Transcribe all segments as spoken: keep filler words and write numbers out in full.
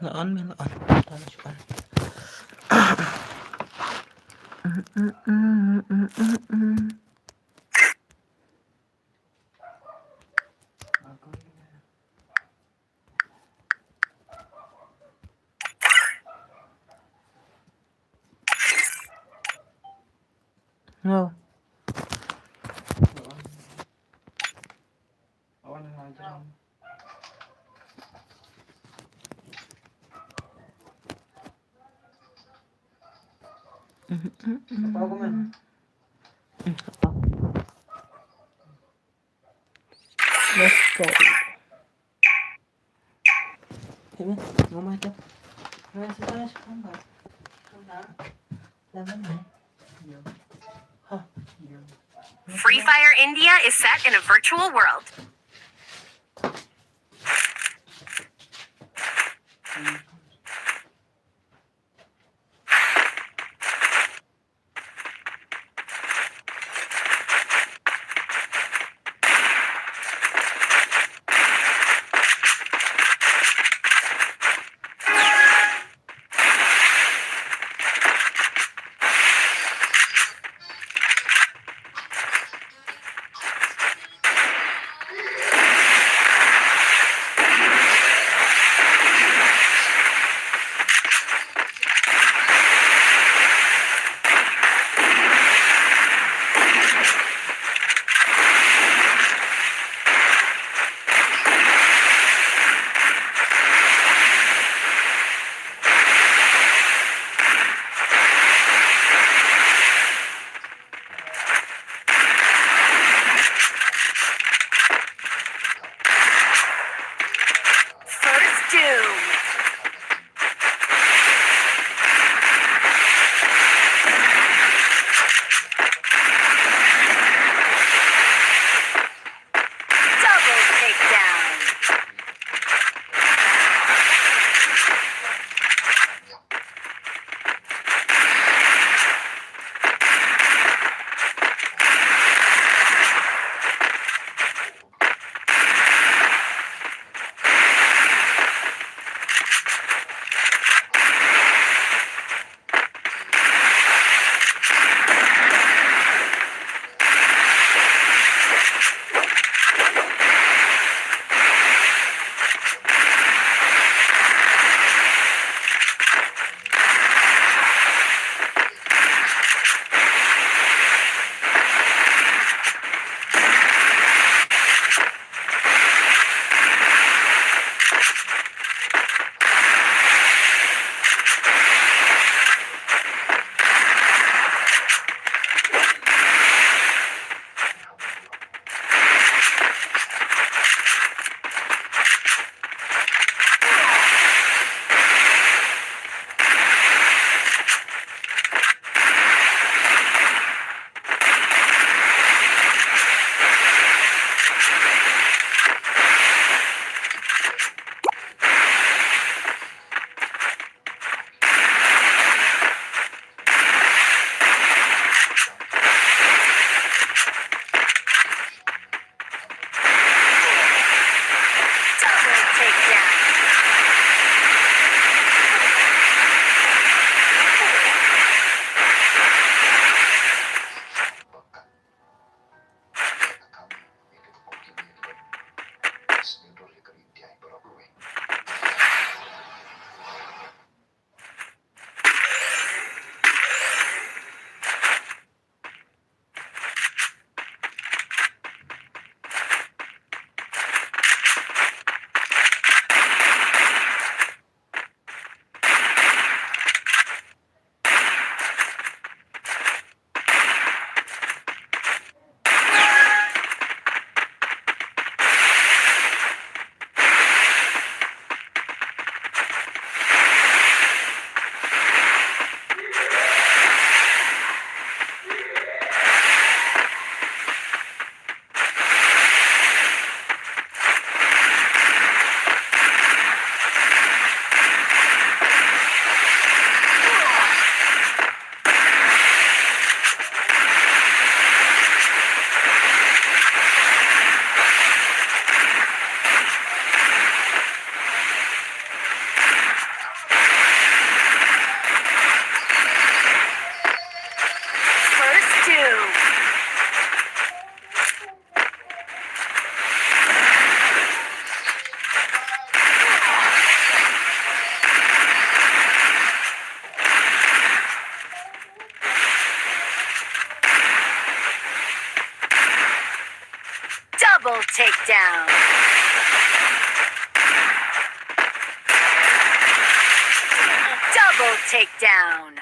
La on me, la on. No. Let's go. Free Fire India is set in a virtual world. First doom. Double takedown. Takedown. Double takedown.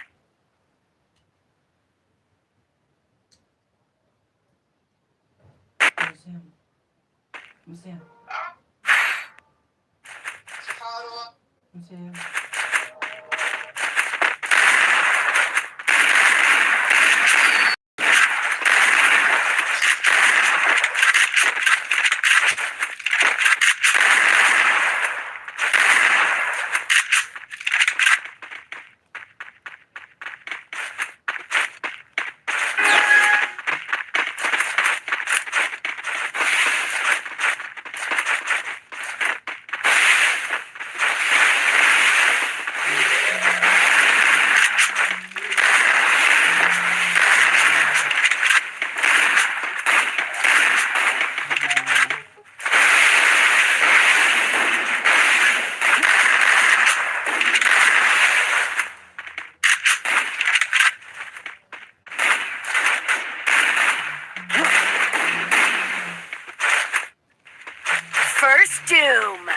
First Doom.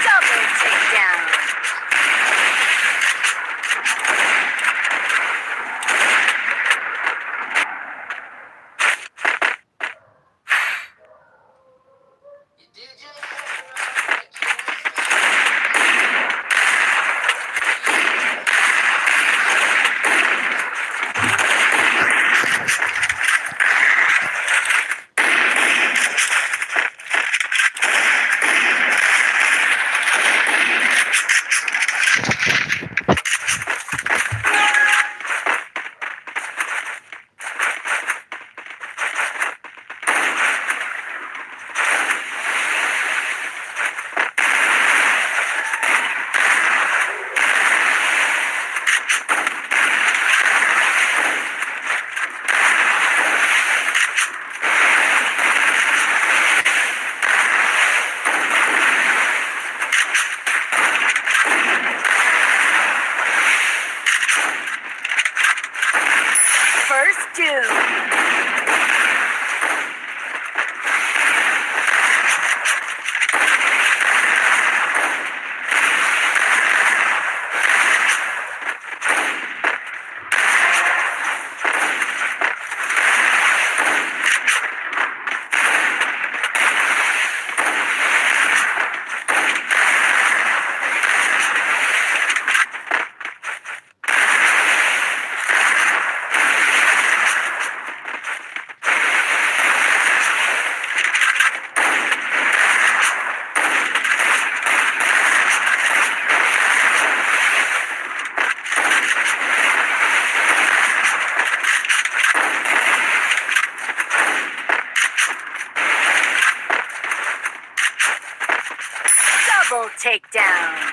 Double takedown. First Doom. Double takedown.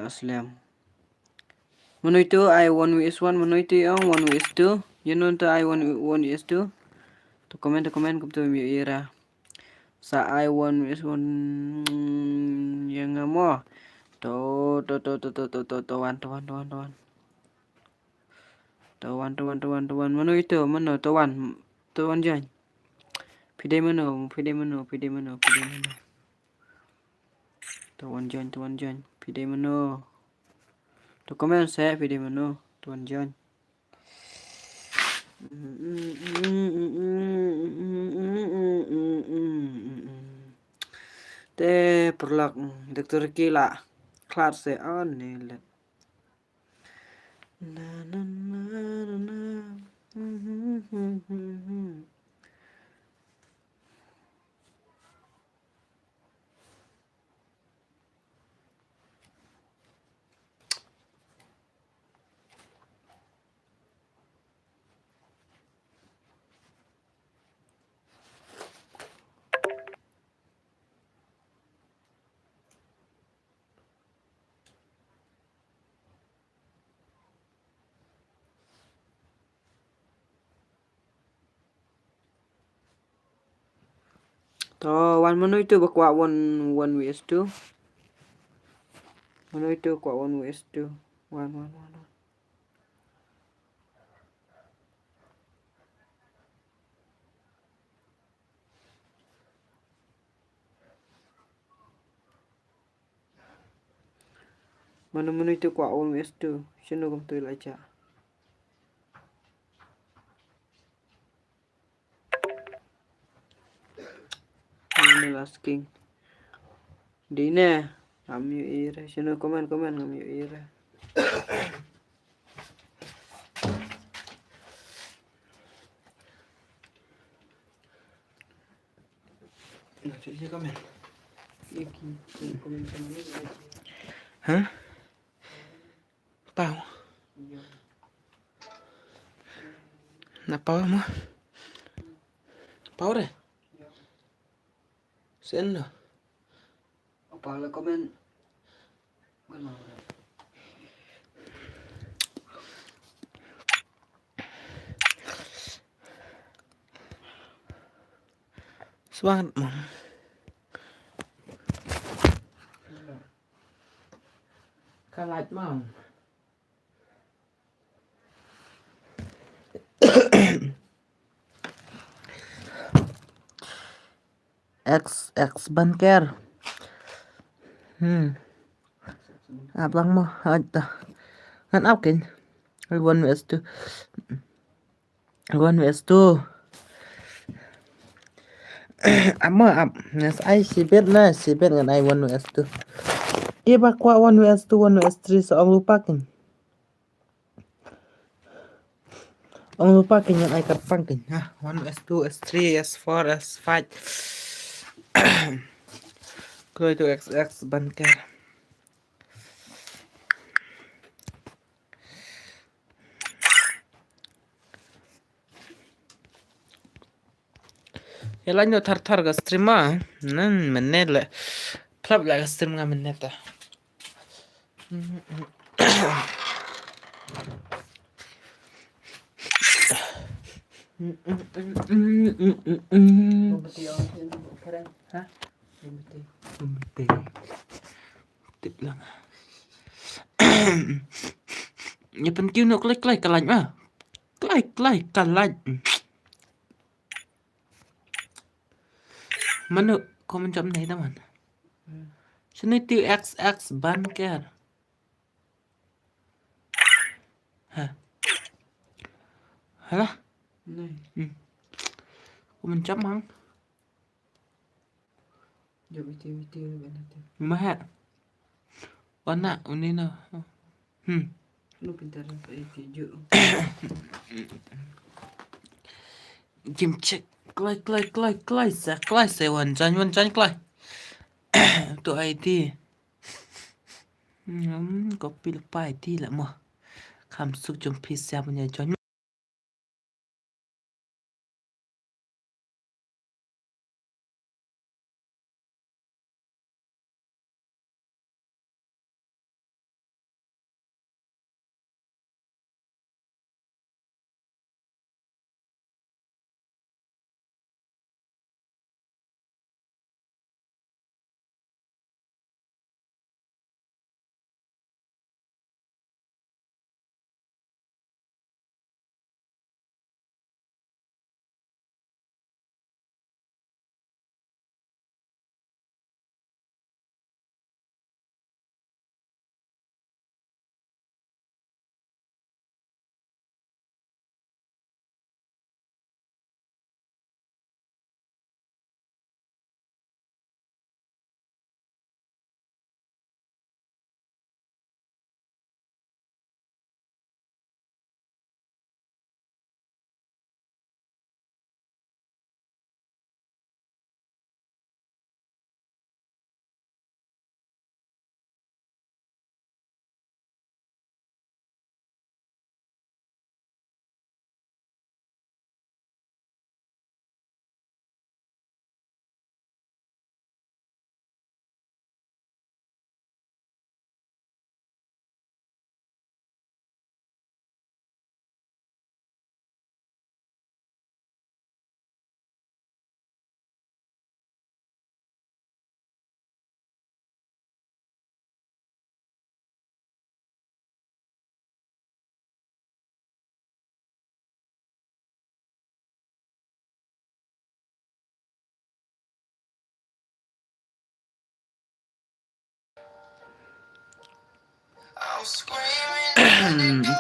Aslem. Mano ito ai one vs one, mano ito ong one vs two. Ïa no ito ai one, one vs two. To comment, to comment kumto ym ïohi re. Sa ai one vs one ïa nga mo. To, to, to, to, wan, to wan, to wan, to wan. To wan, to wan, to wan, to wan. Mano ito, mano, to wan. To wan join. Phi dei mano, phi dei mano, phi dei mano, phi dei mano. To wan join, to wan join. Phi dei mano. To comment seh, phi dei mano. To wan join. Te paralok, Doktor Ricky la khlad seh, oh ne let. Na, na, na, na, na. To wan, mano ito ba kwah one, one vs two. Mano ito kwah one vs two. Wan, wan, wan, wan. Mano mano ito kwah one vs two. Shano kumto ïa la jia. Mano la sking. Dei ne. Ngam ïohi re. Shano comment, comment ngam ïohi re. Hah? Pau. Na pau mo. Pau re. Sen lo. Apa la comment? Suang mo. Ka lait mo. X X ban ker. Hmm. Ap lang mo, hait ta. Ngan ap kin. Ai one vs two. One vs two. Ap mo, ap. Ngan ai shibit na, shibit ngan ai one vs two. Ki ba kwah one vs two, one vs three sa ong lypa kin. Ong lypa kin, ngan ai kyrpang kin. Ha, one vs two, vs three, vs four, vs five. Kloi tu X X ban ker. Ïa lait noh thar thar ka stream ma. Nan mynne le. Plap la ka stream nga mynne ta. Tip lang. Ïa pynkiew noh kloi kloi ka lait ma. Kloi kloi ka lait. Mano comment jam nei da man. Sini tu X X ban ker. Ha. Hala. Nei. Hmm. Comment jam mang. Jom iti, iti, iti, iti. Maha. Wana, uni na. Hmm. Lu pintar apa iti ju. Jim check. Kloi, kloi, kloi, kloi sa, kloi sa, wan jan, wan jan, kloi. Tu I D. Hmm, copy la pa I D la mo. Kham suk jong phi sia punya jan.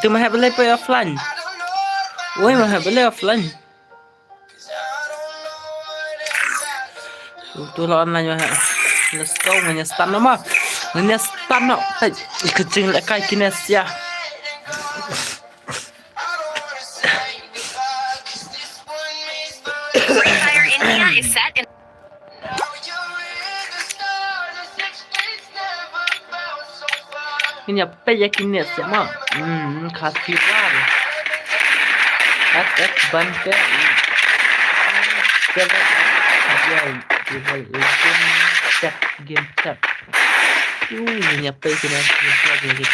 Tu ma hap leh poi offline. Oi, ma hap leh offline. Tu, tu la online ma hap. Let's go, ngin ïa start noh ma. Ngin ïa start noh. Tai, ka jingïalehkai kine sia. Free Fire India is set in Ngin ïa peit ïa kine sia ma. Hmm, Khasi War. At at ban te. Game, game, game chat, game chat. Uh, ngin ïa peit kine game chat, game chat.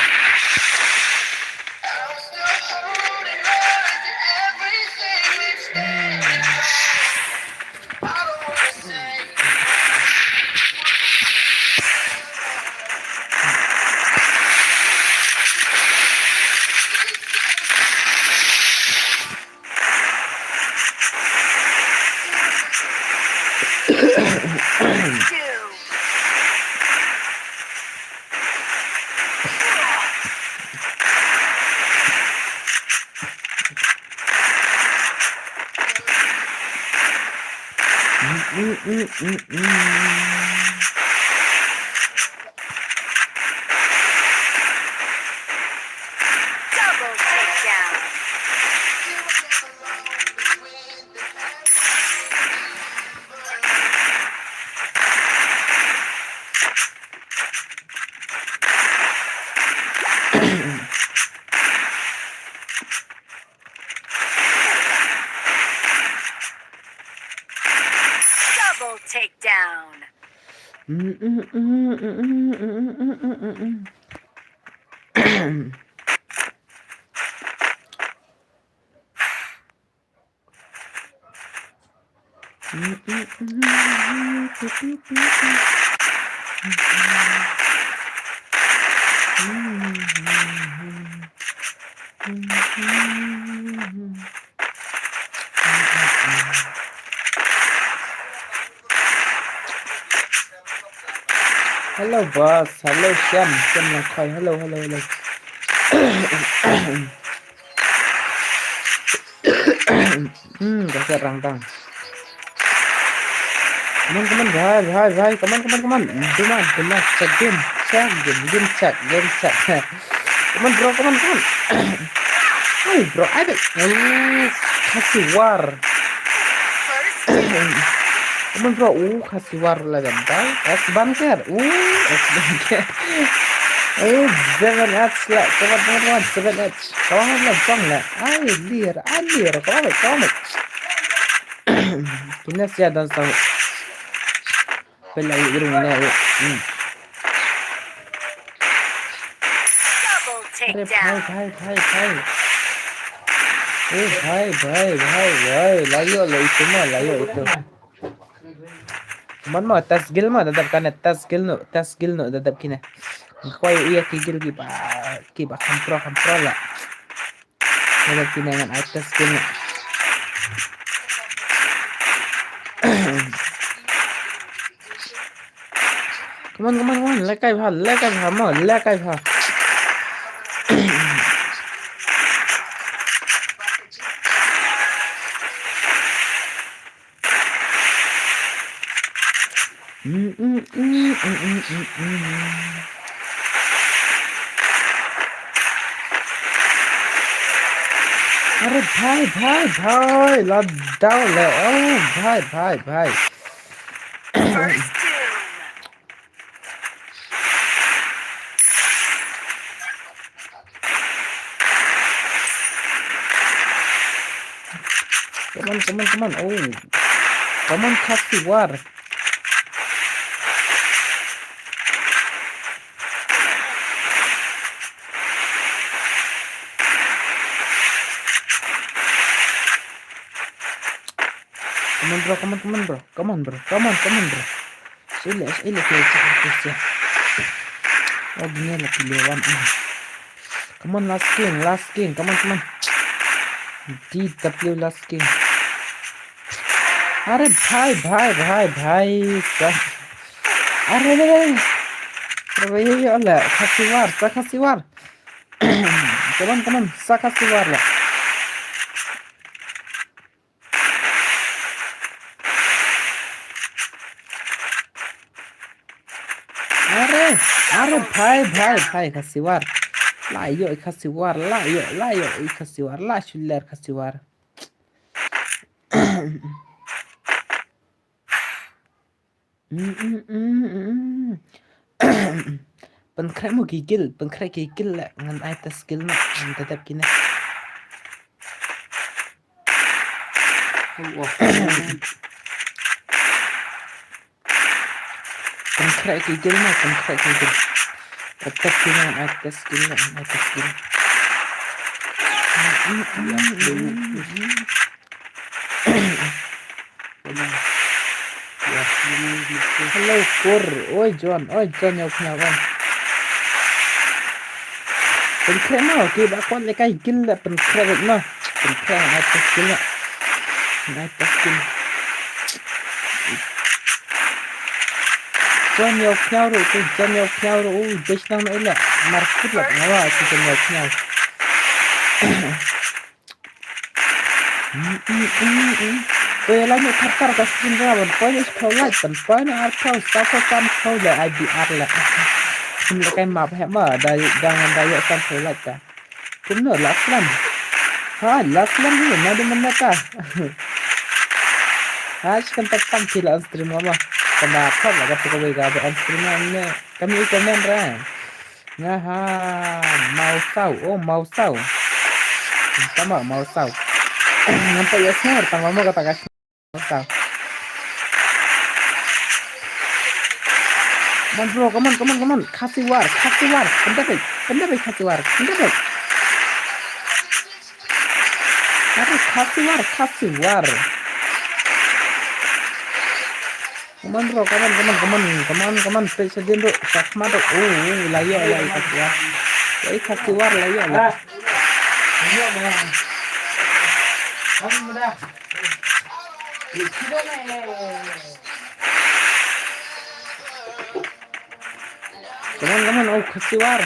Double takedown. Double takedown. Hello, boss. Hello, Shem. Shem Langkhoi. Hello, hello, hello. Hmm, ka set rangtang. Come on, come on, bhai, bhai, bhai. Come on, come on, come on. Do not, do not. Check game. Check game. Game check. Game check. Come on, bro. Come on, come on. Hey, bro. I bet. Oh, Khasi War. Come on, bro. Oh, Khasi War la kan bai. Ex Bunker. Oh, Ex Bunker. Oh, seven X la. Come on, come on, come on. Seven X. Come on, la, come on, la. Ai, lir, ai, lir. Come on, come on. Kine sia dan sang. Pela i rung ne. Hmm. Double takedown. Are bhai, bhai, bhai, bhai. Oh, bhai, bhai, bhai, bhai. La ïoh, la ïoh ito ma, la ïoh ito. Mon mo, test guild mo, da dap kane, test guild no, test guild no, da dap kine. Nga kwah ïoh ïa ki guild kiba, kiba kham pro, kham pro la. Nga da kine ngan ai test kine. Come on, come on, come on. Lehkai bha, lehkai bha mo, lehkai bha. Are bhai, bhai, bhai, la daw le. Oh, bhai, bhai, bhai. First doom. Come on, come on, come on. Oh. Come on, Khasi War. Come on, bro. Come on, come on, bro. Come on, bro. Come on, come on, bro. Sila, sila, sila, sila, sila. Oh, bini la pilih wan. Come on, last king, last king. Come on, come on. D W last king. Are bhai, bhai, bhai, bhai. Sa. Are, are, are. Are, ye, ye, ala. Khasi War, sa Khasi War. Come on, come on. Sa Khasi War la. Are, are, bhai, bhai, bhai, Khasi War. La ïoh i Khasi War, la ïoh, la ïoh i Khasi War, la shu ler Khasi War. Mm, mm, mm, mm, mm. Pynkhreh mo ki kill, pynkhreh ki kill la, ngan ai test kill na, ngan test kine. Pynkhreh ki kill na, pynkhreh ki kill. Test kine, ngan ai test kill na, ngan ai test kill. Hello, Kur. Oi, John. Oi, John, ïa u khñiaw, oi. Pynkhreh mo, ki ba kwah lehkai kill la, pynkhreh mo. Pynkhreh, ai test kill la. Ai test kill. John, ïa u khñiaw ruh, tu, John, ïa u khñiaw ruh, u, dei shnong na ila. Mar kut la, ngawa, tu, John, ïa u khñiaw. Ko ïa la ne thar thar ka stream ra ban poi ne shiphew like ban poi ne arphew saw phew san phew le ai bi ar le. Sim le kai map he ma da da ngan da ïoh san phew like ka. Kumno la slam. Ha la slam hi ma de mynta ka. Ha shi kan tak tam ki la on stream ma. Kan da thar la ka pukul ga ba on stream ne. Kami comment ra. Nga ha Mawsaw, oh Mawsaw. Tama Mawsaw. Nampak ya snor, tama mo kata ka Mawsaw. Come on bro, come on, come on, come on. Khasi War, Khasi War. Pyndep, pyndep Khasi War, pyndep. Aduh, Khasi War, Khasi War. Come on, bro, come on, come on, come on, come on, come on, peit sha ïing ruh, sha khmat ruh. Oh, oh, la ïoh, la ïoh, Khasi War. Ïa, Khasi War, la ïoh, la. Come on, come on, oh, Khasi War.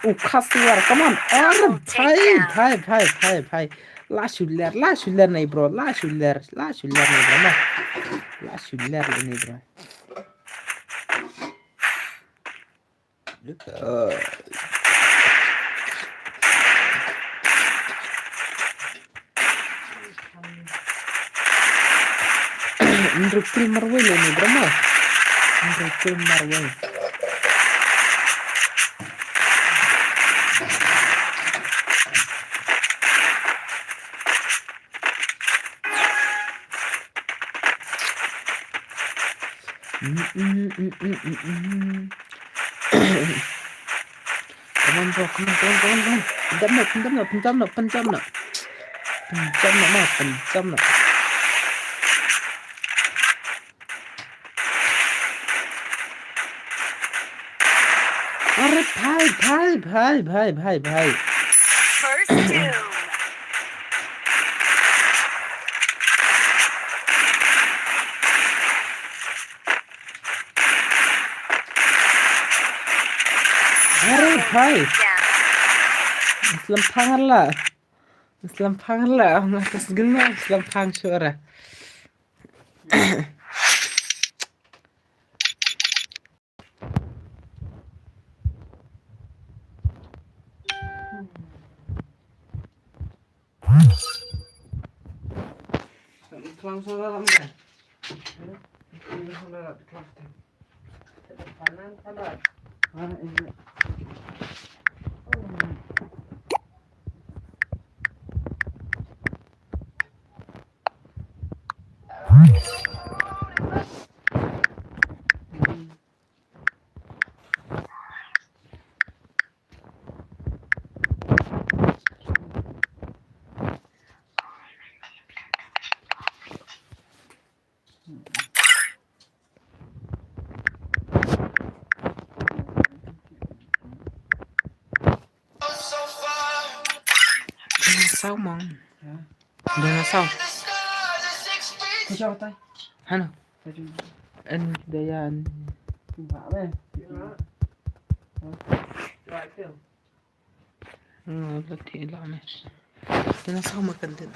Oh, Khasi War, come on. Arre, bhai, bhai, bhai, bhai, bhai. La shu ler, la shu ler nei bro, la shu ler, la shu ler nei bro, ma. La shu ler nei bro. Hynriew kill marwei lei ni bro mo. Hynriew kill marwei. Come on, bro. Come on, come on, come on, come on. Pinjam noh, pinjam noh, pinjam noh, pinjam noh. Pinjam noh, ma, pinjam noh. Are, bhai, bhai, bhai, bhai, bhai, bhai. First kill. Are, bhai. Slem phang la. Slem phang la. Nga ka sgil nga slem phang shuh ra. Dinosaur mong. Dinosaur. Hano? En dayan. Hmm, la ti la mes. Tena sa ma kan den.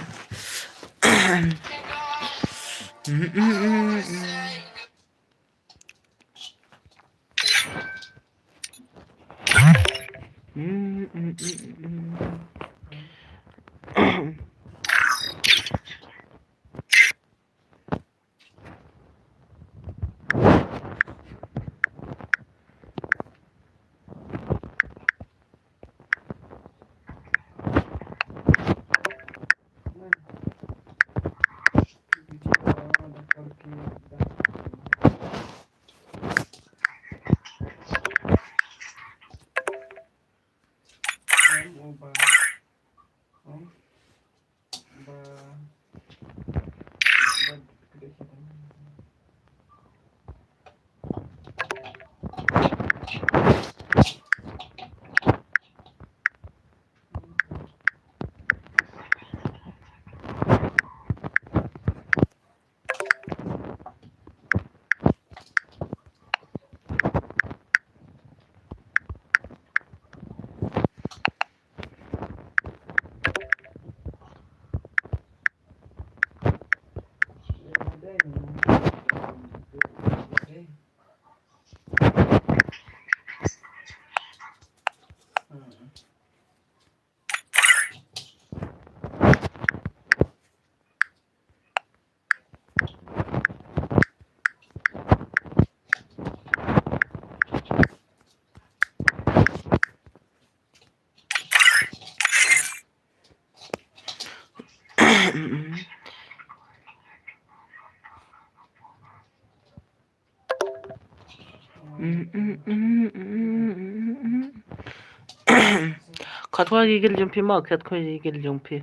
Khatwa ki gil jong phi ma, khatwa ki gil jong phi.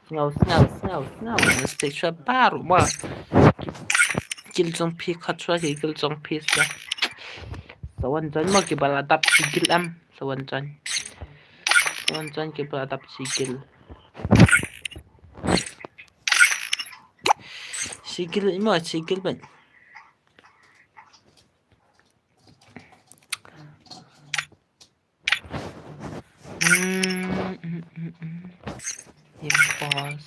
Sngew, sngew, sngew, sngew. Mistake shwa baroh ma. Gil jong phi, khatwa ki gil jong phi sa. Sa wan jan ma ki ba la dap ki gil em. Sa wan jan. Sa wan jan ki ba la dap ki gil. Shi gil mo, shi gil ban. Mm, mm, mm, mm. Impos.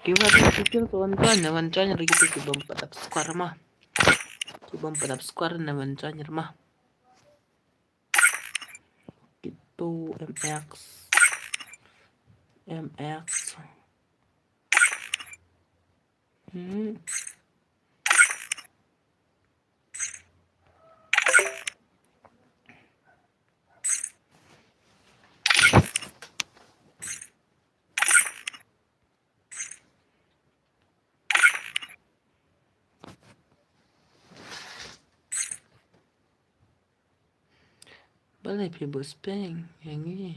Ki ba ki kil to wan join, na wan join ruh kito ki bym pat dap square ma. Ki bym pat dap square na wan join ruh ma. Kito M X. M X. Hmm. Balei phi bus peng ïa ngi?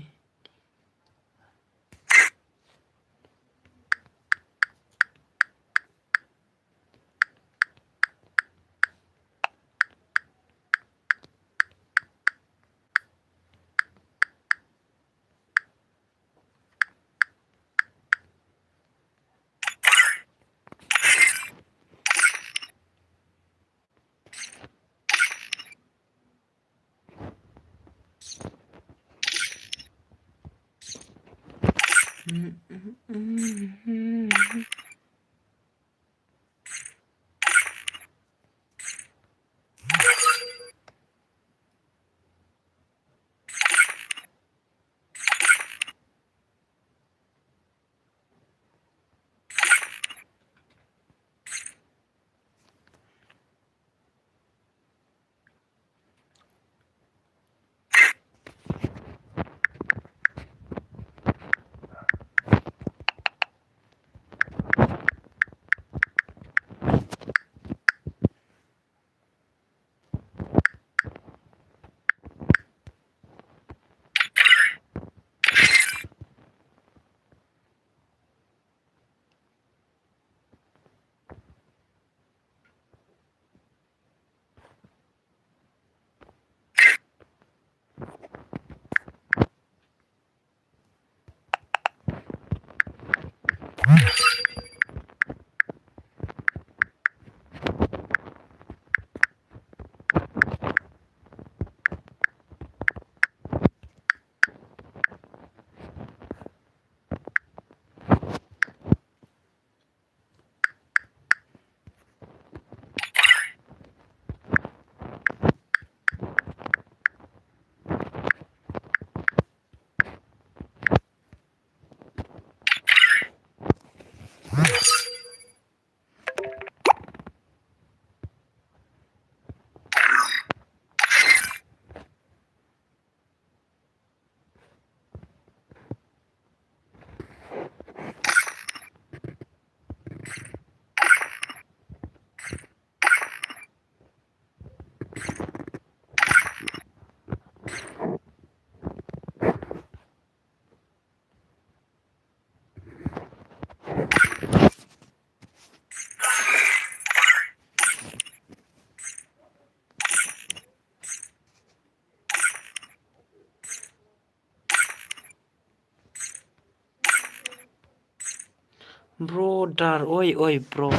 Brother, oi, oi, bro.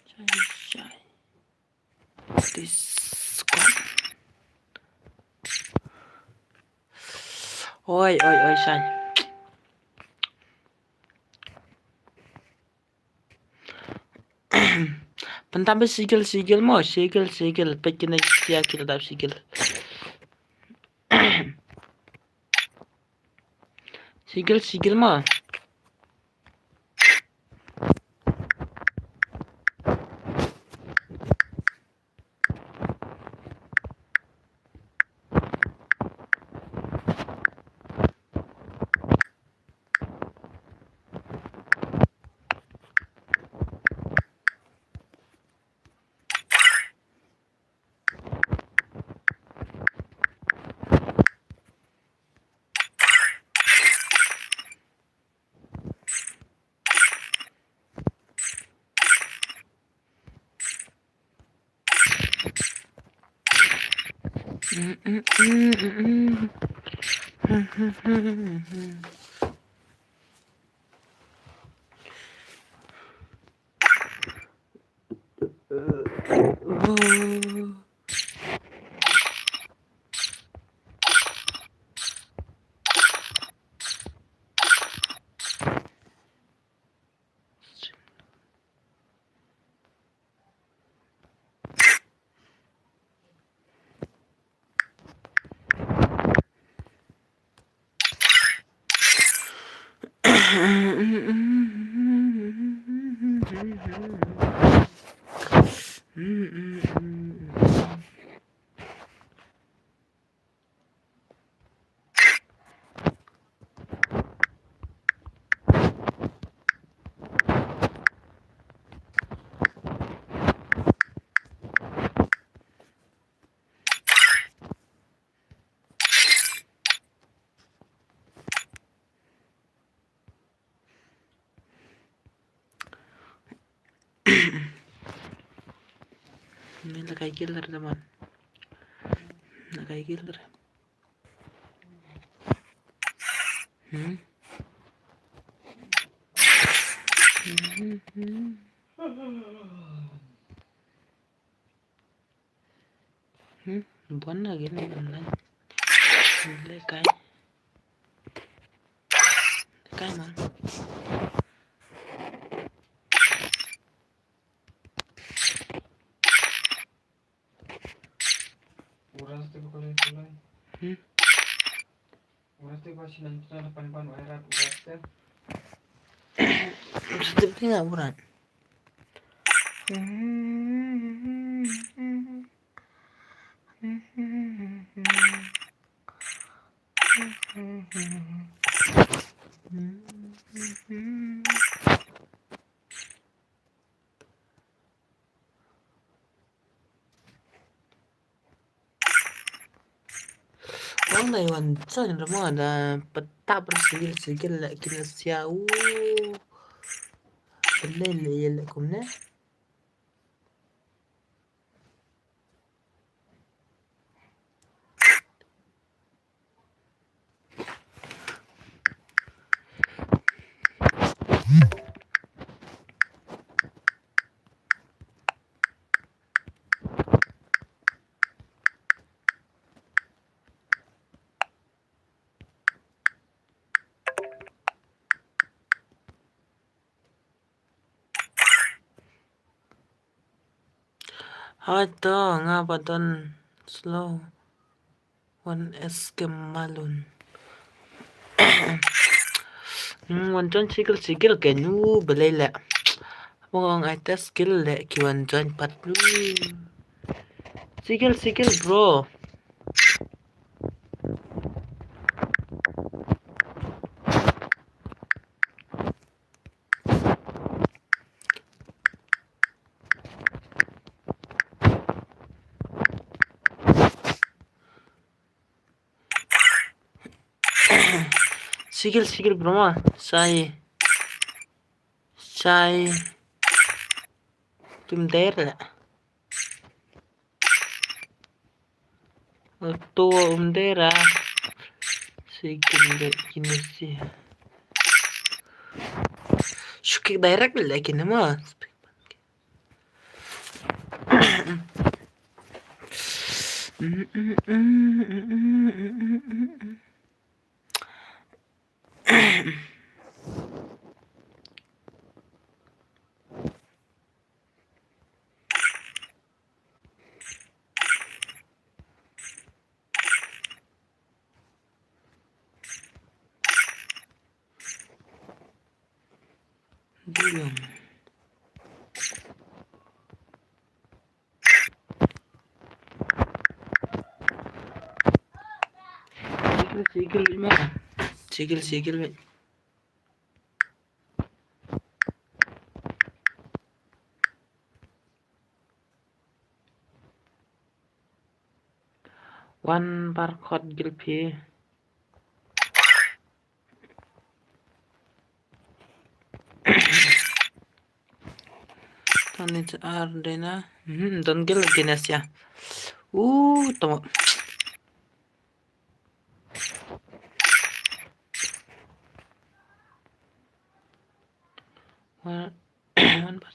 Shai, shai. This one. Oi, oi, oi, shai. Pyntam ba single, single mo, single, single. Peit kine sia ki la dap single. Single, single mo. Ni la kai killer teman. La kai killer. Hmm. Hmm, buan na gini online. Lekai. Lekai man. Hmm. Urat te ba shi nang tna pan pan wai rat urat te. Urat te nga urat. Ong dei wan sa ni rama da peta ber sigil sigil la kina sia u. Pele le ye le kumne. Hoi to nga ba don slow. Wan S K Malun. Hmm, wan join sigil sigil ke nu belai le. Bongong ai test skill le ki wan join pat lu. Sigil sigil bro. Sigil sigil bro ma sai sai. Tim der la. Oto um dera. Sigil le kini si. Shuki direct le kini ma. Dulong. Sigil, sigil, ma. Sigil, sigil, ma. Wan bar khot gil phi. Tani ar dena. Hmm, don gil gines ya. Uh, tama. Wan, wan bar.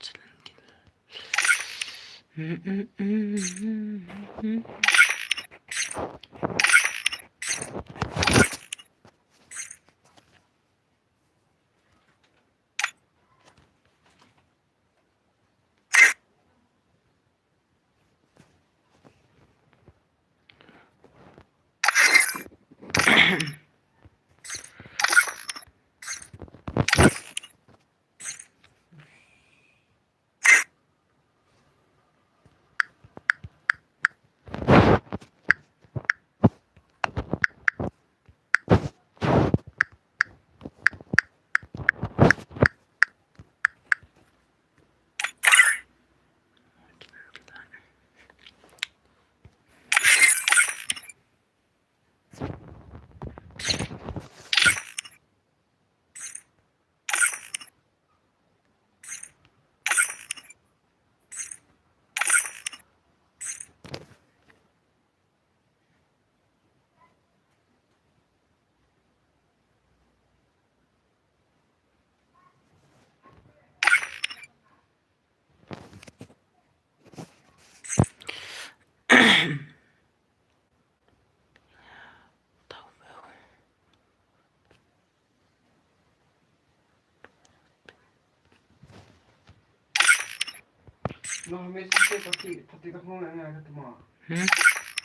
Noh me si se pati, pati tang hong nga ka tama. Hmm?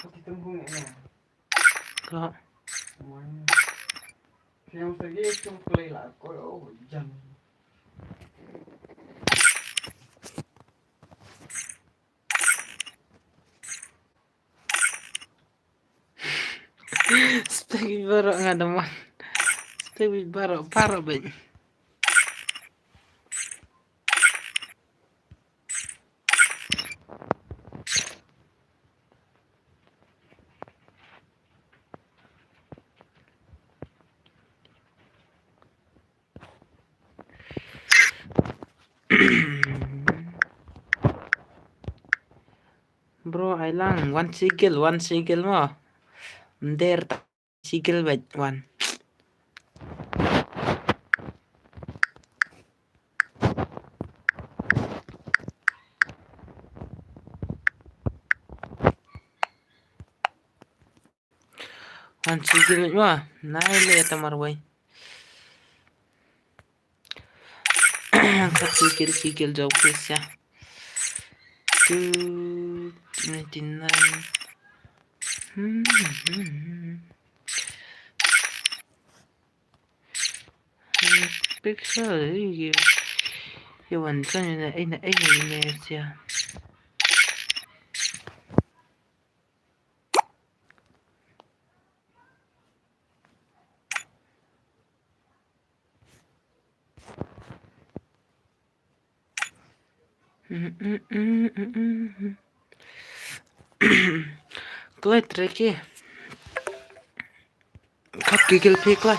Pati tang hong nga. Ka. Tama. Fiang sa ye chung play la ko, oh, jan. Spek bit baroh nga da mon. Spek bit baroh, baroh bit. Bro, ai lang, wan single, wan single mo. Nder ta single bad wan. Wan single bad mo. Nai le ta marwei. Ka single, single jong phi sia. Two ninety-nine. Hmm, hmm, hmm. Pixel, eh, you, you want something that ain't, ain't in there, yeah. Kloi treki. Khot ki gel phi kloi.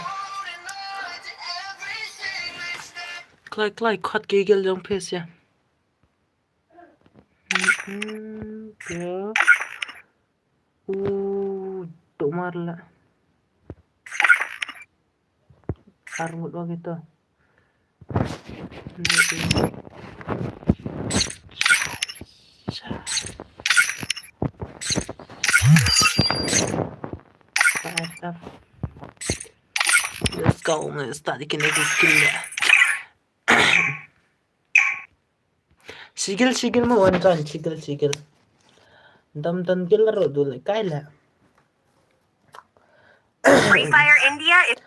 Kloi, kloi, khot ki gel jong phi sia. Ka. U, tu mar la. Ar ngut wa kita. Let's go, man. Start the kinetic skill. Single, single mo wan join, single, single. Dam don gel ro dul kai la. Free Fire India is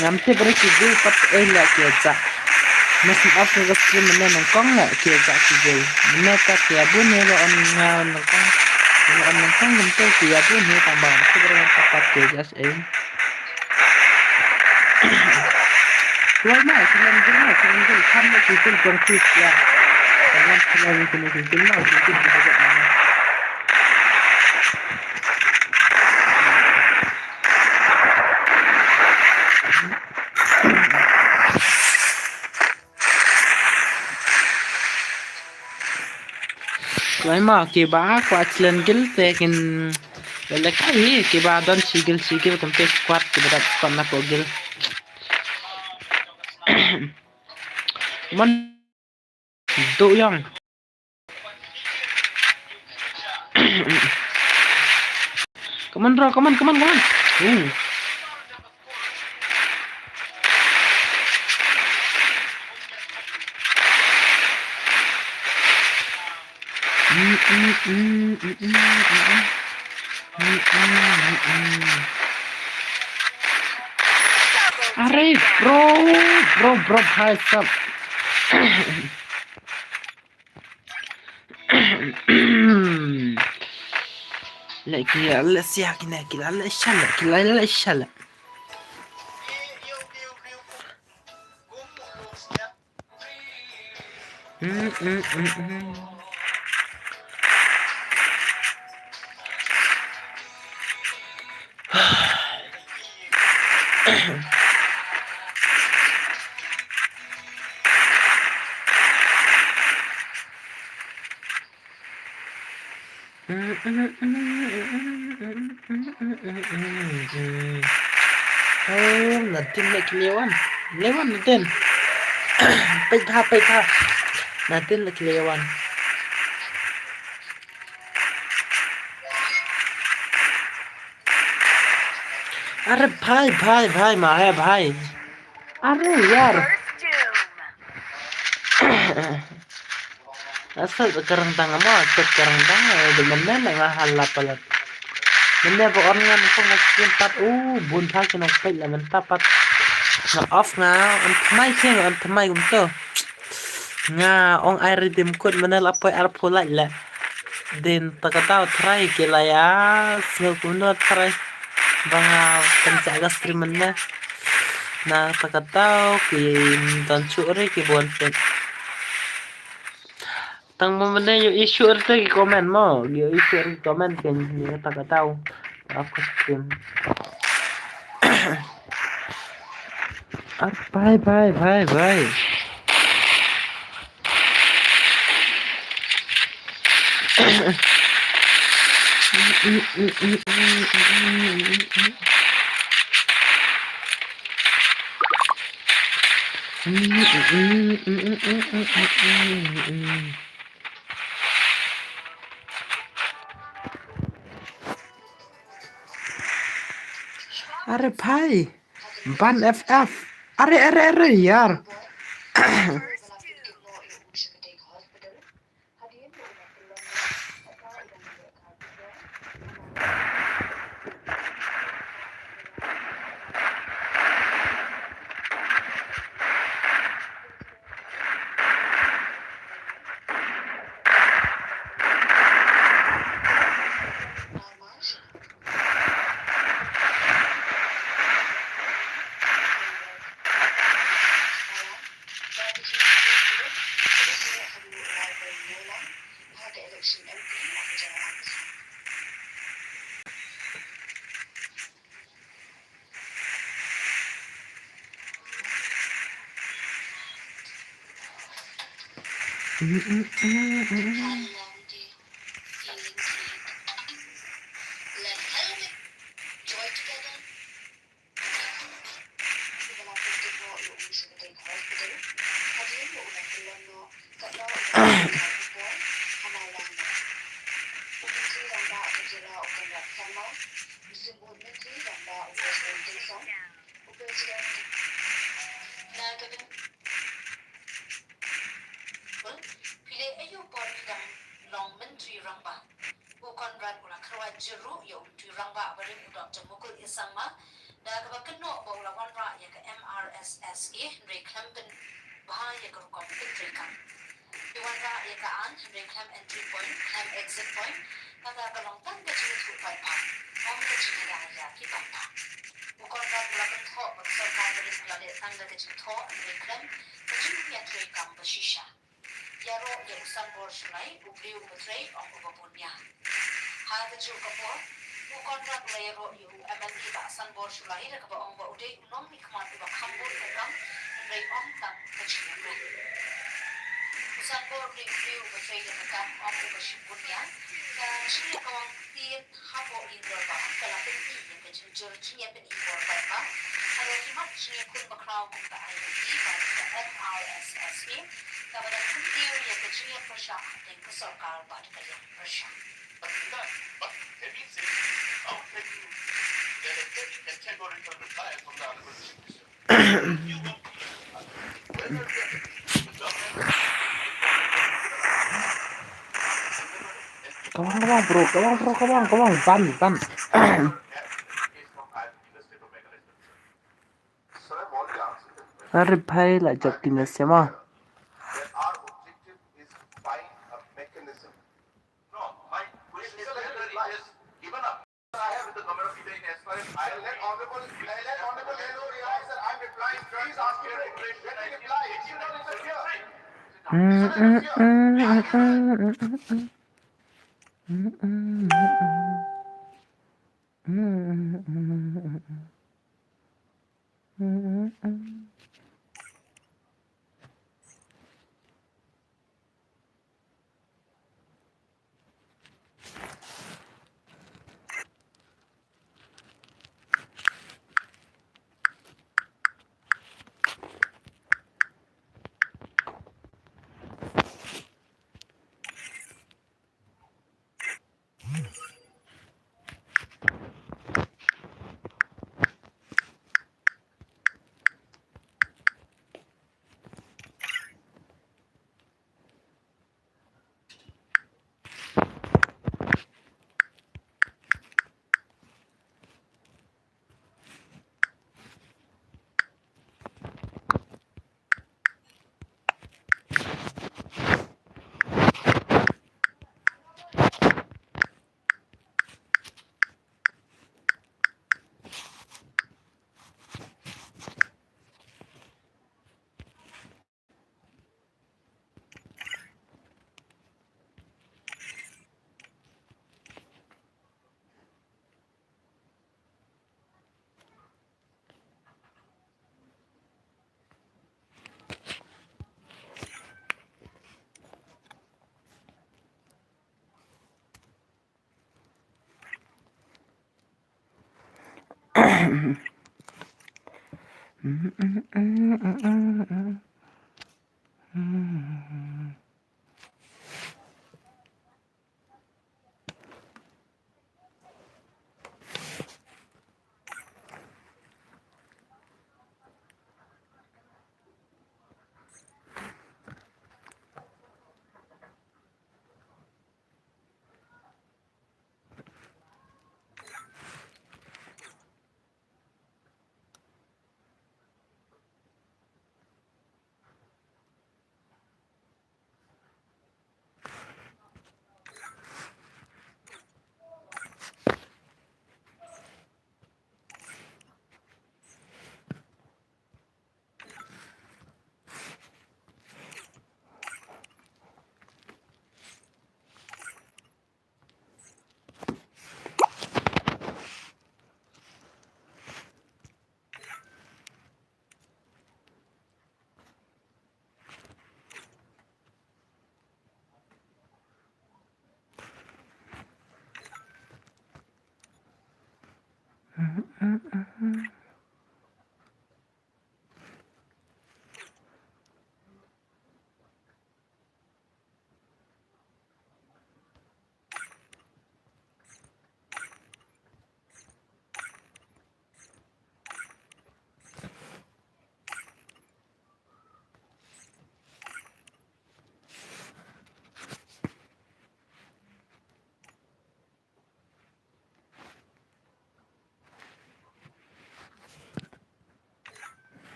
Ngam tip re ki gel pat ei la ki ja. Mas ap ka stream mynne nyngkong la ki ja ki gel. Mynne ta ki abun ne la on nga nyngkong. La on nyngkong ngam tip ki abun ne tang ba. Tip re pat pat ki ja ei. Wai mai, ki lam gel mai, ki lam gel, kam mai ki gel jong phi sia. Ki lam ki lam ki lam ki gel mai, ki gel ki gel mai. Kloi ma kiba kwah challenge gel te kin leh kai hi kiba don single single kumte squad kiba don squad na ko gel. Man do yang. Come on, bro, come on, come on, come on. Hmm. Are, bro, bro, bro, hai sab. Leh ki leh sia ki ne ki leh shala ki leh shala. Oh, Nadin leh ki lewan. Lewan Nadin. Peit ha, peit ha. Nadin leh ki lewan. Are bhai, bhai, bhai, ma hai bhai. Are yar. Asal karang tang mo, asal karang tang, eh, de mena la nga hala palat. Mena ba on ngan ko ngan skin pat, uh, bun pha ki nong peit la menta pat. Nga off nga, on tmai ki, on tmai kumto. Nga ong ai redeem code mena la poi ar pulai la. Din takatau try ki la ya, sngew kumno try. Ba nga pynjah ka stream mena. Na takatau ki don chuh re ki bon peit. Tang mo mene ïohi shuh te ki comment mo. Ïohi shuh ki comment ken ïa kata ka daw. Aku stream. Ah, bye, bye, bye, bye. Are phai. Ban F F. Are, are, are, yar. Phi leh aïu por phi dang long Myntri Rangbah? U Conrad u la kyrpad jingruh ïa u Myntri Rangbah barim u Doctor Mukul Sangma da kaba kynnoh ba u la wanrah ïa ka M R S S A hynrei khlem pynbha ïa ka rukom pyntreikam. Ki wanrah ïa ka an hynrei khlem entry point, khlem exit point, kata ka long tang ka jingïathuh paidbah, ym ka jingïada ïa ki paidbah. U Conrad u la kynthoh ba ka sorkar barim ka la leh tang da ka jingthoh hynrei khlem ka jingïatreikam ba shisha. Ïaroh ïa u Sanbor Shullai, u briew uba trei ong uba bun ïa. Ha kajuh ka por, u Conrad u la ïaroh ïa u M L A Bah Sanbor Shullai da kaba ong ba u dei u nongmihkhmat uba kham bun ka kam, hynrei ym tang ka jingïakren. U Sanbor u dei u briew uba trei da ka kam, ym uba shim bun ïa. Ka jingïakawang tied hapoh ïing dorbar ka la pyni ïa ka jingjur jingïapyni bor paidbah halor ki mat jingïakhun bakhraw kum ka I L P bad ka M R S S A, kaba dang kyntiew ïa ka jingïapyrshah hapdeng ka sorkar bad ka liang pyrshah. But, but having said this, I would like to get a very categorical reply from the Honorable Chief Minister. Come on, come on, bro. Come on, bro. Come on, come on. Ban, ban. Are phai la jop kine sema.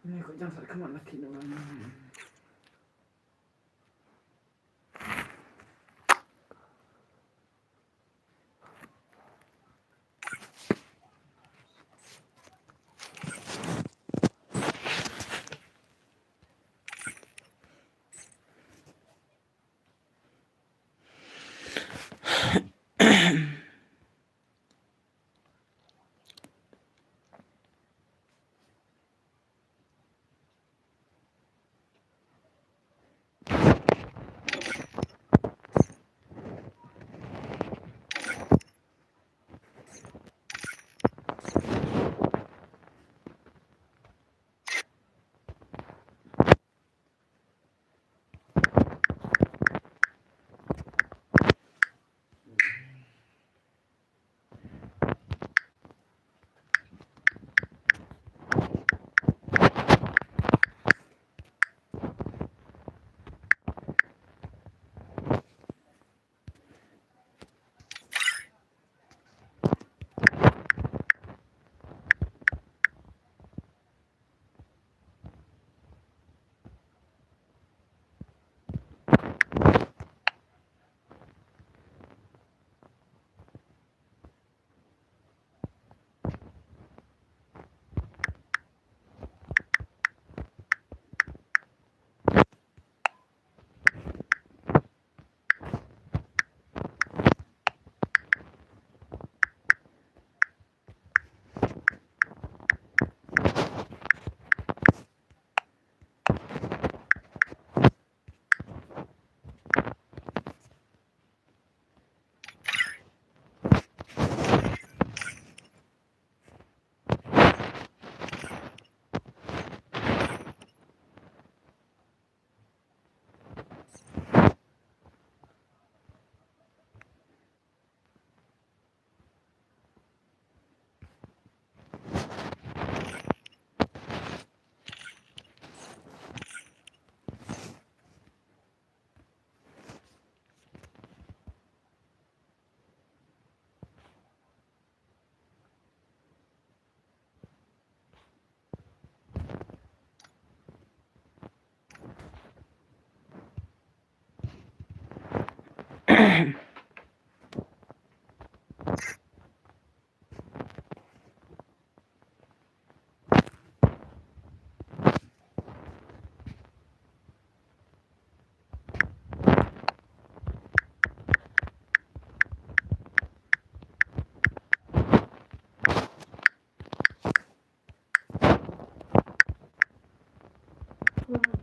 Ini kok jangan sakit kemat lagi ni orang.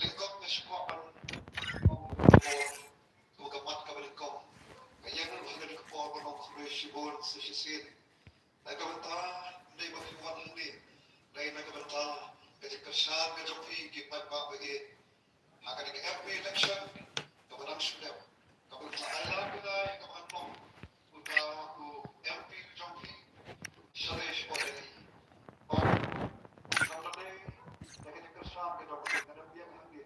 Lyngkot nga sngewbha ban ong, ko ka mat kaba nyngkong, ka ïeng ruh ha kane ka por ban ong khublei shibun sa shisien. Na ka bynta, ym dei ba phi wan hangne, dei na ka bynta ka jingkyrshan ka jong phi ki paidbah ba ïeit ha kane ka M P election kaba dang shu dep, kaba phi la ai lad ïa ka ban long uta u M P jong phi sha lade shapoh Delhi. Bad namar dei na ka jingkyrshan ka jong phi, nga dang biang hangne.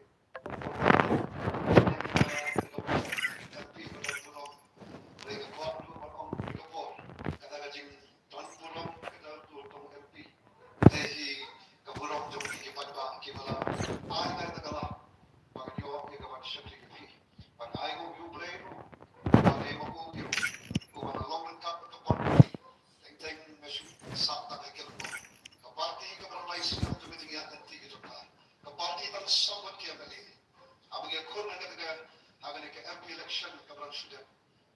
Teng teng nga shu sah tang ha ki lyngkot. Ka party kaba dang lai snem jong ka jingïaid lynti ka jong ka. Ka party tang sawphew ki M L A. Haba ngi khun ha kane ka, ha kane ka M P election kaba dang shu dep,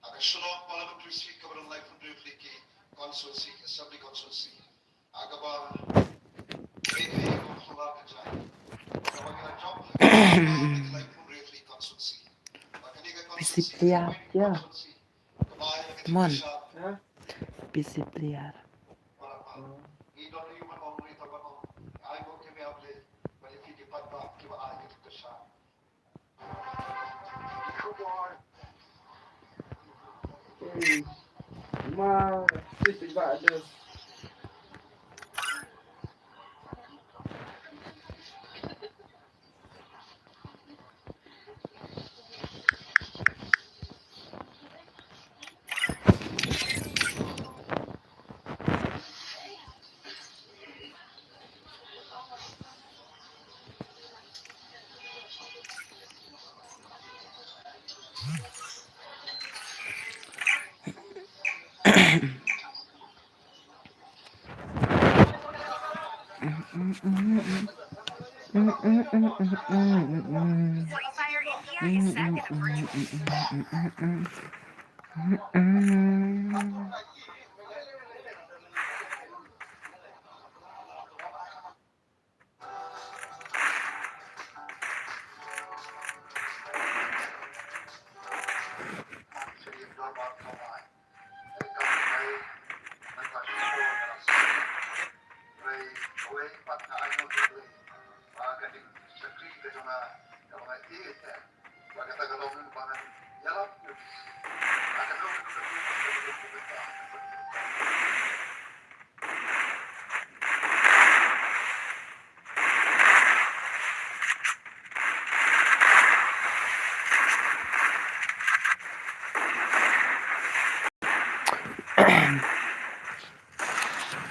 ha ka shnong parliamentary seat kaba dang laiphew hynriew tylli ki constituency, assembly constituency. Ha kaba dei ka ïa ka Mawlai ka jai. Kaba ngi la jop ha ka laiphew hynriew tylli constituency. Ba kane ka constituency, P C player, yeah. Come on. P C player.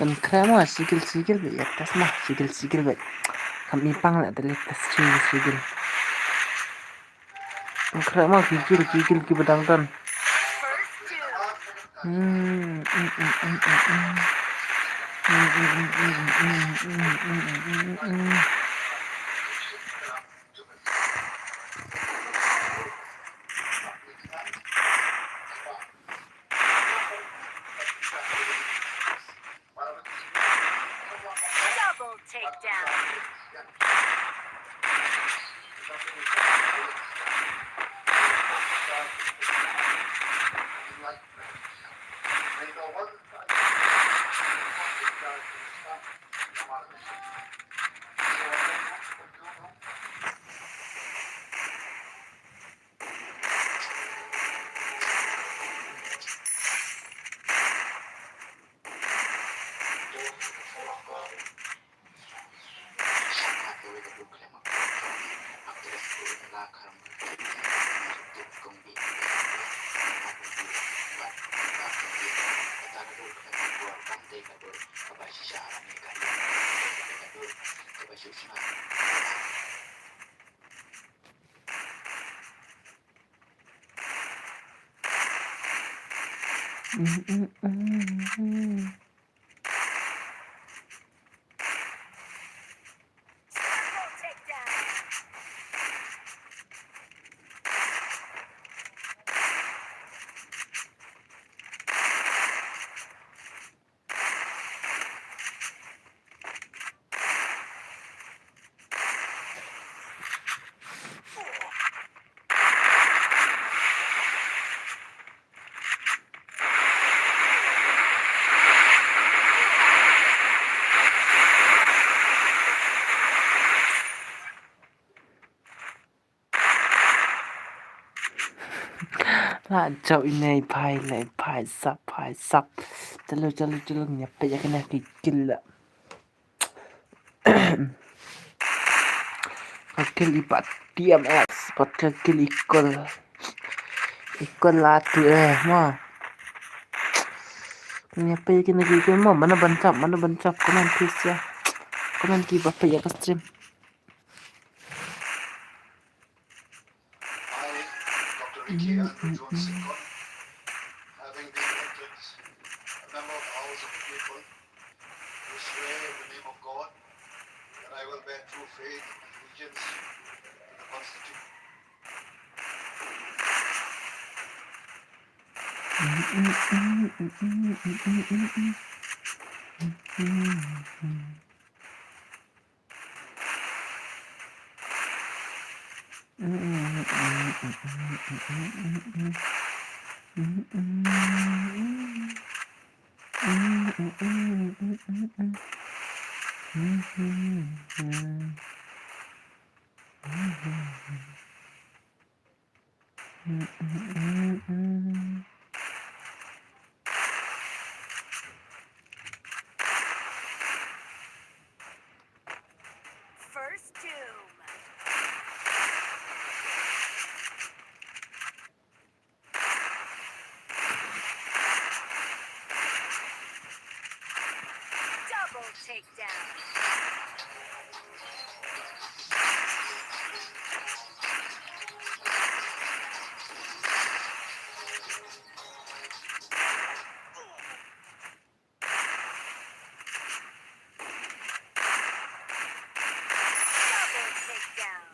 Kan khreh mo, sigil, sigil beit, ïa test mo, sigil, sigil beit. Kam i pang la, da leh test sigil, sigil. Kan khreh mo, sigil, sigil kiba dang don. Hmm, hmm, hmm, hmm, hmm, hmm. Hmm, hmm, hmm, hmm, hmm, hmm, hmm, hmm, hmm, hmm. Double takedown. La jauh ine i phai, la i phai sap, phai sap. Chalo, chalo, chalo, ngi ïa peit ïa kane ka kill la. Ka kill i pat T M S, pat ka kill i Kol. I Kol la tu eh, mo. Ngi ïa peit ïa kane ka kill mo, mano ban chap, mano ban chap, comment please ya. Comment kiba peit ïa ka stream. I, Doctor Ricky Andrew Jones Syngkon, having been elected a member of the House of the People, do swear in the name of God that I will bear true faith and allegiance to the Constitution. First Doom. Double takedown. Double takedown.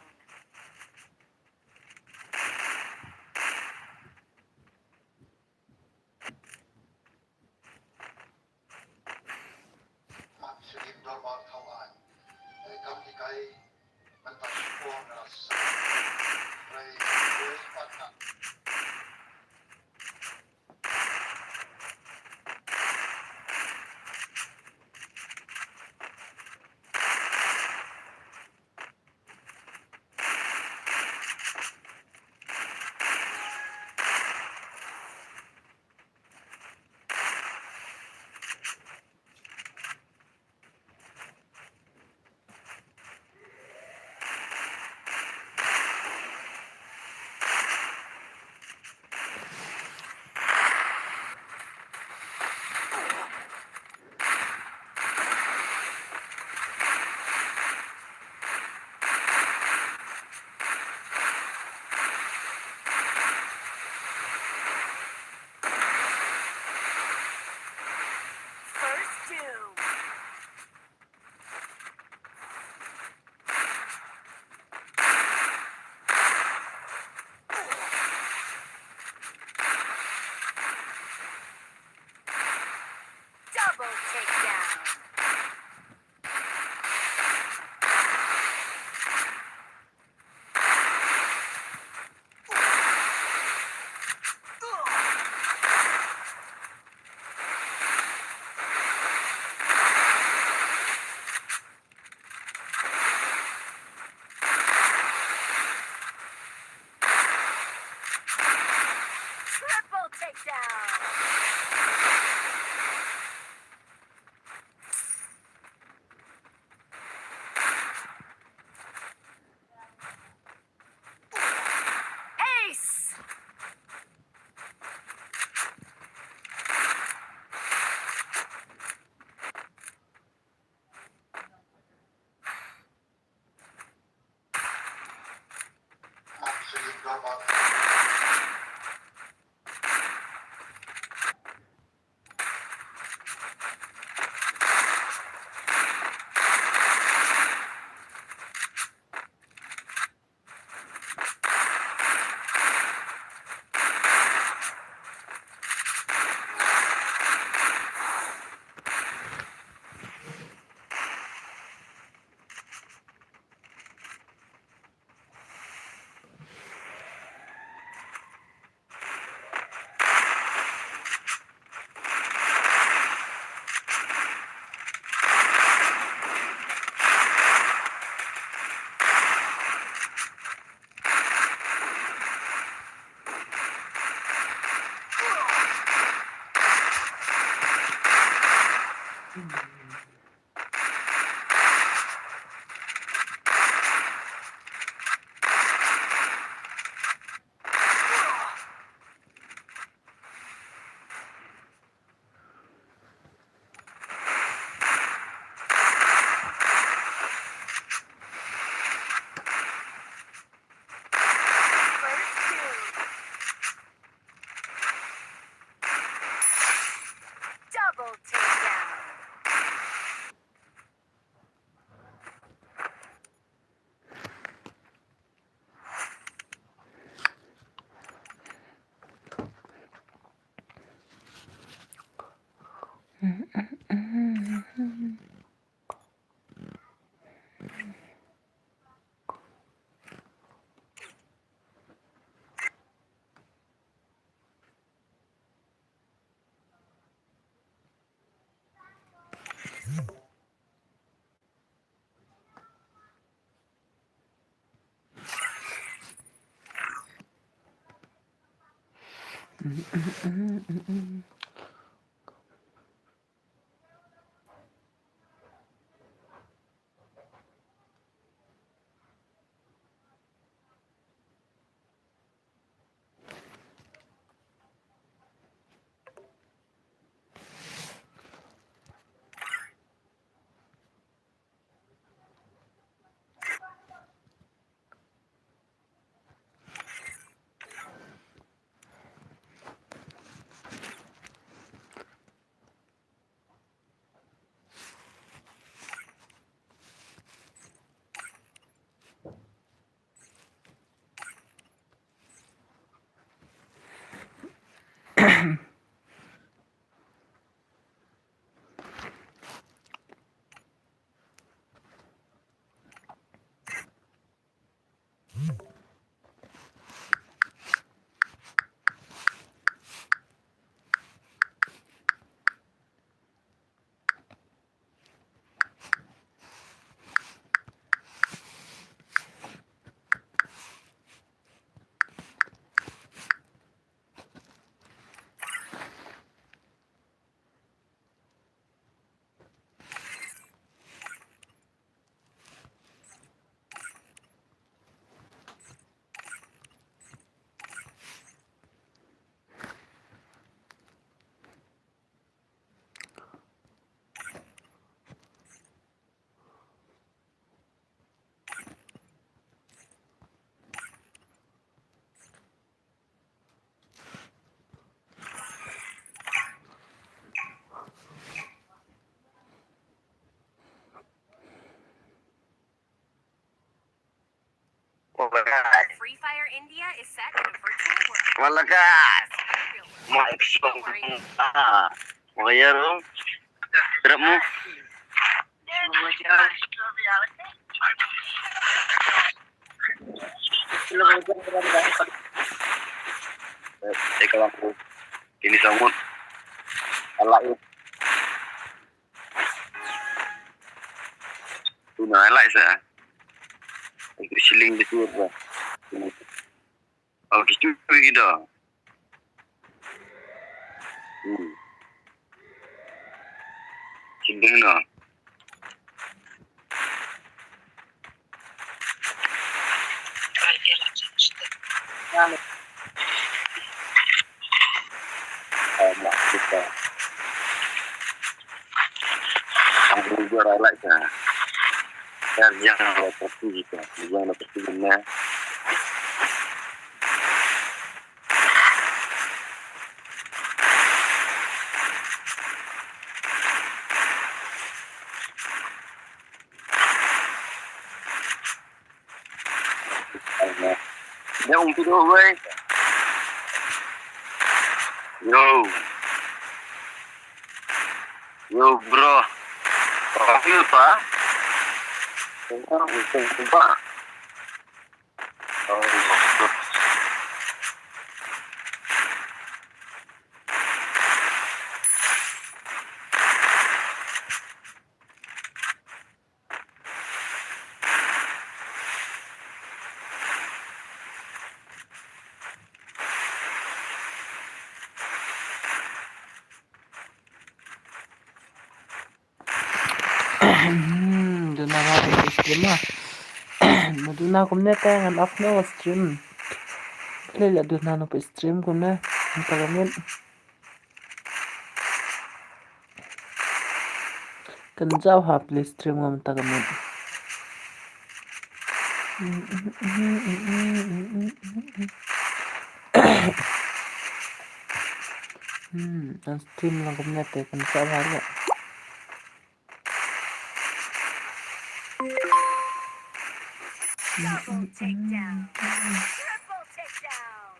Double takedown. Free Fire India is set in a virtual world. Wala guys. Mike Song. Ah. Wala ya, bro. Gerak mu. Eh, eh, kalau aku ini sangat. Ala. Tuna, I like that. Aku siling di tu apa? Oh, gitu gitu. Hmm. Siling no. Jom kita, wei. Yo. Yo, bro. Apa? Tengok, tengok. Hmm, duna ba peit stream ma. Ma duna kumne te ngan off noh stream. Phi la duna noh peit stream kumne. Mynta ka miet. Kan jaw ha peit stream mynta ka miet. Hmm, an stream lang kumne te kan jaw ha le. Double takedown. Triple takedown.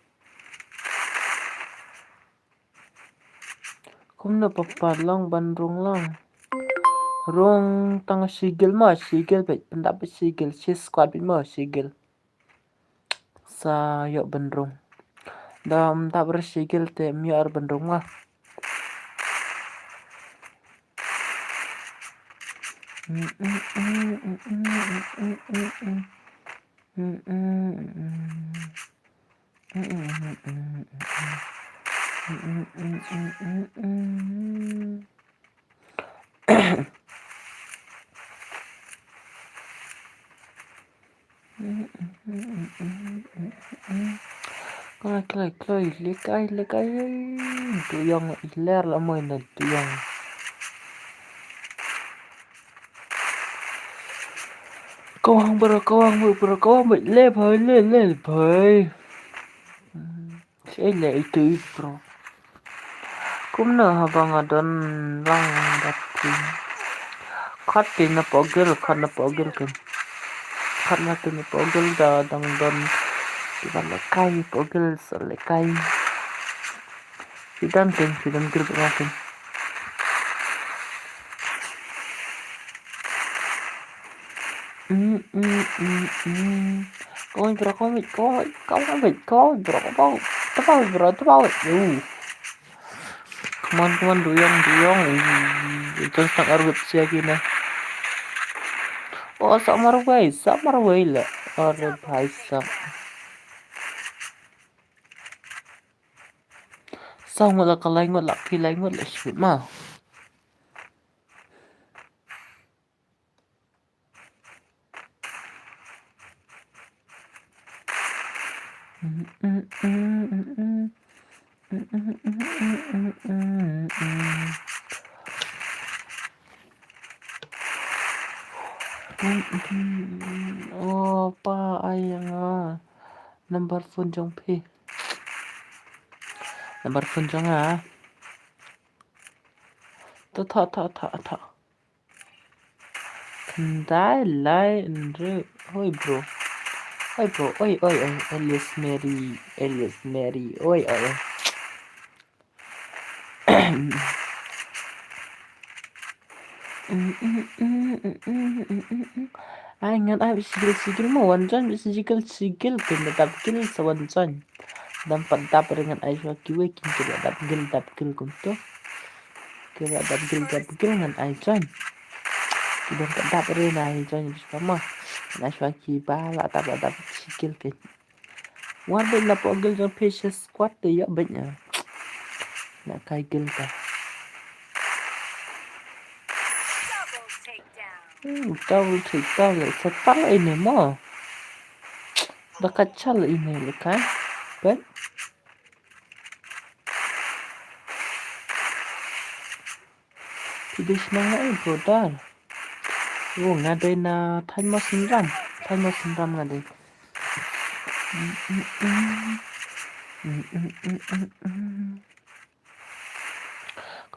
Kumno papa long ban rung long. Rung tang shi gel mo, shi gel beit, pyndap beit shi gel, shi squad beit mo, shi gel. Sa ïoh ban rung. Da ym dap re shi gel te ym ïoh re ban rung ma. Kloi, kloi, kloi, lehkai, lehkai. Duyong, i ler la moi na duyong. Kawang bro, kawang bro, bro, kawang bro, le bhai, le, le bhai. Ei le itu bro. Kumno haba nga don lang dat ki. Khat ki na pogel, khat na pogel ki. Khat na ki na pogel da dang don. Ki ban lehkai pogel sa lehkai. Ki dan ki, ki dan gel ba ki. Mm, mm, mm, mm. Come on, bro, come on, come on, come on, come on, bro, come on. Come on, bro, come on. Ooh. Come on, come on, duyong, duyong. Ih, itu sang arbet sia kina. Oh, samar wei, samar wei la. Arre bhai sab. Saw ngut la ka lai ngut la phi lai ngut la shit ma. Oh, pa ai nga. Number phone jong phi. Number phone jong nga. Tha, tha, tha, tha, tha. Khyndai lai hynriew. Hoi bro. Hoi bro. Oi, oi, oi. Alias Mary. Alias Mary. Oi, oi, oi. Ai ngan ai beit shi gel shi gel mo, wan join beit shi gel shi gel, kin da dap gel sa wan join. Dang pat dap re ngan ai shuwa kiwei kin kiba dap gel dap gel kumto. Kiba dap gel dap gel ngan ai join. Kiba pat dap re ngan ai join beit shuwa mo. Ngan ai shuwa kiba la dap la dap shi gel kin. Wan beit na pogel jong phi shi squad te ïoh beit na. Na kai gel ka. Hmm, double takedown le sa tal ine mo. Da ka chal ine le kai. Beit. Phi dei shnong na ei brother. Oh, nga dei na Thaiñ Mawsynram. Thaiñ Mawsynram nga dei.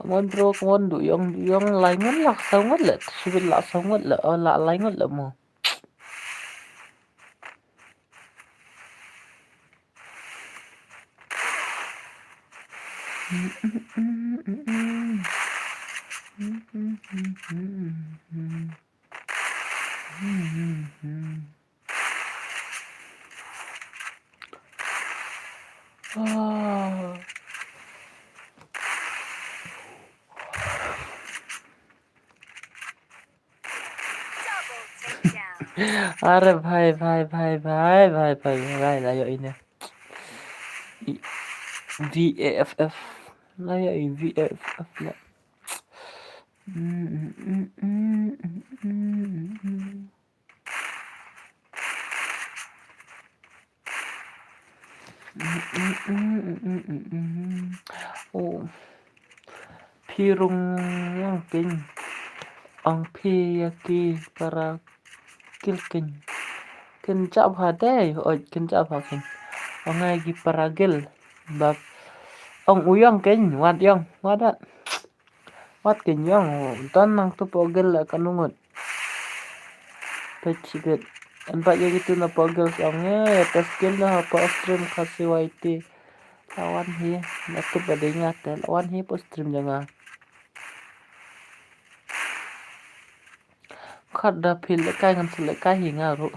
Come on bro, come on, duyong, duyong, lai ngut lak saw ngut le, shibit lak saw ngut le, oh, lak lai ngut le mo. Ah. Are bhai, bhai, bhai, la ïoh ine. I, V A F F. La ïoh i V A F F la. Oh. Phi rung ong keiñ. Ong phi ïa ki para kil keiñ. Kin jap ha dei, oi kin jap ha keiñ. Ong ai ki para gil. Bak. Ong u ïong keiñ, wat ïong, wat dat. Wat keiñ ïong, don nang tu pogel la kan ungut. Pechibit. An ba ïa gitu na pogel ong eh, pas gel na ha pa stream Khasi Y T. Lawan hi, na tu ba dei nga te, lawan hi pa stream jong nga. Khat da phi lehkai ngan sa lehkai hi nga ruh.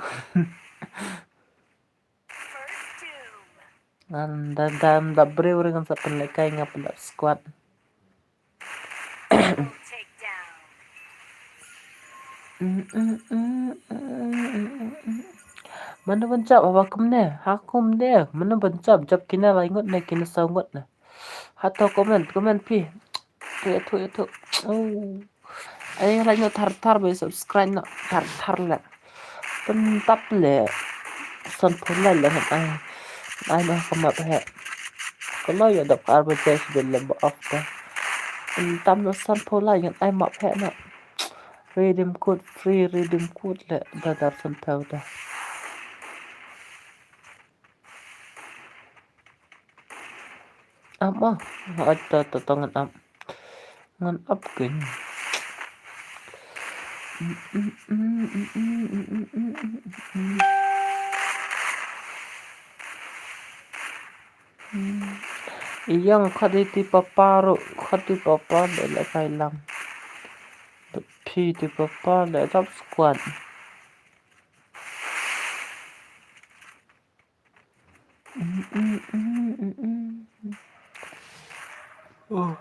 Ngan da da da briew ruh ngan sa pynlehkai nga pynlap squad. Mano ban jop ha kumne, ha kumne, mano ban jop, jop kine lai ngut ne, kine saw ngut ne. Hato comment, comment phi. Ïathuh, ïathuh, ïathuh. Oh. Ai, like noh thar thar ba subscribe noh thar thar leh. Pyntap leh. San phew like leh ngan ai. Ai noh ka map heh. Ka la ïa dap ka ar baje shi bel leh ba off te. Pyntap noh san phew like ngan ai map heh noh. Redeem code, free redeem code leh da dar san phew da. Ap ma. Hooid, to, to, to, ngan ap. Ngan ap keiñ. Ïong khot ïa ti papa ruh, khot ti papa ba lehkai lang. Phi ti papa leh top squad. Oh.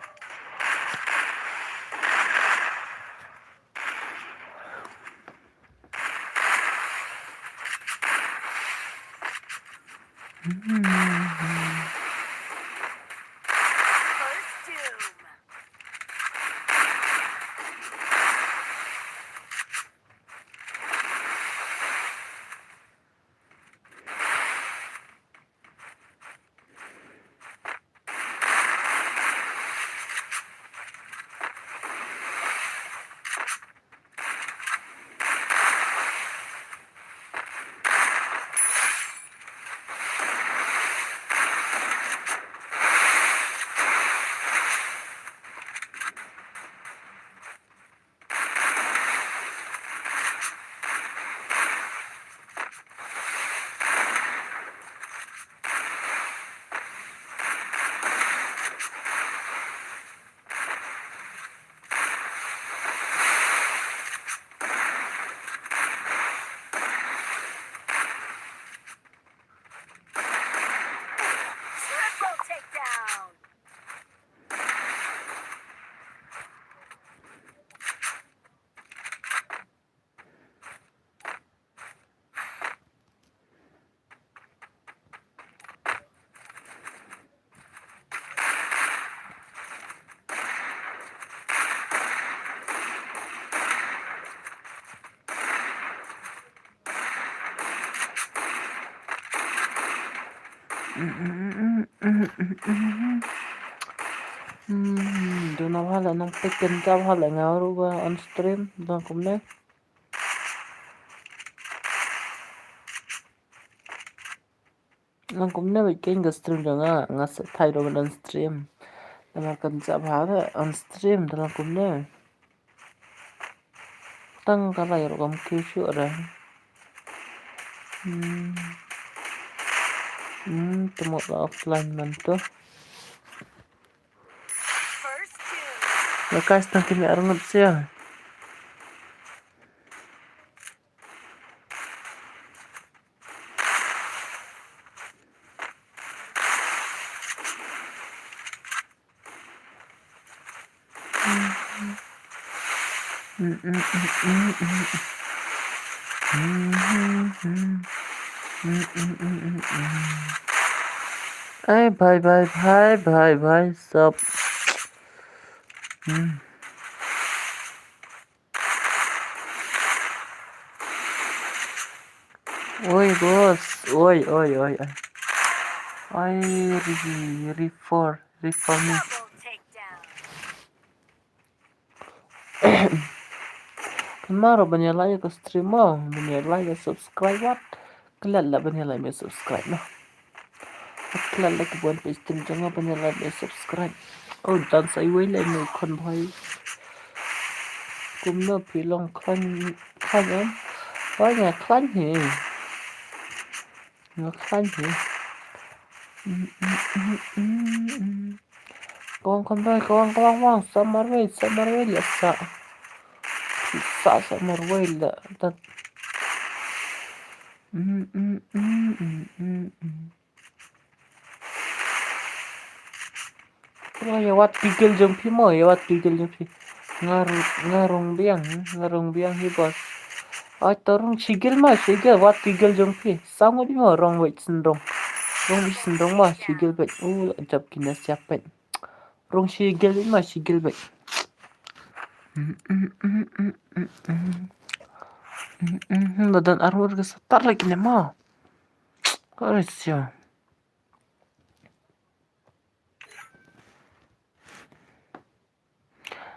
Triple takedown. Hmm, duna bha la nang pek ken ka bha la nga ruh ba on stream ba kumne. Nang kumne ba ken ka stream jong nga, nga sa thai ruh ban on stream. Namar kan sa bha on stream da nang kumne. Tang ka lai ruh kam kiew shuh re. Hmm. Hmm, te mut la offline man to. Ya guys, tang kine arngut sia. Ai, bye, bye, bye, bye, bye, stop. Hmm. Oi, boss. Oi, oi, oi, oi. Oi, re-, re-, for, re-, for me. Kynmaw ruh ban ïa like ïa ka stream mo, ban ïa like ïa subscribe wat. Klet la ban ïa like ban subscribe mo. Klet la ki ban page stream jong nga ban ïa like ban subscribe. Oh, dance ai wei la mo khon bhai. Kumno phi long khlaiñ khlaiñ em? Wei nga khlaiñ hi. Nga khlaiñ hi. Kawang kawang kawang kawang kawang sa marwei sa marwei la sa. Sa sa marwei la. Tat. Ïa wat ki gel jong phi mo, ïa wat ki gel jong phi. Nga rung, nga rung biang, nga rung biang hi boss. Ai to rung shi gel ma, shi gel wat ki gel jong phi. Sa ngut mo rung wei sendrong. Rung wei sendrong ma, shi gel beit. U la jap kine siap beit. Rung shi gel beit ma, shi gel beit. Ba don armor ka sa tar lagi ne ma. Ka res ya.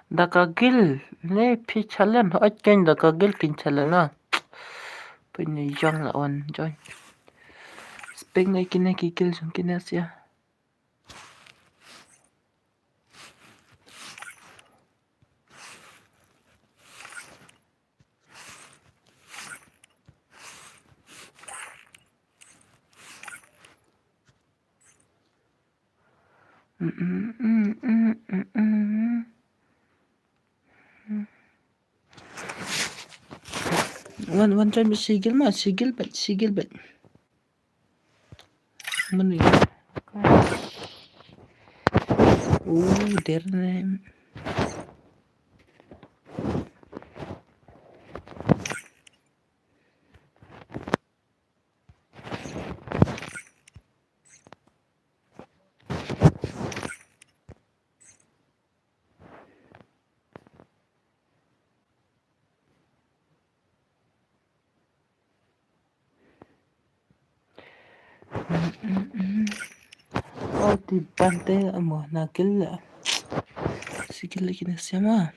Da ka gil ne phi challenge, oi ken da ka gil kin challenge na. Phi ne jong la on join. Speng ne kine ki gil jong kine sia. Wan, wan join bad shi gil ma, shi gil bad, shi gil bad. Mani. Oh, der ne. Oh, ti bante amo na gil. Shi gil lagi na siama.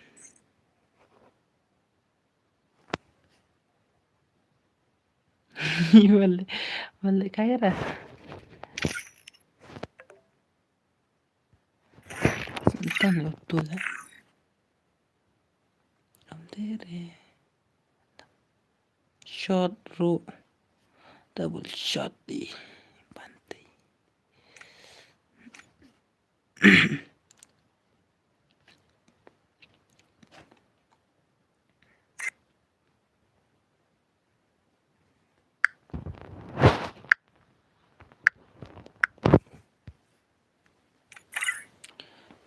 Wale, wale kaira. Tan lo tu la. Am tere. Shot ru. Double shot di. Bante.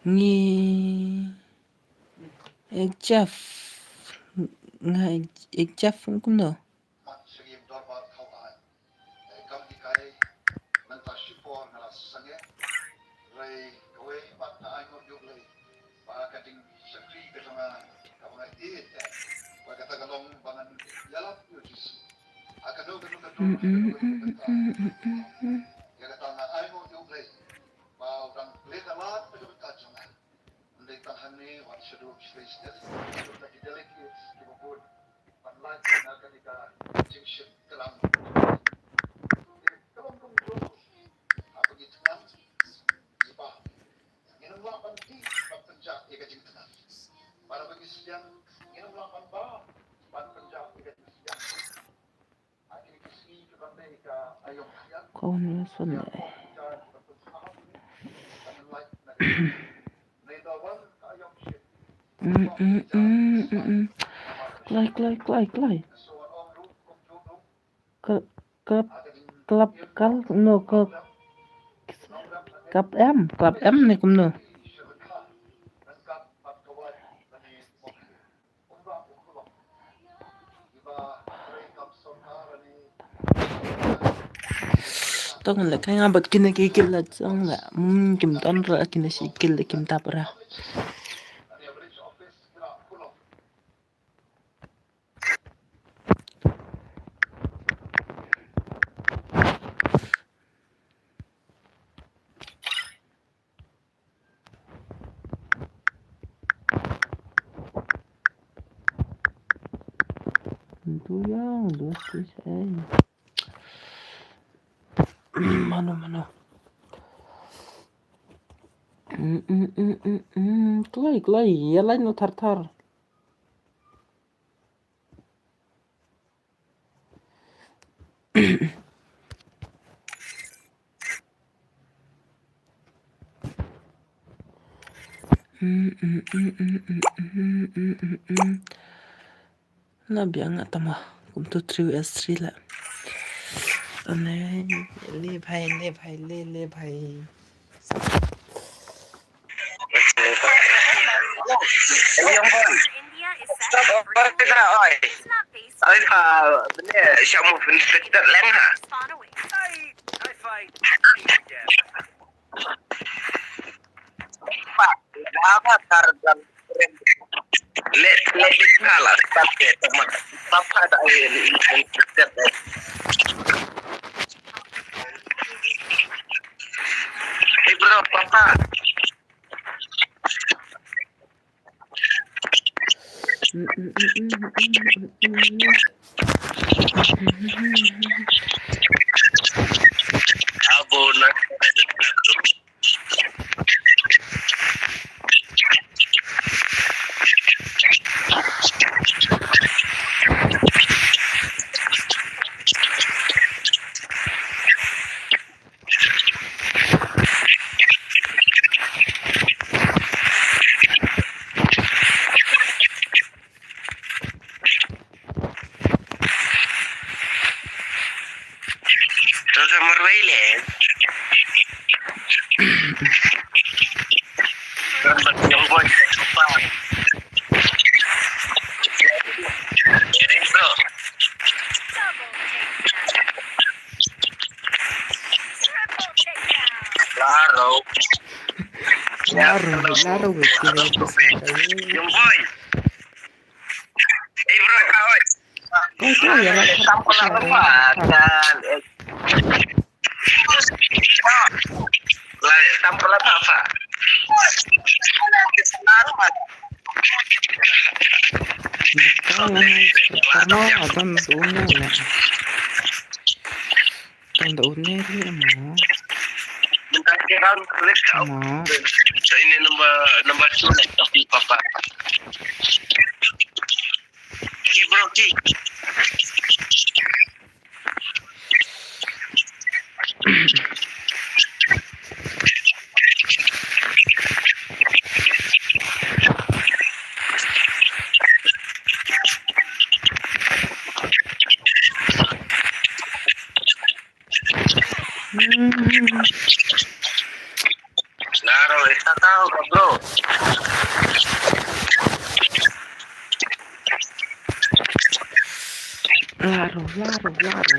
Ngi ek jaf. Nga ek jaf kumno. Kam dei kai mynta shipor nga la sangeh. Hynrei kawei pat nga ainguh ïa U Blei ba ka jingshakri ka jong nga kaba nga ïeit eh, ba kata ka long ba ngan ïalap ïa U Jisu ha kano kano ka dur, ha kano kano ka bynta. Ïa kata nga ainguh ïa U Blei ba u dang plie da lad na ka bynta jong nga. Ym dei tang hangne, wat shaduh shlei sdang, shaduh na ki delegates kiba bun ban lait na kane ka jingshit klam. Ka long kumjuh haba ngi thngan, ngi bah. Ngin ym lah ban dih ban pynjah ïa ka jingthngan. Bad haba ngi sliang, ngin ym lah ban bah ban pynjah ïa ka jingthngan. Kawan na son le. Mm, mm, mm, mm, mm. Kloi, kloi, kloi, kloi. Klap, klap, klap, no, klap. Klap em, klap em ne kumno. Tang le ka nga bad kine ki kila tang le. Mm, kim ton ra kine shi kila kim tap ra. Yang, dos, tres, eh. Mano, mano. Mm, mm, mm, mm, mm. Kloi, kloi. Ïa lai no thar thar. Mm, mm, mm. Na biang nga tama. Kumtu three S three la. Ane, le bhai, le bhai, le, le bhai. Young boy. Stop, oi, oi. Oi, pa, bne, shamu fin fit leng ha. Let, let it color. Stop it. Papa, da, eh, eh, eh, eh, eh. Hey, bro, papa. Abo na. Entonces, Marbella. Young boy, pa. Claro. Claro, claro, güey, tiene que pasar, güey. Young boy. Hey, bro, how are you? Hey, bro, ya la. Tampoco la ropa, tal, eh. La, tampoco la ropa. Tang da une ri mo. Mo. So ini number, number two na tapi papa. Ki bro ki. Claro, está atado, bro. Claro, claro, claro.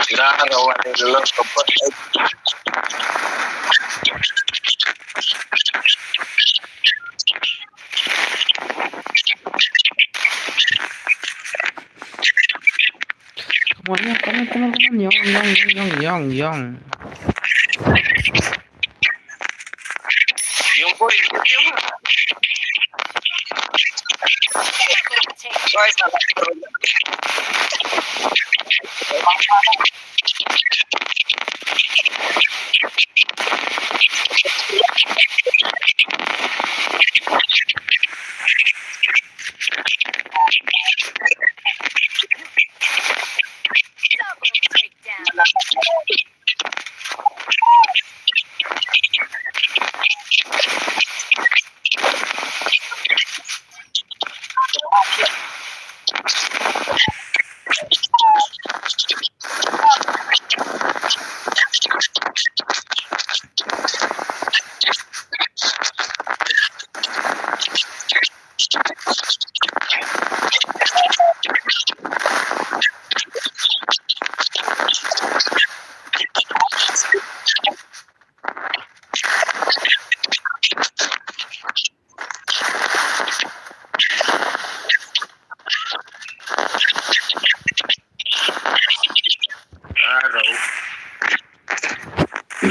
Claro, vale, lo soporto. Come on, come on, come on, come on. Young, young, young, young, young, young. Young boy, young. Double takedown.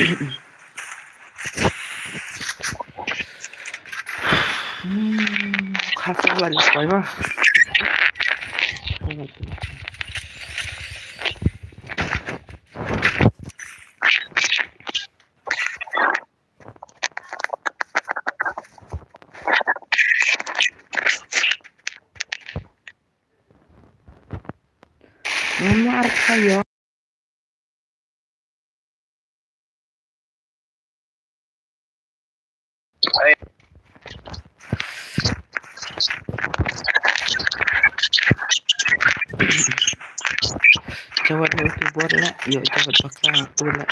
Hmm, khasa la ni koi ma. Namar kayo. Jawat mo tu bor la, yo jawat bakla tu la.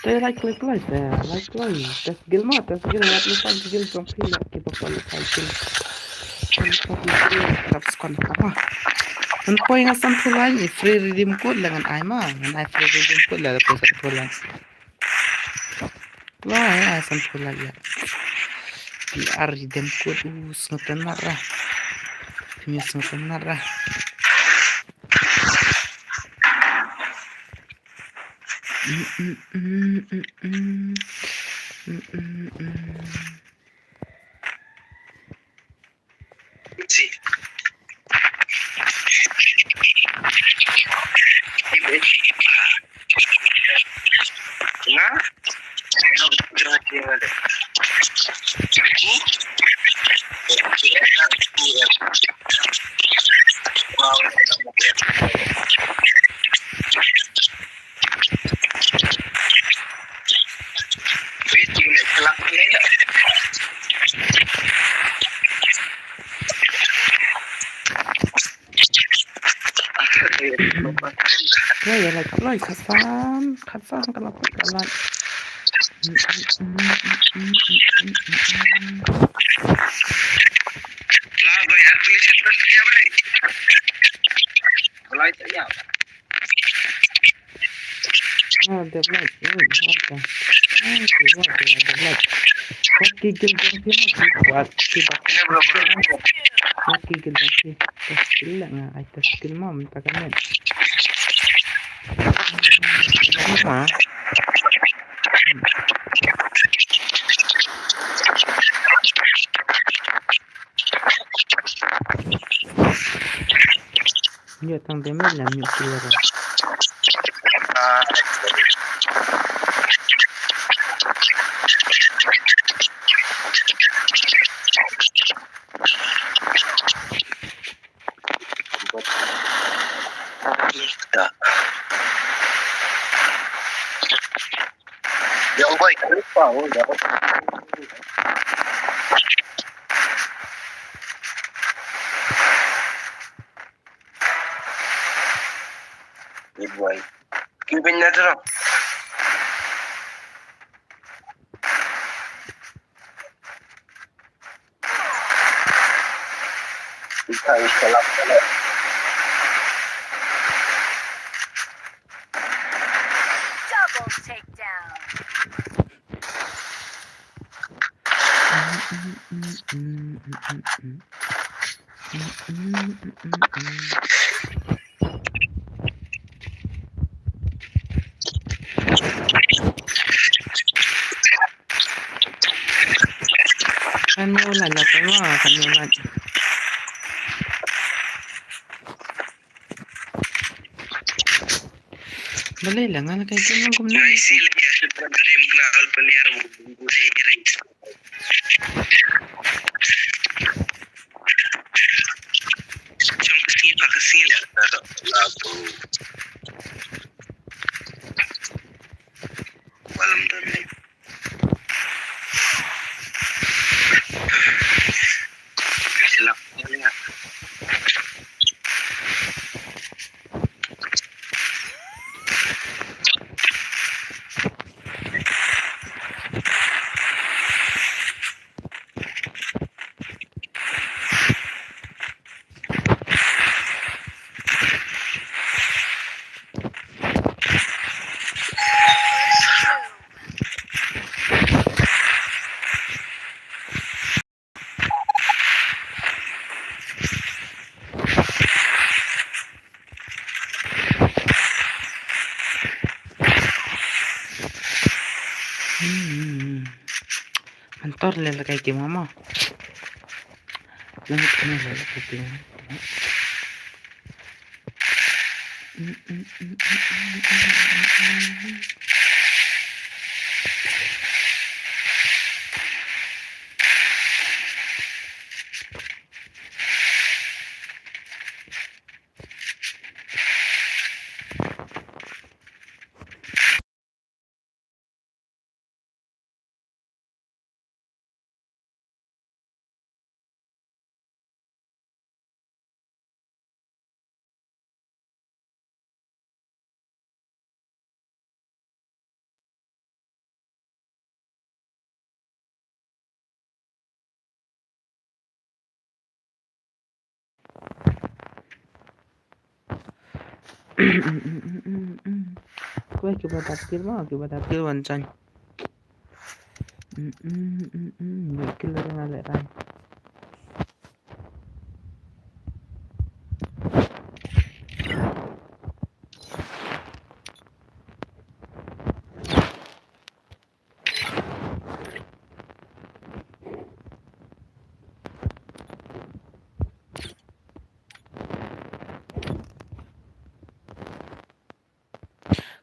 Te lai kloi kloi te, lai kloi. Te skill ma, te skill ngat lu pan skill jong phi la ki ba kwalified skill. Kan ka skill rap skon ka ma. Ngan poi nga san pulai ni free redeem code la ngan ai ma, ngan ai free redeem code la poi san pulai. Wah, ya, san pulai ya. P R redeem code, uh, sngewtynnat ra. Phi sngewtynnat ra. Mm, mm, mm. Ïa, ïa, like, like, khatsan, khatsan, ka la put, ka la. Ah, the blood. Oh, okay. Ah, okay, okay, the blood. Wat ki gil jong phi, wat ki ba. Wat ki gil jong phi. Test skill la nga, ai test skill ma mynta ka net. Ma. Ïa tang damage la mute clear. Good boy. Keep in that rock. Double takedown. Kan mo la la pa ma, kan mo la. Balei la nga la kai kum kum na. Guys, sila ya se para dream kena al peliar bu bu se iring. Jom ke sini, pak ke sini lah. Labu. Malam dan ni. Silap ni lah. Hmm. Mentor le la kai tim mama. Langit kena le la kai tim. Kue kiba dap kill ma, kiba dap kill wan jan. Mm, mm, mm, mm. Kill la nga le rai.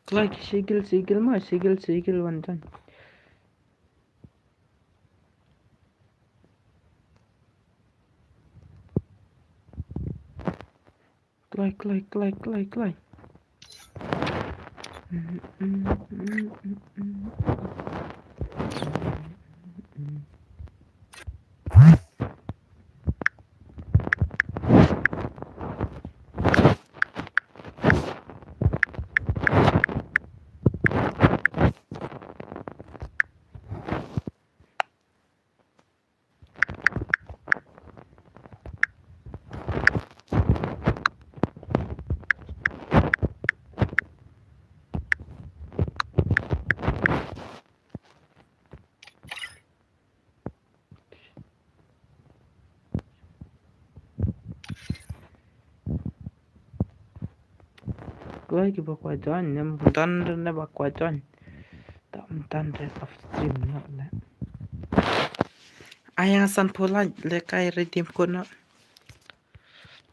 Kloi, shi kill, shi kill ma, shi kill, shi kill wan jan. Kloi, kloi, kloi, kloi, kloi. Kloi kiba kwah join, ne ym don re ne ba kwah join. Tam tan re off stream ne le. Ai nga san pulai le kai redeem code na.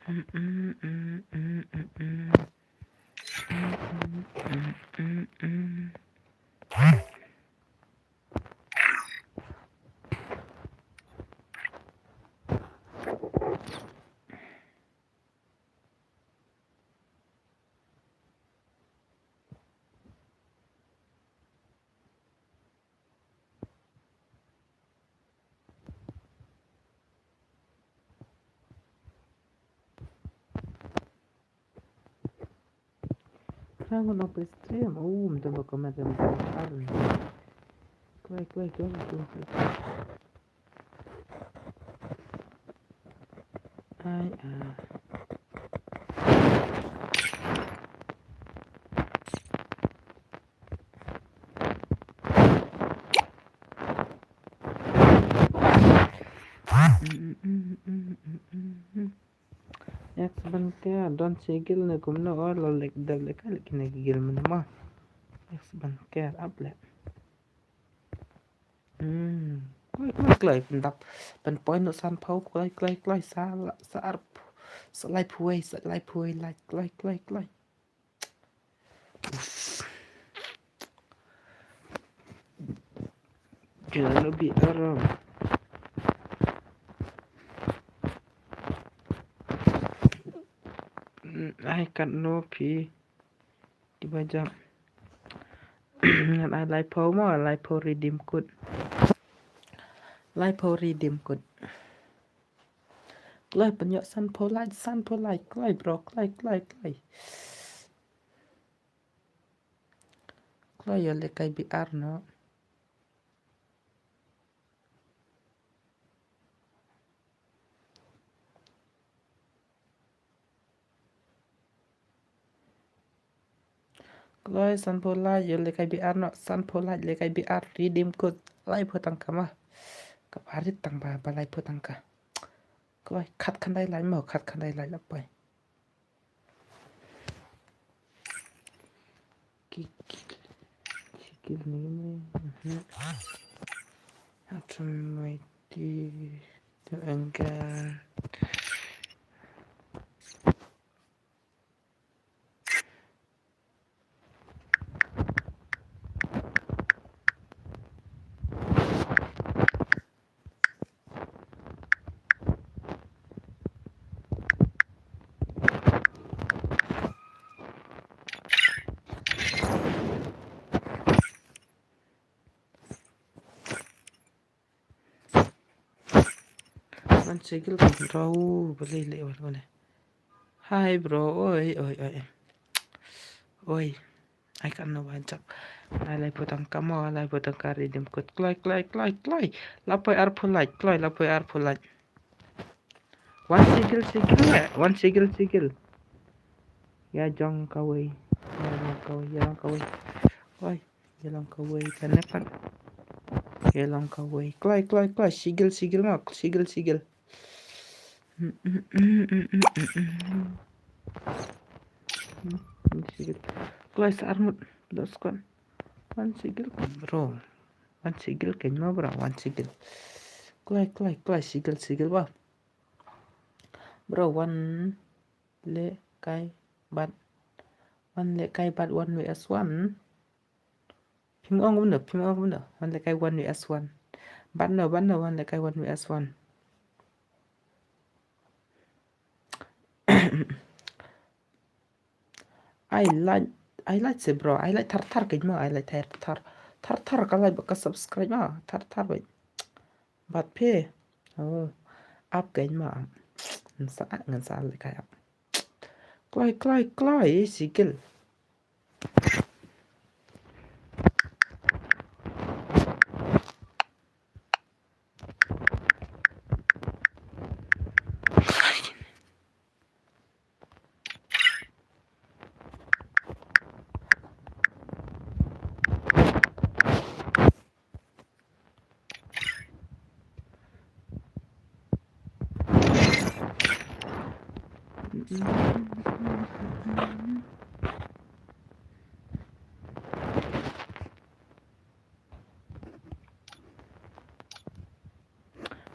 Mm, mm, mm, mm, mm, mm. Mm, mm, mm, mm, mm. Rango no pe stream, um, tengo que me tengo que. Kloi, kloi, kloi, kloi, kloi. Ai, ah. Mm, mm, mm. Yak ban ker don shi kill ne kumno, o la lek da lek lek ne kill mano ma. Yak ban ker ap le. Hmm. Kloi, kloi, kloi, pyndap. Pynpoi noh san phew, kloi, kloi, kloi, sa, sa arphew, sa laiphew wei, sa laiphew wei, lai, kloi, kloi, kloi. Jalo bi aram. Ai kat no phi. Kiba jam. Ngan ai laiphew mo, laiphew redeem code. Laiphew redeem code. Kloi pynïoh sanphew like, sanphew like, kloi bro, kloi, kloi, kloi. Kloi ïa lehkai biar no. Kloi sanphew like ïa lehkai biar no, sanphew like lehkai biar redeem code laiphew tangka ma. Ka barit tang ba, ba laiphew tangka. Kloi khatkhyndai like mo, khatkhyndai like la poi. Ki, ki, ki, ki, ni, ni. Mhm. Atum mai ti tu enggan. Wan sigil ka bro, balei leh wan balei. Hi bro, oi, oi, oi. Oi. Ai kan no wan chap. Ai laiphew tangka mo, laiphew tangka redeem code. Kloi, kloi, kloi, kloi. La poi arphew like, kloi, la poi arphew like. Wan sigil, sigil, eh. Wan sigil, sigil. Ïa jong kawei. Ïa jong kawei, ïa jong kawei. Oi. Ïa long kawei kane pat. Ïa long kawei. Kloi, kloi, kloi. Sigil, sigil mo. Sigil, sigil. Sigil. Kloi sa arngut. Dot squad. Wan sigil kan bro. Wan sigil kan mo bro. Wan sigil. Kloi, kloi, kloi. Sigil, sigil mo. Bro, wan lehkai bad. Wan lehkai bad one V S one. Phim ong kumno, phim ong kumno. Wan lehkai one V S one. Bad no, bad no, wan lehkai one V S one. Ai like, ai like se bro, ai like thar thar keiñ mo, ai like thar thar. Thar thar ka like bad ka subscribe mo, thar thar bad. Bad phi. Oh, ap keiñ mo ap. Ngan sa, ngan sa lehkai ap. Kloi, kloi, kloi, sigil.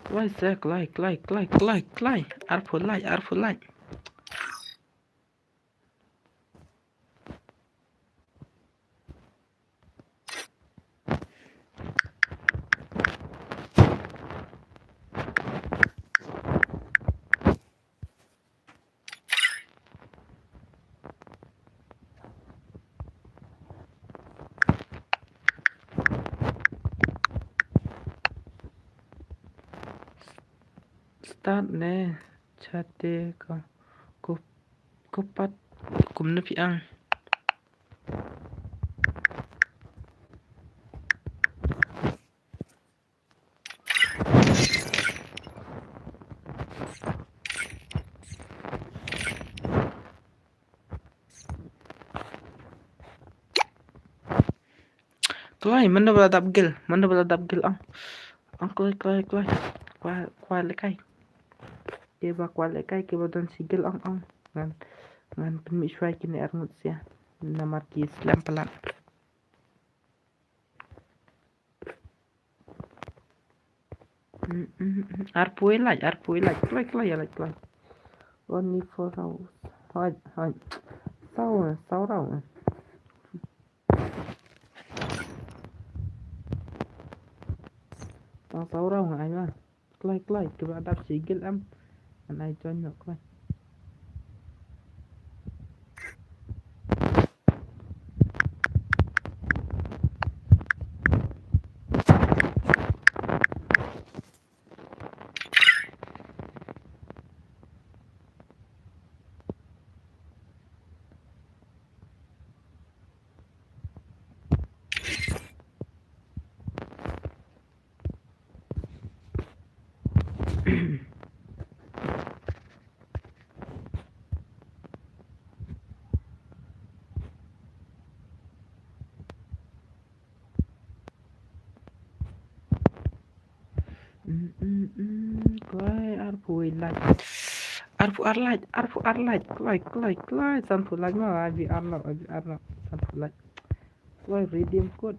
Kloi se, kloi, kloi, kloi, kloi, kloi. Arphew like, arphew like. Start ne chate ko, ko, ko pat kumne phi ang. Kloi, mano ba la dap gil, mano ba la dap gil ang. Ang kloi, kloi, kloi. Kwah, kwah lehkai. Kiba kwah lehkai, kiba don sigil ang ang. Ngan, ngan pynmih shuwa kine arngut sia. Namar ki slem palat. Mm, mm, mm. Arphew like, arphew like. Kloi, kloi, ïa like, kloi. Only four rounds. Hoi, hoi. Saw, saw round. Saurau nga ai ma. Kloi kloi kiba dap sigil em. Ngan ai join noh kloi. Mm, mm, mm. Kloi arphew wei like. Arphew ar like, arphew ar like. Kloi, kloi, kloi. Sanphew like ma, abi ar like, abi ar like. Sanphew like. Kloi redeem code.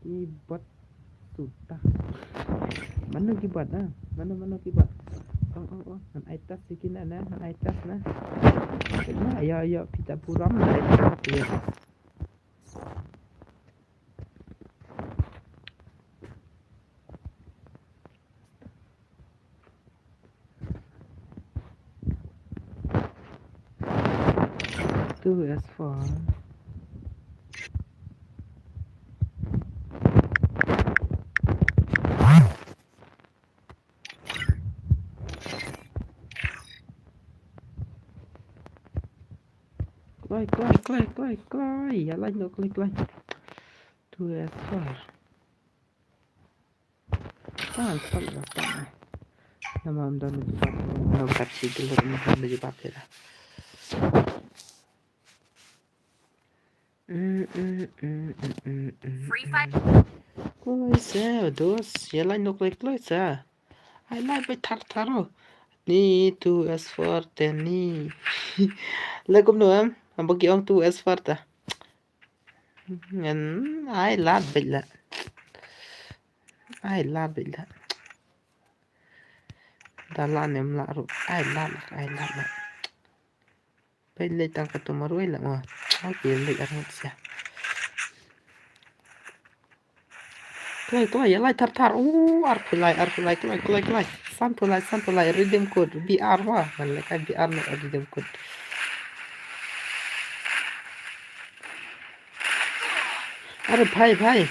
Keyboard suda. Mano keyboard ah? Mano, mano keyboard? Oh, oh, oh. Ngan ai test sikit na, na. Ngan ai test na. Kena, ya, ya, pita buram na ai test, ya. Two S four. Kloi, kloi, kloi, kloi, kloi. Ïa lait noh kloi, kloi. Two S four. Tan, tan, tan. Namar ym don jibat, ym don jibat sigil, ym don jibat ïa. Mm, mm, mm, mm, mm, mm. Free Fire. Kloi sa, dos, ïa lait noh kloi, kloi sa. Ai lait beit thar thar oh. Ni two S four te ni. La kumno em, amba ki ong two S four ta. Ngan ai lad beit la. Ai lad beit la. Da la ne em la ruh. Ai lad la, ai lad la. Peit leit tang katu marwei la mo. Ai ki leit arngut sia. Kloi, kloi, ïa lai thar thar. U, arphew lai, arphew lai, kloi, kloi, kloi. Sanphew lai, sanphew lai, redeem code, B R wa. Ngan leh kai B R noh redeem code. Are bhai, bhai.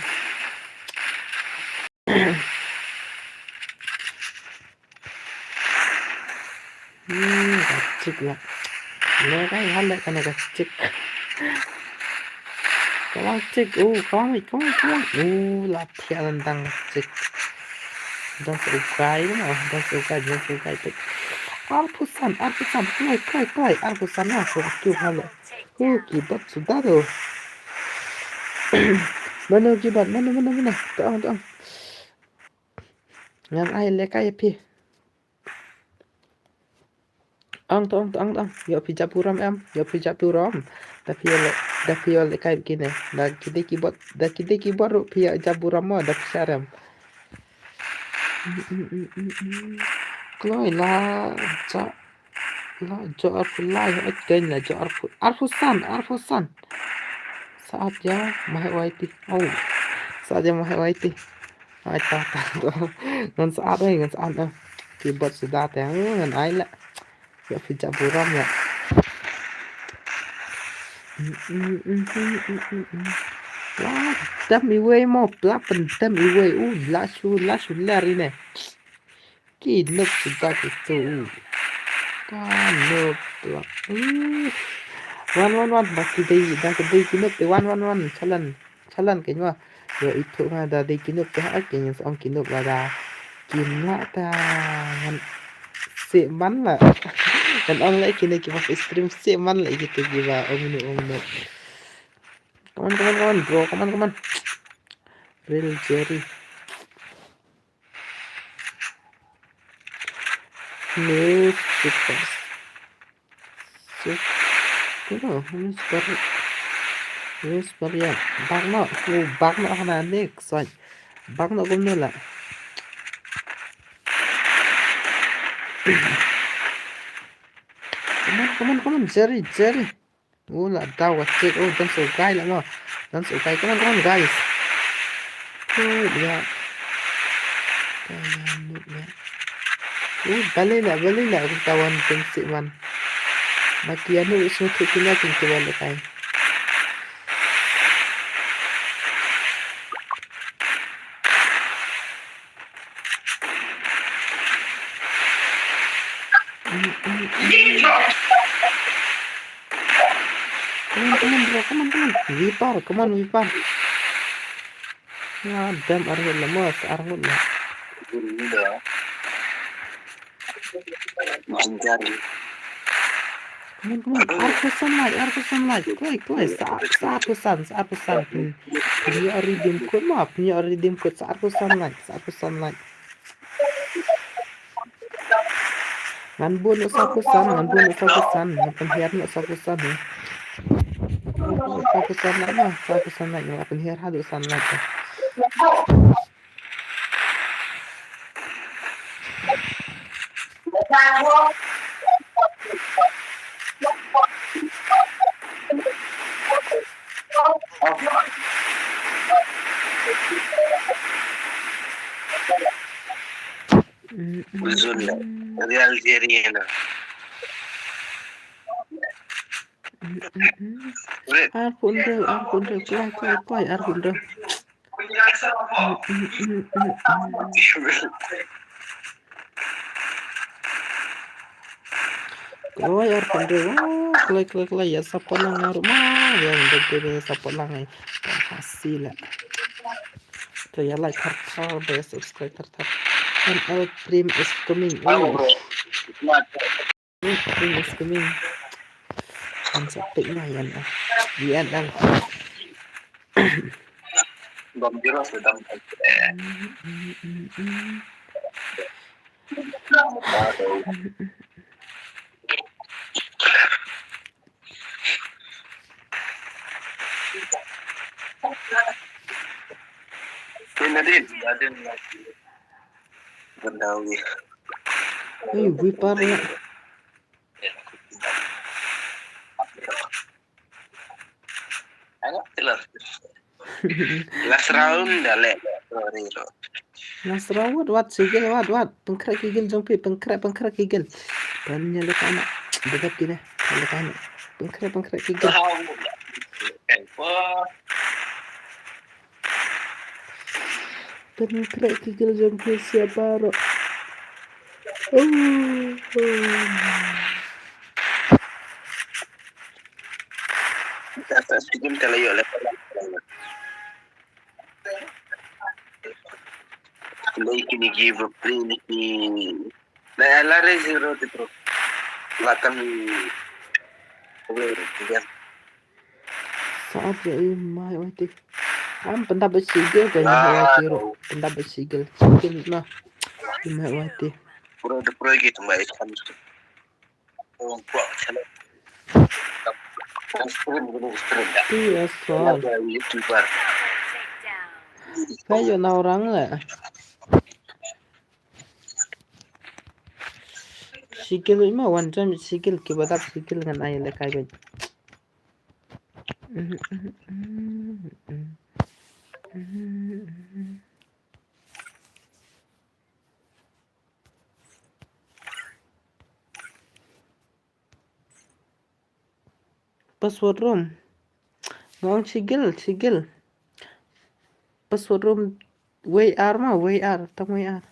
Hmm, ka chik la. Leh kai hal leh kane ka chik. Ka wan chik, oh, ka wan, ka wan, ka wan. Oh, la thiah lyndang ka chik. Dang sa u kai mo, dang sa u kai, dang sa u kai peit. Arphew san, arphew san, kloi, kloi, kloi, arphew san na, ko kiew hal leh. Oh, ki bot suda to. Mano ki bot, mano, mano, mano. To ong, to ong. Ngan ai leh kai ïa phi. Ong to ong to ong to ong. Ïoh phi jap burom em, ïoh phi jap burom. Da phi ïoh leh, da phi ïoh leh kai kine. Da kine ki bot, da kine ki bot ruh phi ïoh jap burom mo, da phi sharem. Kloi la jap. La jor arphew lai, hooid kein la jor arphew, arphew san, arphew san. Saat ïa ma heh wai ti. Oh. Saat ïa ma heh wai ti. Ai ta ta ta. Ngan saat oi, ngan saat oi. Ki bot suda te, hmm, ngan ai la. Ïa phi jap burom ïa. La dem iwei mo, la pyndem iwei. U la shu, la shu ler ine. Ki noob suda kitu. Ka noob la. Uh. Wan wan wan, da ki dei, da ki dei ki noob te wan wan wan. Chalan, chalan kein wa. Ïoh ithuh nga da dei ki noob te ha kein, ngan sa ong ki noob la da. Kim lah ta ngan seh man la. Ngan ong leh kine ki ma stream seh man la kitu kiba ong no ong no. Come on, come on, come on, bro. Come on, come on. Real Jerry. New super. Super. New super. New super ya. Bak noh. Oh, bak noh hana next one. Bak noh kumno la. Come on, Come on, come on, Jerry, Jerry. Oh, la daw ka check. Oh, dang so guy la mo. Dang so guy. Come on, come on, guys. Oh, ya. Oh, balei la, balei la, tawan pun si man. Maki anu isu tu kina kin kiwan lekai. Come on, come on, bro. Come on, come on. Vipar, come on, Vipar. Ya, dam arhut la, mos, arhut la. Jinjar. Come on, come on. Arphew san like, arphew san like. Kloi, kloi. Sa, sa arphew san, sa arphew san. Pyn, pyn ïoh redeem code mo, pyn ïoh redeem code. Sa arphew san like, sa arphew san like. Ngan bun noh sa arphew san, ngan bun noh sa arphew san. Ngan pynhiar noh sa arphew san, eh. Sa arphew san like mo, sa arphew san like. Ngan pynhiar haduh san like. Zul, Real Jerry na. Arphew hynriew, arphew hynriew, kloi, kloi, kloi, arphew hynriew. Kloi arphew hynriew. Oh, kloi, kloi, kloi. Ïa support lang nga ruh ma. Ïa, ïa, ïa, ïa support lang ai. Tang hasi la. To ïa like thar thar, ba ïa subscribe thar thar. M L Prim is coming. Oh. Prim is coming. Kan sa pek na yan ah. Di an ang. Bam jiro sedang. Nadin, Nadin lagi. Bendawi. Hey, Vipar. Last round dah leh. Sorry, bro. Last round, wat, wat, Sigil, wat, wat. Pynkhreh ki gil jong phi, pynkhreh, pynkhreh ki gil. Ban ïa leh kana. Dekat kine. Ïa leh kana. Pynkhreh, pynkhreh ki gil. Pynkhreh ki gil jong phi sha baroh. Oh, oh. Kata Sigil ka la ïoh leh. Lei kine ki ba pli ni ki. Na la re zero te pro. La tam. Sa ap ïa i mai wati. Am pyndap ba Sigil ka i mai wati ro. Pyndap ba Sigil. Sigil na. I mai wati. Pro de pro ki tumba i kan. Ti asal. Kayo na orang le. Sigil ima wan jam Sigil ki badap Sigil ngan ai le kai. Password room. Ngong Sigil, Sigil. Password room wei ar ma, wei ar, tang wei ar.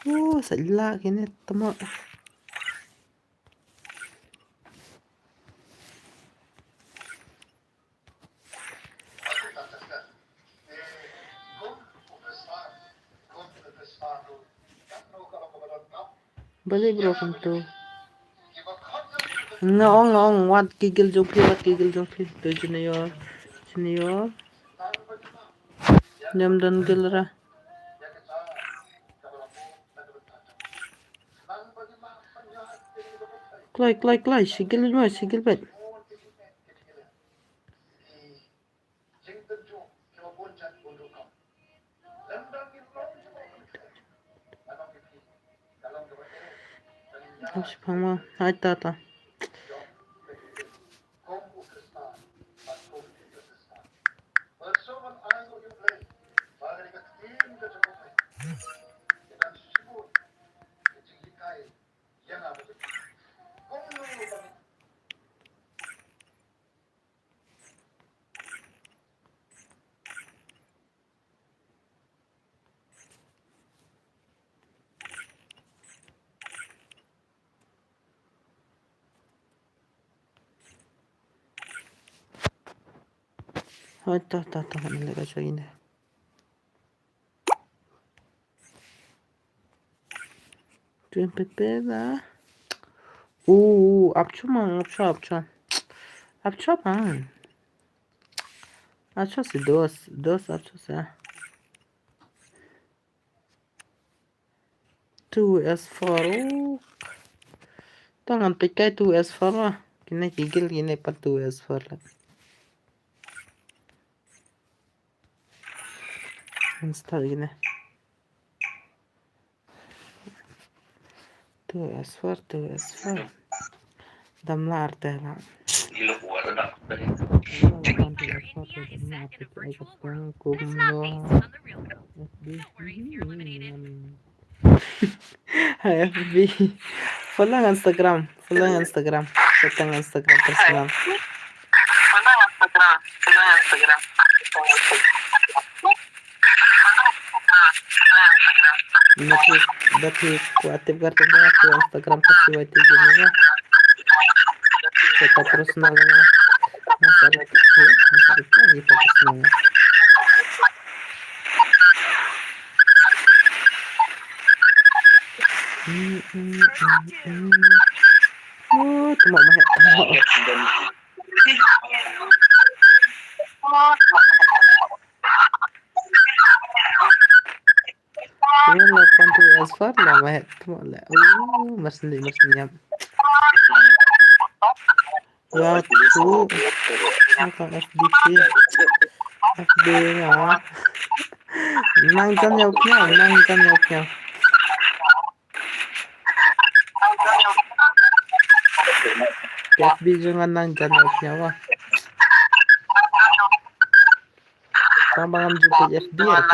Oh, sa ila kine tama. Balik bro, kumtu. Nga ong, nga ong, wat ki guild jong phi, wat ki guild jong phi. To junior, junior. Niam don guild ra. Kloi, kloi, kloi, shi guild mo, shi guild bet. Ap shi pang ma. Hai ta ta. Hoi, ta, ta, ta, ngan leh ka jong ine. Tuen pepe da. U, apcho mang, apcho, apcho. Apcho mang. Apcho si dos, dos apcho sa. Two S four. Oh. Tang ngan peit kai two S four ma. Kine ki guild kine pat two S four la. Install kine. Two S four, two S four. Dam lar te la. F B. Follow Instagram. Follow Instagram. Follow Instagram personal. Ina ki, da ki kwah tip gar tip da ki Instagram ka C Y T Gaming ya. Kita personal ya. Masa ada ki, masa ada ki personal. Hmm, hmm, hmm, hmm. Oh, tengok mahek, tengok. Ini lapan tu asfar lah, mahek, tengok lah. Oh, mas ni, mas ni. Waktu, apa F B T? F B ya. Nang jan ya, nang jan ya. F B jong nga nang jan ya wa. Tang ba ngam ju peit F B ya.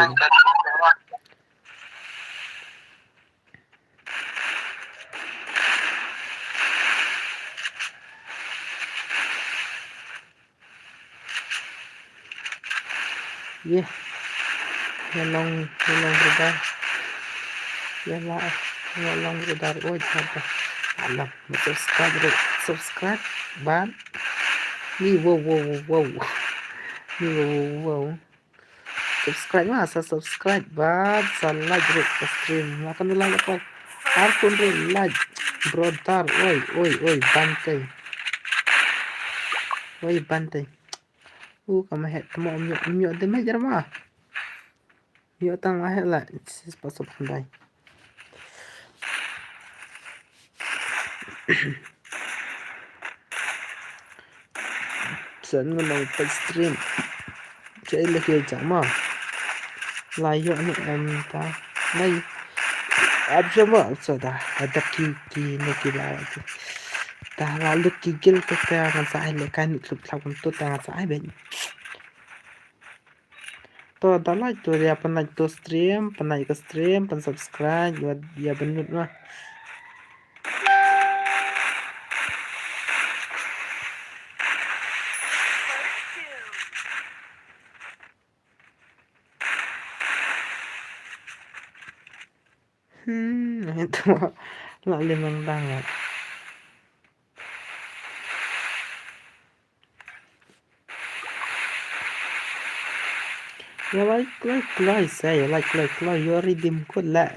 Ye. Ye long, ye long brother. Ye la, ye long brother. Oi, brother. Alam, subscribe, subscribe, ban. Ni wow, wow, wow, wow. Ni wow, wow, wow. Subscribe ma, sa subscribe bad sa like ruh ka stream. Nga kan like ruh. Ar kun ruh like. Brother, oi, oi, oi, bantei. Oi, bantei. U ka mahek tmo um yo, um yo de me jar ma. Yo tang mahek la. Sis pasop khandai. Sen ngan long peit stream. Che le ke jama. La yo ni em ta. Lai. Ab jama so da. Ada ki ki ne ki la ki. Ta la lut ki gil ke ta ngan sa ai le kan klub klub tu ta ngan sa ai ben. To da like to ya pynlike to stream, pynlike ka stream, pynsubscribe, ya, ya bynnud ma. Hmm, itu la limang dang ya. Ya like, like, like, say, ya like, like, like, you redeem code la.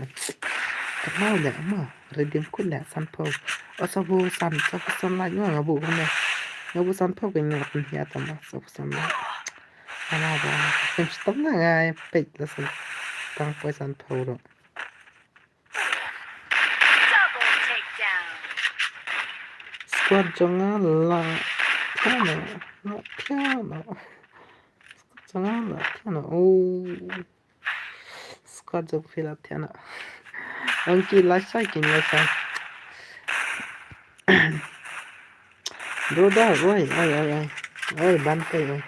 Hau leh ma, redeem code leh sanphew. O, saphew san, saphew san lait ma nga buh kumne. Nga buh sanphew kein nga pynhiar tang ma, saphew san lait. Ana ba, pynchitom na nga peit la san, tang poi sanphew ruh. Double takedown. Squad jong nga la thiah noh, la thiah noh. Squad jong nga la thiah noh. Oh. Squad jong phi la thiah noh. Ong ki lashai, ki lashai. Brother, oi, oi, oi, oi. Oi, Bante, oi.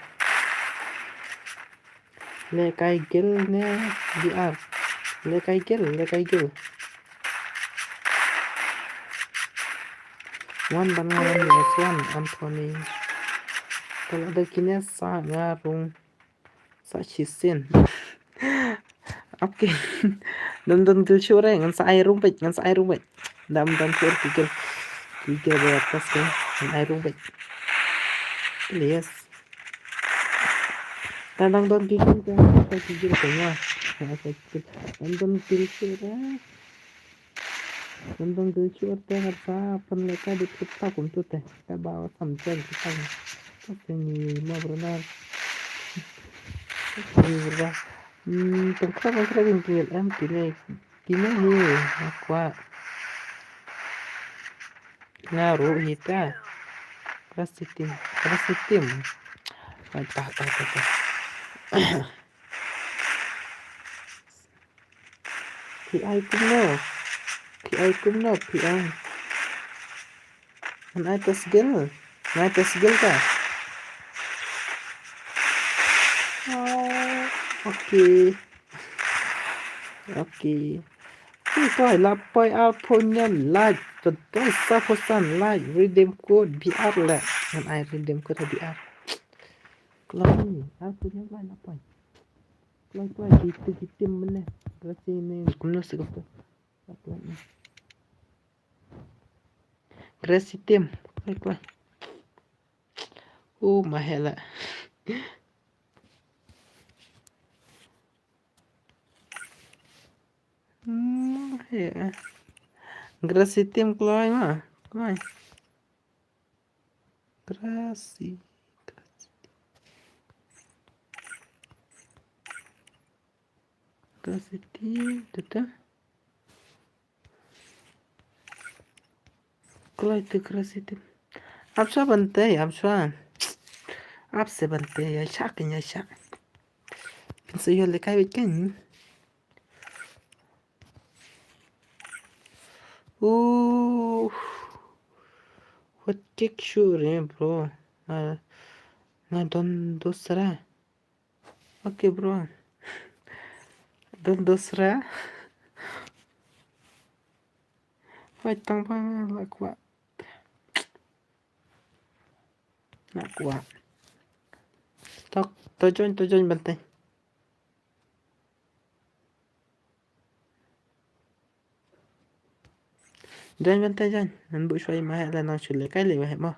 Lehkai Gil ne B R. Lehkai Gil, Lehkai Gil. Wan ban nga wan last one, Anthony. Ka la dei kine sa nga rung sa shisien. Okay. Don don gil shuh re, ngan sa ai rung beit, ngan sa ai rung beit. Dam dam shuh ki gil. Ki gil ba tas ke, ngan ai rung beit. Yes. Tang dang don ki gil ka, ka ki gil ka nga. Ka ki gil. Dang don gil shuh re. Dang don gil shuh re, ngan sa pynlehkai dei tip ta kumtu te. Ka ba wa sam chen ki tang. Ka se ni ma brother. Ni brother. Hmm, tang kra tang kra gil gil em kine. Kine ni ma kwah. Nga ruh hi ta. Kra sitim, kra sitim. Ai, ta, ta, ta, ta. Phi ai kumno? Phi ai kumno? Phi ai. Ngan ai ta sgil. Ngan ai ta sgil ka. Oh, okay. Okay. Phi poi la poi arphew hynñiew like. Pynpoi saphew san like. Redeem code B R leh. Ngan ai redeem code ha B R. Kloi arphew hynñiew like la poi. Kloi kloi ki tu ki tim mene. Gracie ne kumno se kumtu. Kloi kloi ne. Gracie tim. Kloi kloi. Oh, ma hela. Hmm, ya. Gracie tim kloi ma. Kloi. Gracie. Gracie. Gracie tim, tu tu. Kloi tu Gracie tim. Ap shuwa Bante, ap shuwa. Ap se Bante, ïa shah kein, ïa shah. Phin sa ïoh lehkai beit kein. Uh. Wat kick shuh re, bro. Nga, nga don dusra. Okay, bro. Don dusra. Wait, tang ba la kwah. La kwah. To, to join, to join Bante. Join Bante, join. Ngan buh shuwa ïa ma heh la nang shu lehkai leh ma heh mo.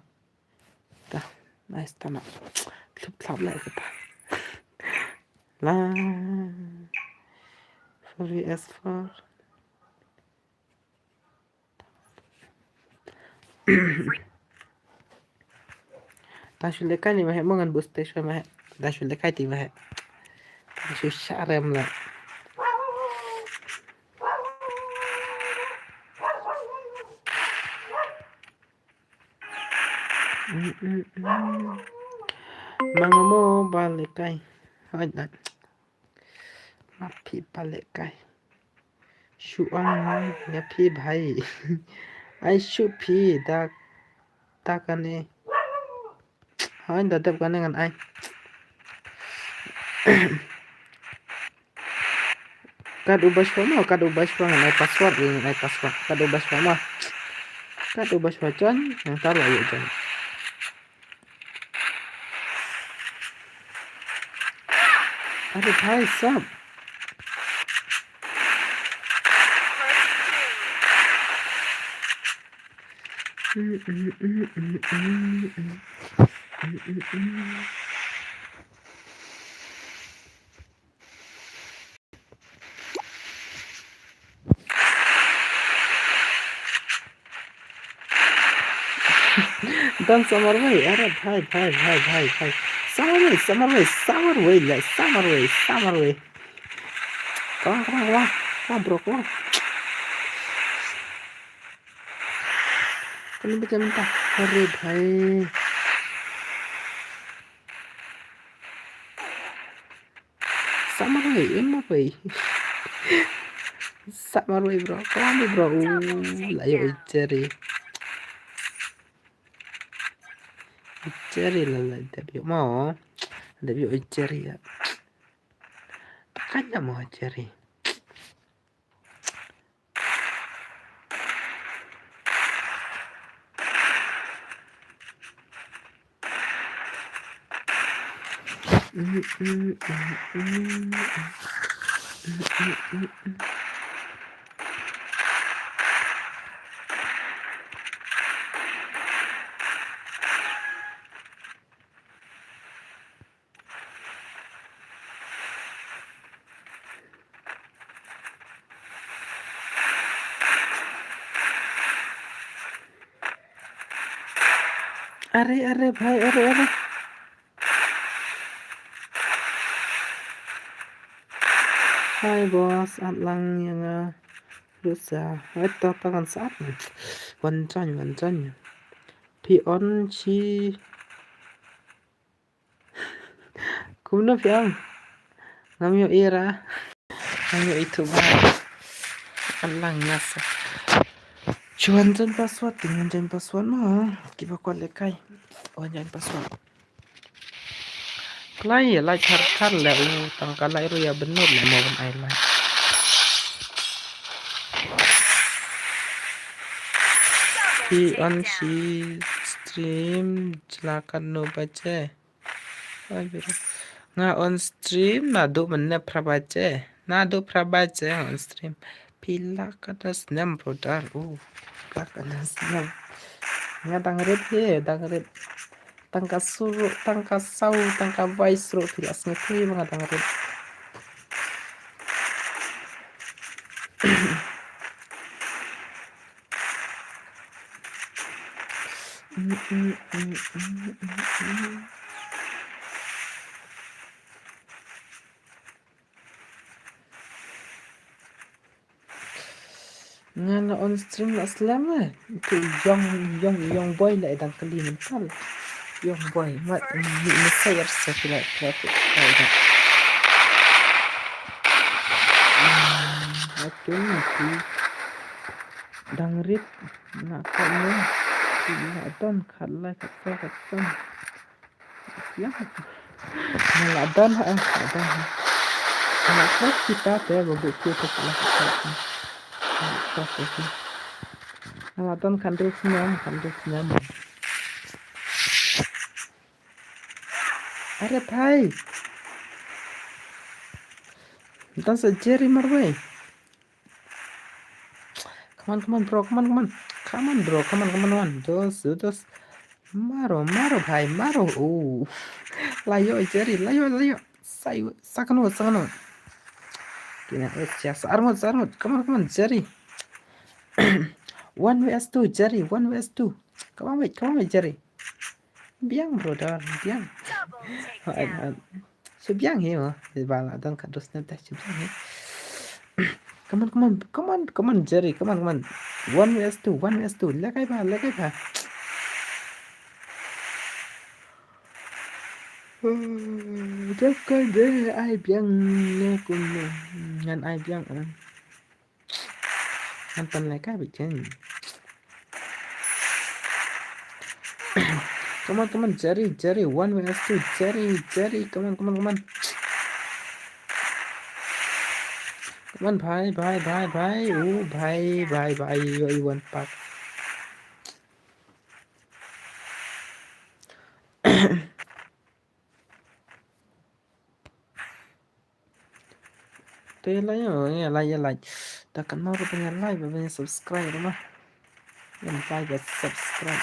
Ta, nice, ta na. Thlop thlop leh kata. La. Four V S four. Tang shu lehkai ni ma heh mo, ngan buh stage ma heh. Tang shu lehkai ti ma heh. Tang shu sharem la. Mm, mm, mm. Ma nga mo ba lehkai. Hoi, hoi. Ma phi ba lehkai. Shu ong ïa phi bhai. Ai shu phi da, da kane. Hoi, da dep kane ngan ai. Kat uba shuwa mo, kat uba shuwa ngan ai password, ngan ai password. Kat uba shuwa mo. Kat uba shuwa join, ngan tar la ïoh join. Are bhai sab. Don sa marwei, are bhai, bhai, bhai, bhai, bhai. Sa marwei, sa marwei, sa marwei, le, sa marwei, sa marwei. Come on, come on, come on. Come on, bro, come on. Kani ba jam ta. Are bhai. Sa marwei, em marwei. Sa marwei, bro. Come on, bro. Ooh, la ïoh i Jerry. I Jerry la la dep ïoh mo. Dep ïoh i Jerry ïa. Ta ka ïa mo Jerry. Are, are, bhai, are, are. Hi, boss, at lang ïa nga. Rusa. Eto, ta ngan sat. Wan join, wan join. Phi on shi. Kumno phi ong? Ngam ïohi ra. Ngam ïohi tu ba. An lang nga sa. Chuan jan password, ting jan password mo. Kiba kwah lehkai. Wan jan password. Klai, lai thar thar le u tang ka lai ruh ïa benur le mo ban ai lai. Phi on shi stream jla katno baje. Ai bro. Nga on stream naduh mynne phra baje. Naduh phra baje nga on stream. Phi la ka da snem brother. Uh, la ka da snem. Nga dang rit he, dang rit. Tang ka suru, tang ka sau, tang ka voice ruh phi la sngewthuh ba nga dang rit. Nga la on stream la slem eh. Itu young, young, young boy la i dang kylli mynta. Young boy, mat ni ni sayer sa kila kila tu. Atun mati. Dang rit na ka ni. Ina don khat lai khat ko khat ton. Ïa. Nga la don ha, nga la don ha. Nga la don kita te ba bu kita te la kita. Nga la don khandrus nyam, khandrus nyam. Are bhai. Don sa Jerry marwei. Come on, come on, bro. Come on, come on. Come on, bro. Come on, come on, one. Dos, dos. Maro, maro, bhai, maro. Oh. Layo, Jerry. Layo, layo. Sai, sakno, sakno. Kina, eh, siya, sa armut, sa armut. Come on, come on, Jerry. One versus two, Jerry. One versus two. Come on, wait, come on, wait, Jerry. Biang, brother, biang. Hai, hai. Shu biang hi mo. Ba la don ka dos nem ta shu biang hi. Come on, come on, come on, come on, Jerry, come on, come on. One versus two, one versus two. Lekai ba, lekai ba. Jaka de ai biang ne kum ne. Ngan ai biang. Ngan tan lekai ba chen. Come on, come on, Jerry, Jerry, one versus two, Jerry, Jerry, come on, come on, come on. Come on, bhai, bhai, bhai, bhai. Oh, bhai, bhai, bhai, yo, you one pack. Te ïa like, ïa like, ïa like. Da kan mau ruh ban ïa like, ban ïa subscribe ruh ma. Ïa like bad subscribe.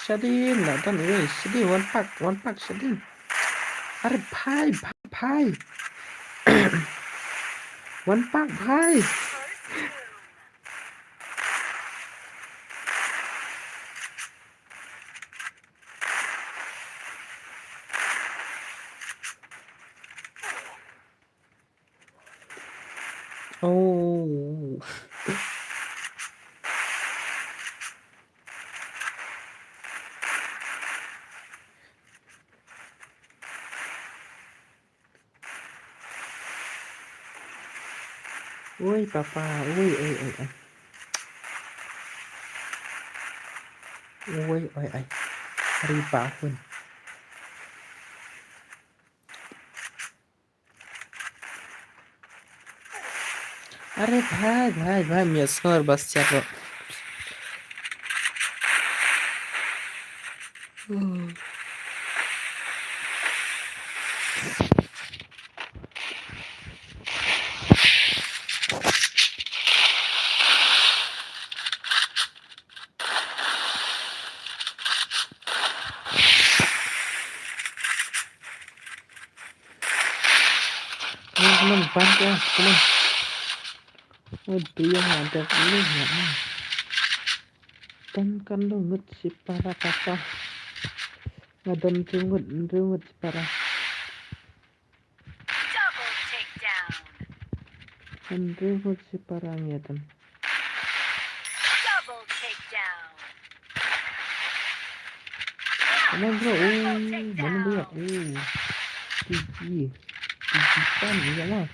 Shadin, la don wei, shadin, wan pak, wan pak, shadin. Are phai, phai, phai. Wan pak, phai. Oh. Oi, papa, oi, oi, oi, oi. Oi, oi, oi. Riba hun. Are bhai, bhai, bhai, mi snor bas charo. Hmm. Come on, come on, come on. Oh, do you want that? Really, yeah. Tan kan do ngut si para papa. Ngadon ringut, ringut si para. Double takedown. Kan ringut si para ngadon. Double takedown. Come on, bro. Triple takedown. Oh, mana dia? Oh. T G. T G kan dia lah.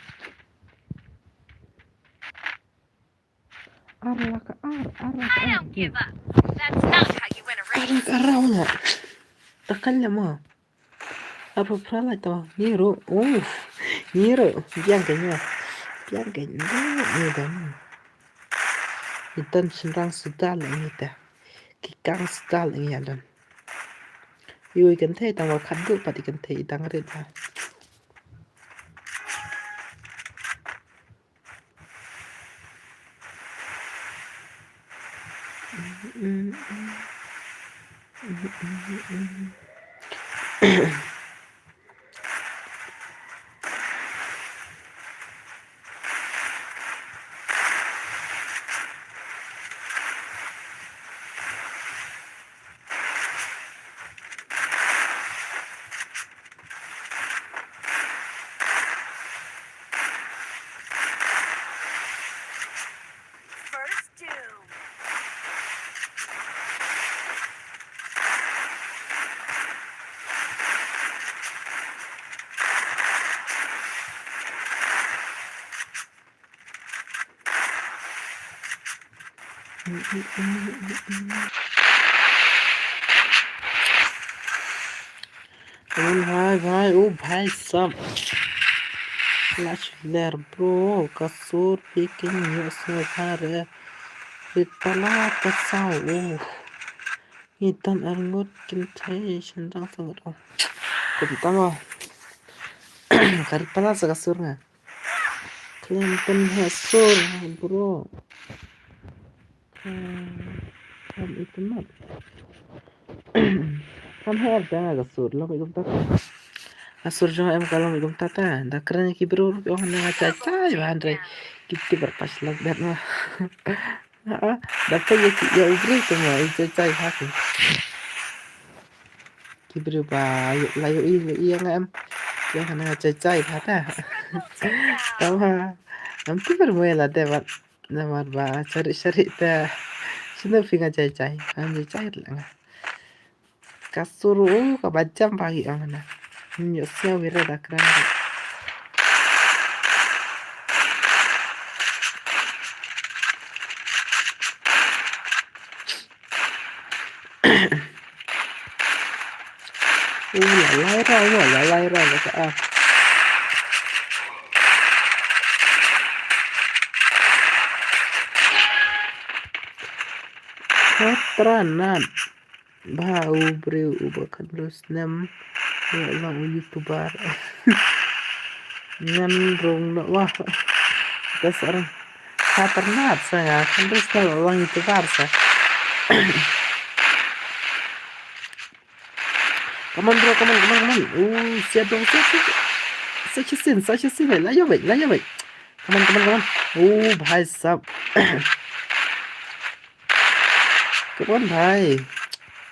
Ar la ka ar, ar la ka ar. I don't give up. That's not how you win a race. Ar la ka ar, ar la. Takal la mo. Apa pernah lah tahu? Nyiru. Oh. Nyiru. Biang kanya. Biang kanya. Ni dan. Ni dan senrang suda la ni ta. Ki kang suda la ni dan. Iwi kan thei tang wa khat du pat i kan thei i tang rit ba. First doom. Bhai, bhai, oh bhai sab. Last player, bro, ka sur picking yo so bhare. Ritpala ka sau, oh. Itan arngut kin thai shandang sangat, oh. Kum tama. Ka ritpala sa ka sur nga. Clinton ha sur, bro. Kam itumat. Kam her da ga sur lo mi gum tata. Asur jong em ka lo mi gum tata. Da kren ki bro ong na chai chai ba han rai. Kiti bar pas lak dat ma. Da pa ye ki ya ubri tu ma i chai chai ha ki. Ki briew ba la ïohi ïohi ïa nga em. Ïa nga nga chai chai bha ta. Tama ngam tip ba mo ïa lade bad namar ba shari shari ta. Shino phi nga chai chai. Ngam chai chai la nga. Ka sur u kaba jam ba ngi ong na. Ngin ïohsngew ïa da kren. U la lai ra, u la lai ra, la ka, ah. Khatra nat. Ba u briew uba khadlus nem. Ba long u YouTuber. Ngan rung na wah. Ka sarang. Khaternat sa nga, kan bris na long YouTuber sa. Come on, bro, come on, come on, come on. Oh, siap dong, siap, siap, siap. Such a scene, such a scene. Laya baik, laya baik. Come on, come on, come on. Oh, bhai sahab. Come on, bhai.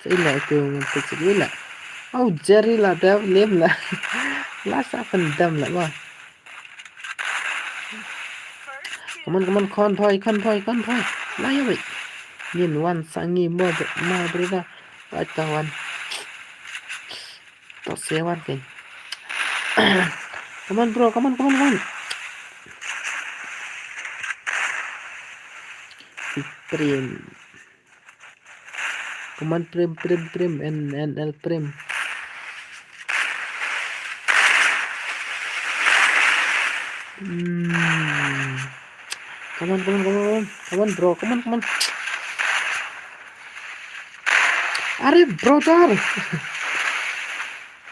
Sa ila aku ngan tu sa ila. Oh, Jerry la dam lim la. La sa fan dam la ma. Come on, come on, convoy, convoy, convoy. Laya baik. Ngin wan sa ngi mo ma brida. Right ka wan. To se wan ke. Come on, bro, come on, come on, come on. Prim. Come on, Prim, Prim, Prim, N N L Prim. Hmm. Come on, come on, come on, come on, bro, come on, come on. Are, brother.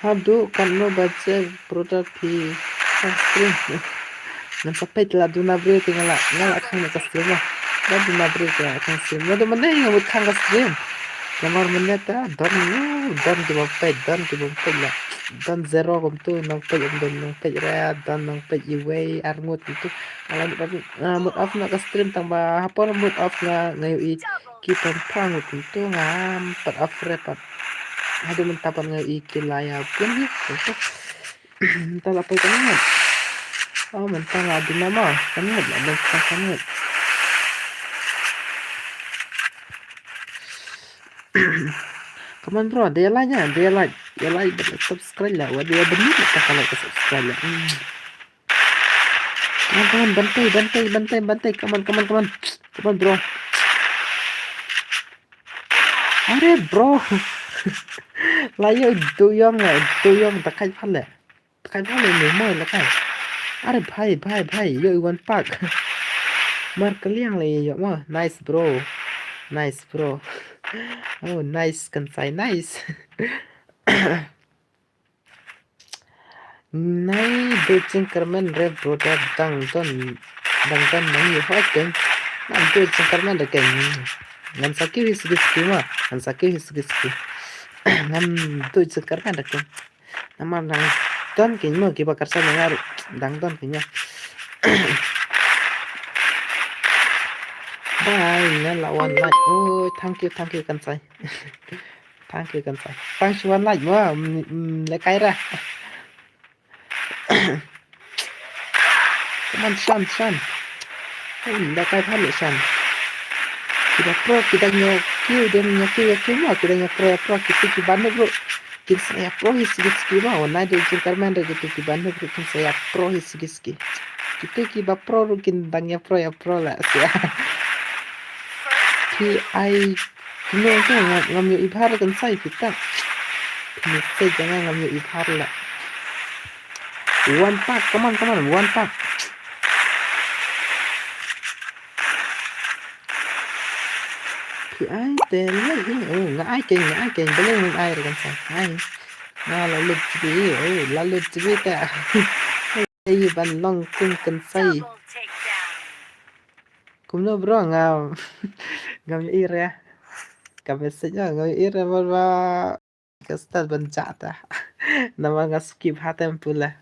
Haduh katno baje, brother, phi khang stream? Ngan sa peit la duna briew te nga la, nga la khang ka stream la. La duna briew te nga la khang stream. Nga dei mynne nga mut khang ka stream. Namar mynne ta don, don kiba peit, don kiba peit la. Don zero kumtu, nang peit, don nang peit re, don nang peit iwei ar ngut kumtu. Nga la mut off, ah, mut off na ka stream tang ba ha por mut off nga, nga ïohi ki pang pang kumtu ngam pat off re pat. Haduh mynta pat nga ïohi ki la ïa bun hi kumtu. Mynta la poi ka ngut. Oh, mynta la duna ma ka ngut, la duna ka ngut. Come on, bro, dei like ïa, dei like, dei like bad subscribe la, wat dei bynta ka like subscribe la. Hmm. Come on, come on, Bantei, Bantei, Bantei, Bantei. Come on, come on, come on. Come on, bro. Are, bro. La ïoh duyong, duyong, ta kai pale. Ta kai pale ni mo la kai. Are, bhai, bhai, bhai, ïoh i wan pak. Mar kaliang le ïoh mo. Nice, bro. Nice, bro. Oh, nice, kan sai nice. Nai dei jingkyrmen re brother, dang don, dang don nani hoi keng. Ngam dei jingkyrmen re keng. Ngan sa kiew hi sigi sigi ma, ngan sa kiew hi sigi sigi. Ngam dei jingkyrmen re keng. Namar dang don keng ma kiba kyrsan ïa nga ruh. Dang don keng ma. Bye, ngan la wan like. Oh, thank you, thank you kan sai. Thank you kan sai. Tang shu wan like mo, mm, mm, le kai ra. Come on, Shan, Shan. Hmm, le kai pha le Shan. Kiba pro, ki dang ïoh kiew, dang ïoh kiew, ïoh kiew mo, ki dang ïoh pro, ïoh pro, kito kiba noob ruh kin sa ïa pro hi sigi sigi mo. Wan nai dei jingkyrmen re kito kiba noob ruh kin sa ïa pro hi sigi sigi. Kito kiba pro ruh kin dang ïa pro, ïa pro la sia. Ki ai Kumno tu nga, ngam ïohi bha re kan sai phi ta. Phi message nga ngam ïohi bha re la. One pack, come on, come on, one pack. Phi ai te le hi, oh, nga ai keng, nga ai keng, balei ngam ai re kan sai. Ai. Nga la lut jbi, oh, la lut jbi ta. Ai ban long kum kan sai. Kumno bro, ngam, ngam ïohi re. Ka message ngam ïohi re ba, ba ka start ban jah ta. Namar nga skip ha tem pule.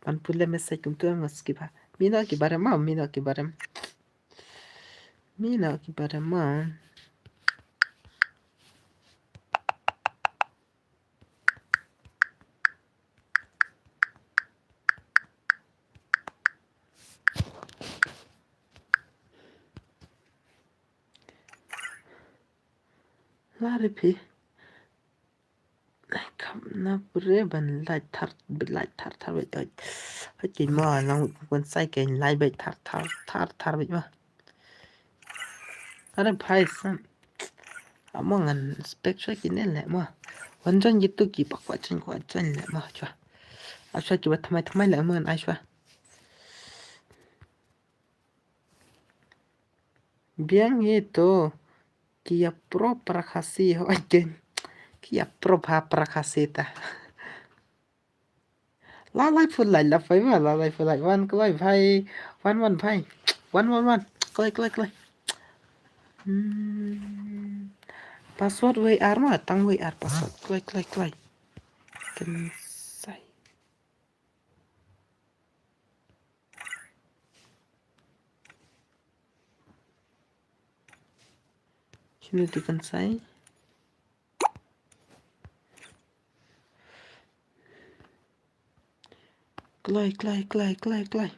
Ban pule message kumtu nga skip ha. Mino ki barem ma, mino ki barem. Mino ki barem ma. La re phi. Ai, kam na pure ban like thar, like thar thar beit. Hoi, hoi, ki mo nang kun sai ken like beit thar thar thar thar beit ma. Are bhai sam. Amo ngan spek shwa kine le ma. Wan join gitu ki pak wa join kwa join le ma shwa. Ashwa ki wa thamai thamai le ma ngan ai shwa. Biang hi to. Ki ïa pro para Khasi ho ai ken. Ki ïa pro pha para Khasi ta. La lai phu lai la phai ma, la lai phu lai wan kloi phai, wan wan phai. Wan, wan, wan. Kloi, kloi, kloi. Hmm. Password wei ar ma, tang wei ar password. Kloi, kloi, kloi. Kynsai. Shim te kynsai. Kloi, kloi, kloi, kloi, kloi.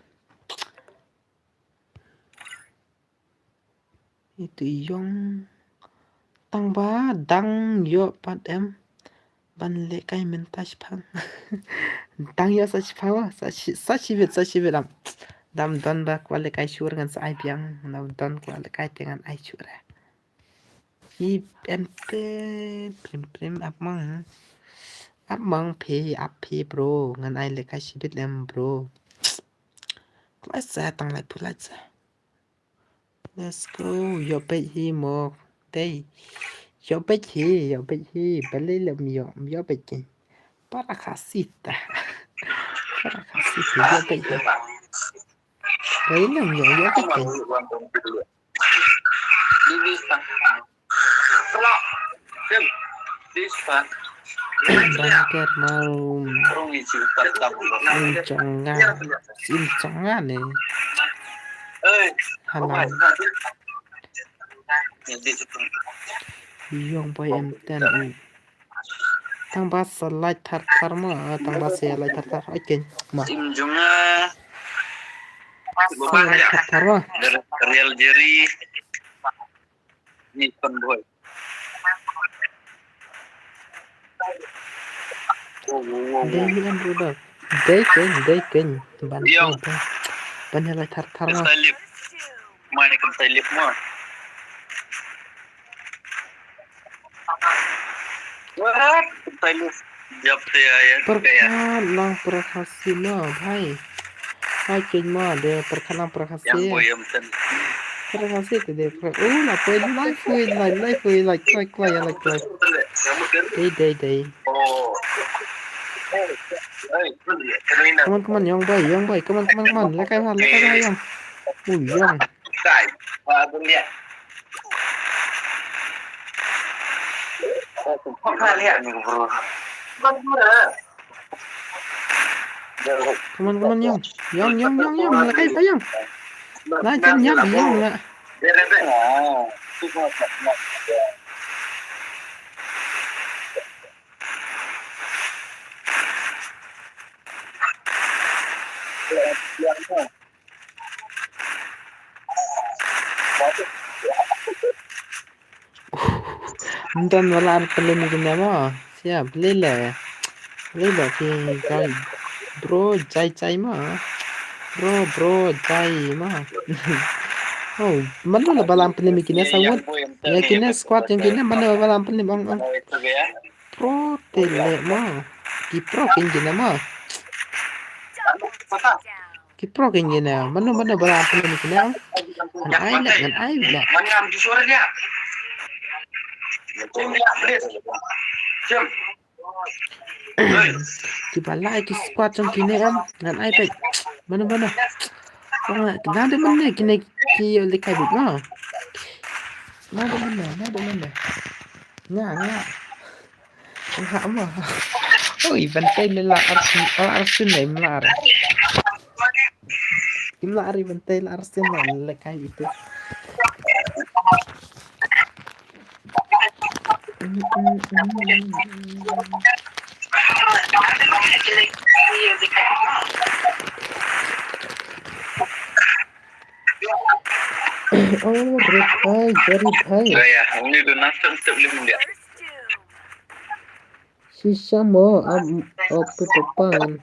Itu ïong. Tang ba dang ïoh pat em ban lehkai mynta shipang. Dang ïoh sa shipang, sa shi, sa shibit, sa shibit am. Dam don ba kwah lehkai shuh ngan sa ai biang, dam don kwah lehkai te ngan ai shuh re. Ip em te prim prim ap mang. Ap mang phi, ap phi bro, ngan ai lehkai shibit lem bro. Kloi sa tang lai pulai sa. Let's go. Ïoh beit hi mo. Dei. Ïoh beit hi, ïoh beit hi. Balei lem ïoh, ïoh beit hi. Para Khasi ta. Para Khasi ta, ïoh beit hi. Balei lem ïoh, ïoh beit hi. Bangker mau. Im jong nga. Im jong nga ne. Halang. Young boy M ten u. Tang ba sa like thar thar ma, tang ba sa like thar thar. Ai ken ma. Im jong nga. Sa like thar thar ma. Real Jerry. Ni ton boy. Dei ni em ruda. Dei ken, dei ken. Ban, ban, ban. Ban ïa lai thar thar ma. Mai kan sai lip ma. Wah, sai lip. Jap te aya. Pyrkhat lang pyrkhat si ma, bhai. Hai ken ma de pyrkhat lang pyrkhat si. Yang boy em ten. Pyrkhat si te de pyrkhat. Oh, la poi lai poi lai lai poi lai kloi kloi ya lai kloi. Dei dei dei. Oh. Come on, come on, young boy, young boy, come on, come on, come on. Lekai bha, lekai bha, young. Oh, young. Kai. Ba dunia. Ba lihat ni bro. Come on, come on, young. Young, young, young, young. Lekai bha, young. Lah jan young, young lah. Ym don ba la ar pynlem ïa kine mo. Sia, balei le. Balei le ki jai. Bro, jai jai mo. Bro, bro, jai mo. Oh, mano la ba la ar pynlem ïa kine sa wut. Ïa kine squad jong kine mano ba la ar pynlem ong ong. Pro te leh mo. Ki pro kin kine mo. Ki pro kin kine. Mano mano ba la pynlem kine. Ngan ai leh, ngan ai leh. Ki ba la ki squad jong kine em. Ngan ai peit. Mano mano. Ngan ai mano kine ki ïoh lehkai beit mo. Ngan ai mano, ngan ai mano. Nga, nga. Nga mo. Oi, ban tei le la ar, la ar sien le im la ar. Im la ar, ban tei la ar sien le, lehkai itu. Oh, Red Eye, Jerry Eye. Ya, ya, ini tu nafsu untuk beli dia. Shisha mo, am, oh, tu papan.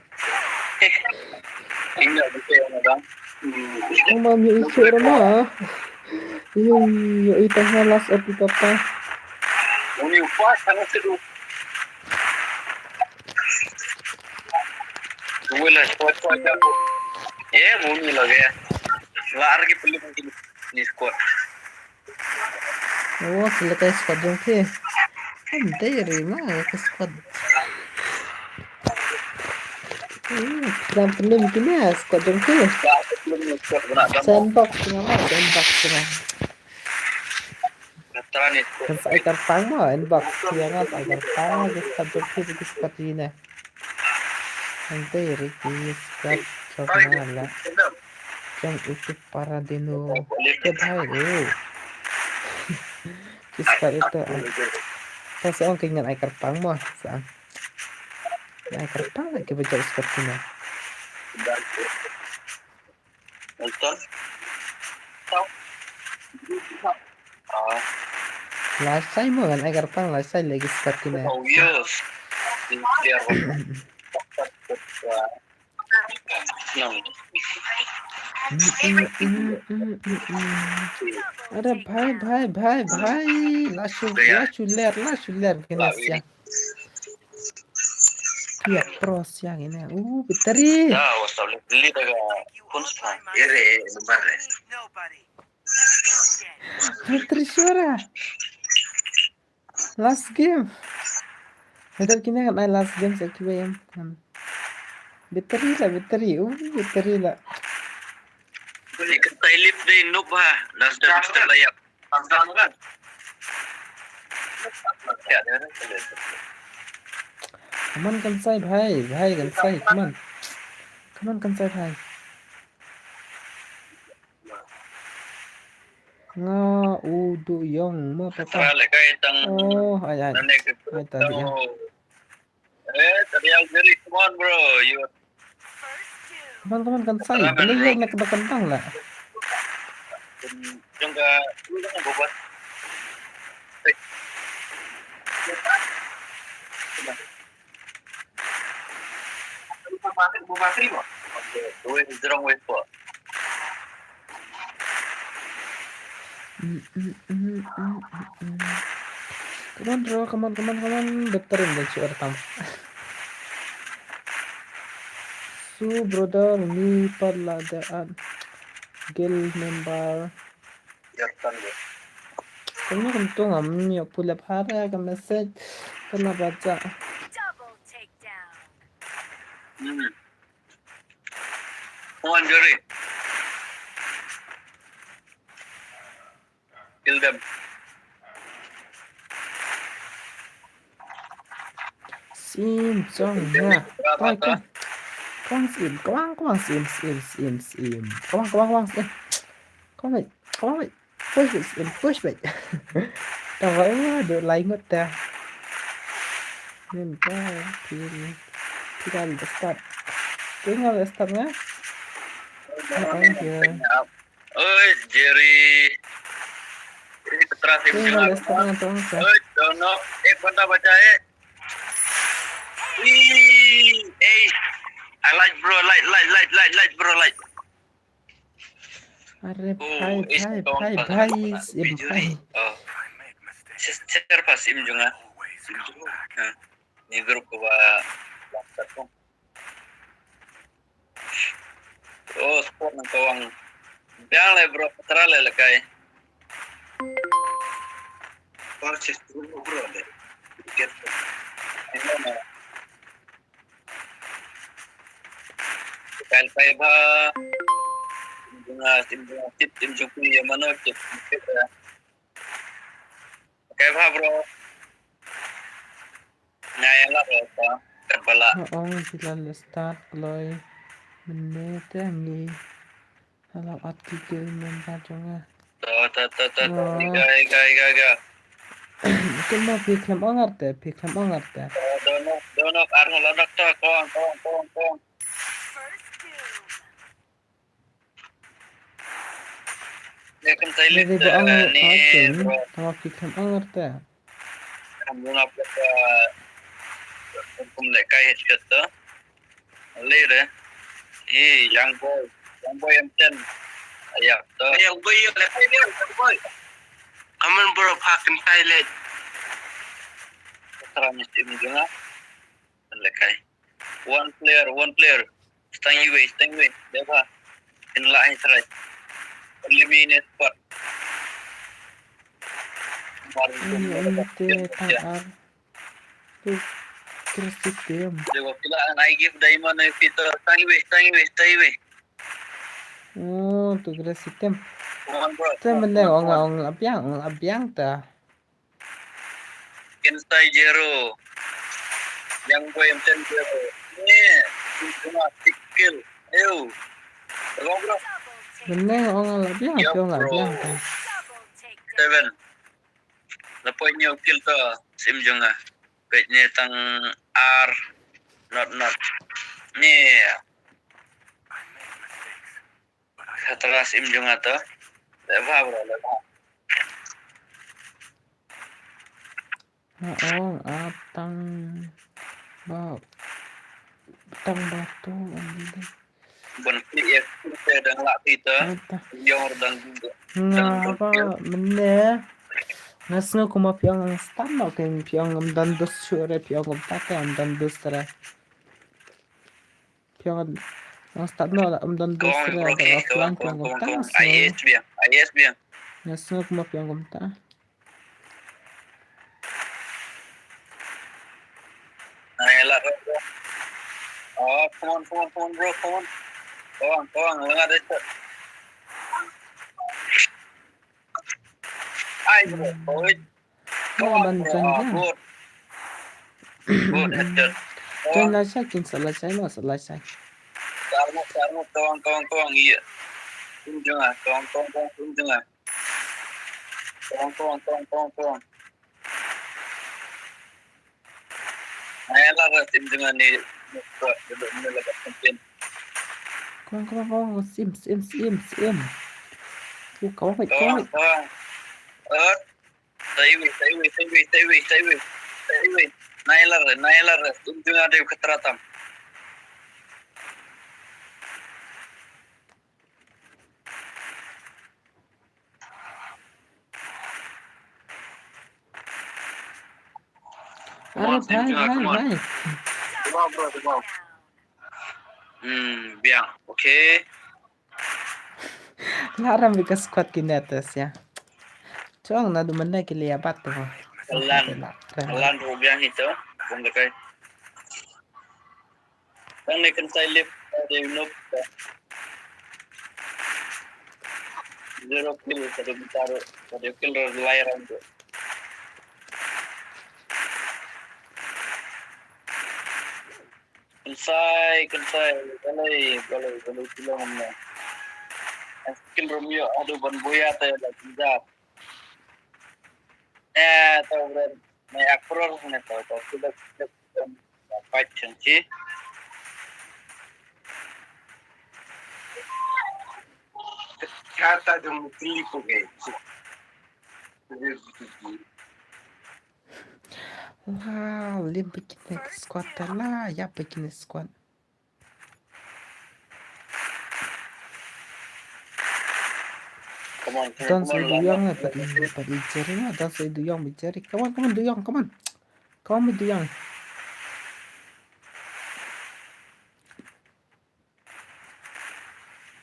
Ingat betul, madam. Ang mam yung issue rama. Yung, yung itang halas at itapa. Ini upas, ano sa du. Wala, squad, squad, squad. Eh, muni lagi ya. Lagi perlu mungkin ni squad. Oh, sila kai squad jong ki. Kan dei ri ma ka squad. Dang pynlong kine, squad jong ki. Sandbox nga ma, sandbox nga. Kan sa ai kyrpang mo, inbox ki nga sa ai kyrpang, ki squad jong ki, ki squad kine. Ante ri ki squad jong nga la. Jong u tu para denu. Ke bhai u. Ki squad itu ai. Ka sa ong ki ngan ai kyrpang mo, sa. Ai kyrpang ki ba jong squad kine. Last time mo ngan ai kyrpang, last time lagi squad kine. Ada bhai, bhai, bhai, bhai. Lasu, lasu ler, lasu ler kine siang. Pia pro siang ini. Uh, battery. Battery suara. Last game. Betul kini kan ai last game sa kiba em. Battery la, battery. Uh, battery la. Ni kan tai lip dei noob ha. Last game step layap. Come on, Kansai bhai, bhai, Kansai, come on. Come on, Kansai bhai. Nga u du yong mo papa. Tra le kai tang. Oh, ai ai. Ai ta di. Eh, tadi yang diri, come on, bro. You Come on, come on, Kansai. Beli yang nak kena kentang lah. Jong ka, jong ka bobot. Wait, wrong way po. Come on, bro, come on, come on, come on. Better in the short term. Su brother, ni pat la da at guild member. Kami kuntung am ni pula phara ka message kana baca. Hmm. Come on, Jerry. Kill them. Sim, jong, ya. Kawang, kawang. Kawang, sim, kawang, kawang, sim, sim, sim, sim. Kawang, kawang, kawang, sim. Kawang, wait, kawang, wait. Push, wait, sim, push, wait. Tawa, eh, duk lai ngut ta. Nin ta, pin. Pin da start. Pin da start nga. Kawang, ya. Oi, Jerry. Ini Petra sim. Ini jong nga. Oi, Donok. Eh, kau tak baca, eh. Ih, eh. I like, bro, like, like, like, like, like, bro, like. Are bhai, bhai, bhai, bhai, sim bhai. Oh. Share pas sim jong nga. Ha. Ni group ko ba. Oh, support nang kawang. Biang le bro, Petra le le kai. Purchase dulu bro le. Tiket. Kai kai ba. Bunga, tim bunga, tim, tim jong phi ya mano, tim, tim ya. Kai ba bro. Nga ïa lap ïa ka, kat ba lah. Nga ong jylla leh start kloi mynne te ngi. Hello, at ki guild member jong nga. To, to, to, to, to. Ga, ga, ga, ga. Kin mo phi khlem ong ar te, phi khlem ong ar te. To, to, no, to, no, ar halo doktor, kong, kong, kong, kong. Ni kan tai lip ni bro. Tama phi khlem ong ar te. Kam luna pla ka kum le kai headshot to. Le re. Hi, young boy. Young boy em ten. Ayak to. Young boy, young boy. Come on bro, pha kan tai le. Tara ni tim jong nga. Le kai. One player, one player. Stang iwei, stang iwei. Deba. In la ai try. Eliminate spot. Ini ini te tang ar. Tu. Grace Item. Dia wakila an I give diamond ai Peter. Tang iwe, tang iwe, tang iwe. Oh, tu Grace Item. Come on, bro. Tem benda ong ong abiang, ong abiang ta. Inside zero. Yang boy M ten zero. Ni, cuma skill. Ayo. Bro, bro. Benda ong ong abiang, abiang, abiang ta. Seven. Lapoh ñiew kill to sim jong nga. Peit ne tang ar not not. Ni. Khatra sim jong nga to. Leba bro, leba. Nga ong ap tang ba tang batu ong dei. Ban pli ek pli dang lak pita. Ata. Yong dang dang Nga dang ba pil. Mynne. Nga sngew kumba phi ong start noh ke phi ong ngam don dos shuh re phi ong kumta te ngam don dos re. Phi ong ngam start noh la ngam don dos re da offline phi ong kumta nga sngew. Yes biang. Yes biang. Nga sngew kumba phi ong kumta. Ay, la, bro. Oh, come on, come on, come on, bro, come on. Come on, come on, langa deh. Ay, bro, oi. Come on, bro. Ah, good. Good headshot. Kin la shai, kin sa la shai, ma sa la shai. Sarmo, sarmo, come on, come on, come on, iya. Kin jong ah, come on, come on, come on, kin jong ah. Come on, come on, come on, come on, come on. Ay, la ba tim jong ah ni. Kuat dulu ni la ba tim. Come on, come on, come on, sim, sim, sim, sim. Ku kawang, kawang. Kawang, kawang. Ot. Stay away, stay away, stay away, stay away, stay away. Stay away. Nailar, nailar. Tim jong ah dei khatra tam. Are bhai, bhai, bhai. Come on, bro, come on. Hmm, biang. Okay. Laram bi ka squad ki netes ya. Chong na du mane ki liya bat tu. Lan, lan ru biang hito. Bung dekai. Tang ne kan sai lip, eh, de nup, eh. Zero kill, sadu bitar, sadu kill ro lai ram tu. Kan sai, kan sai, balai, balai, balai kill ram ne. Kill ram yo, adu ban boya te la kinjar. Eh, to bro, ne akror ne to, to, to, to, to, fight chang chi. Kata dum clip ke. La, lim bikin squad la, ya bikin squad. Come on, come on, come on, Lana. Don't say Duyong, eh, but, but it's Jerry, no? Don't say Duyong, but Jerry. Come on, come on, Duyong, come on. Come on, Duyong.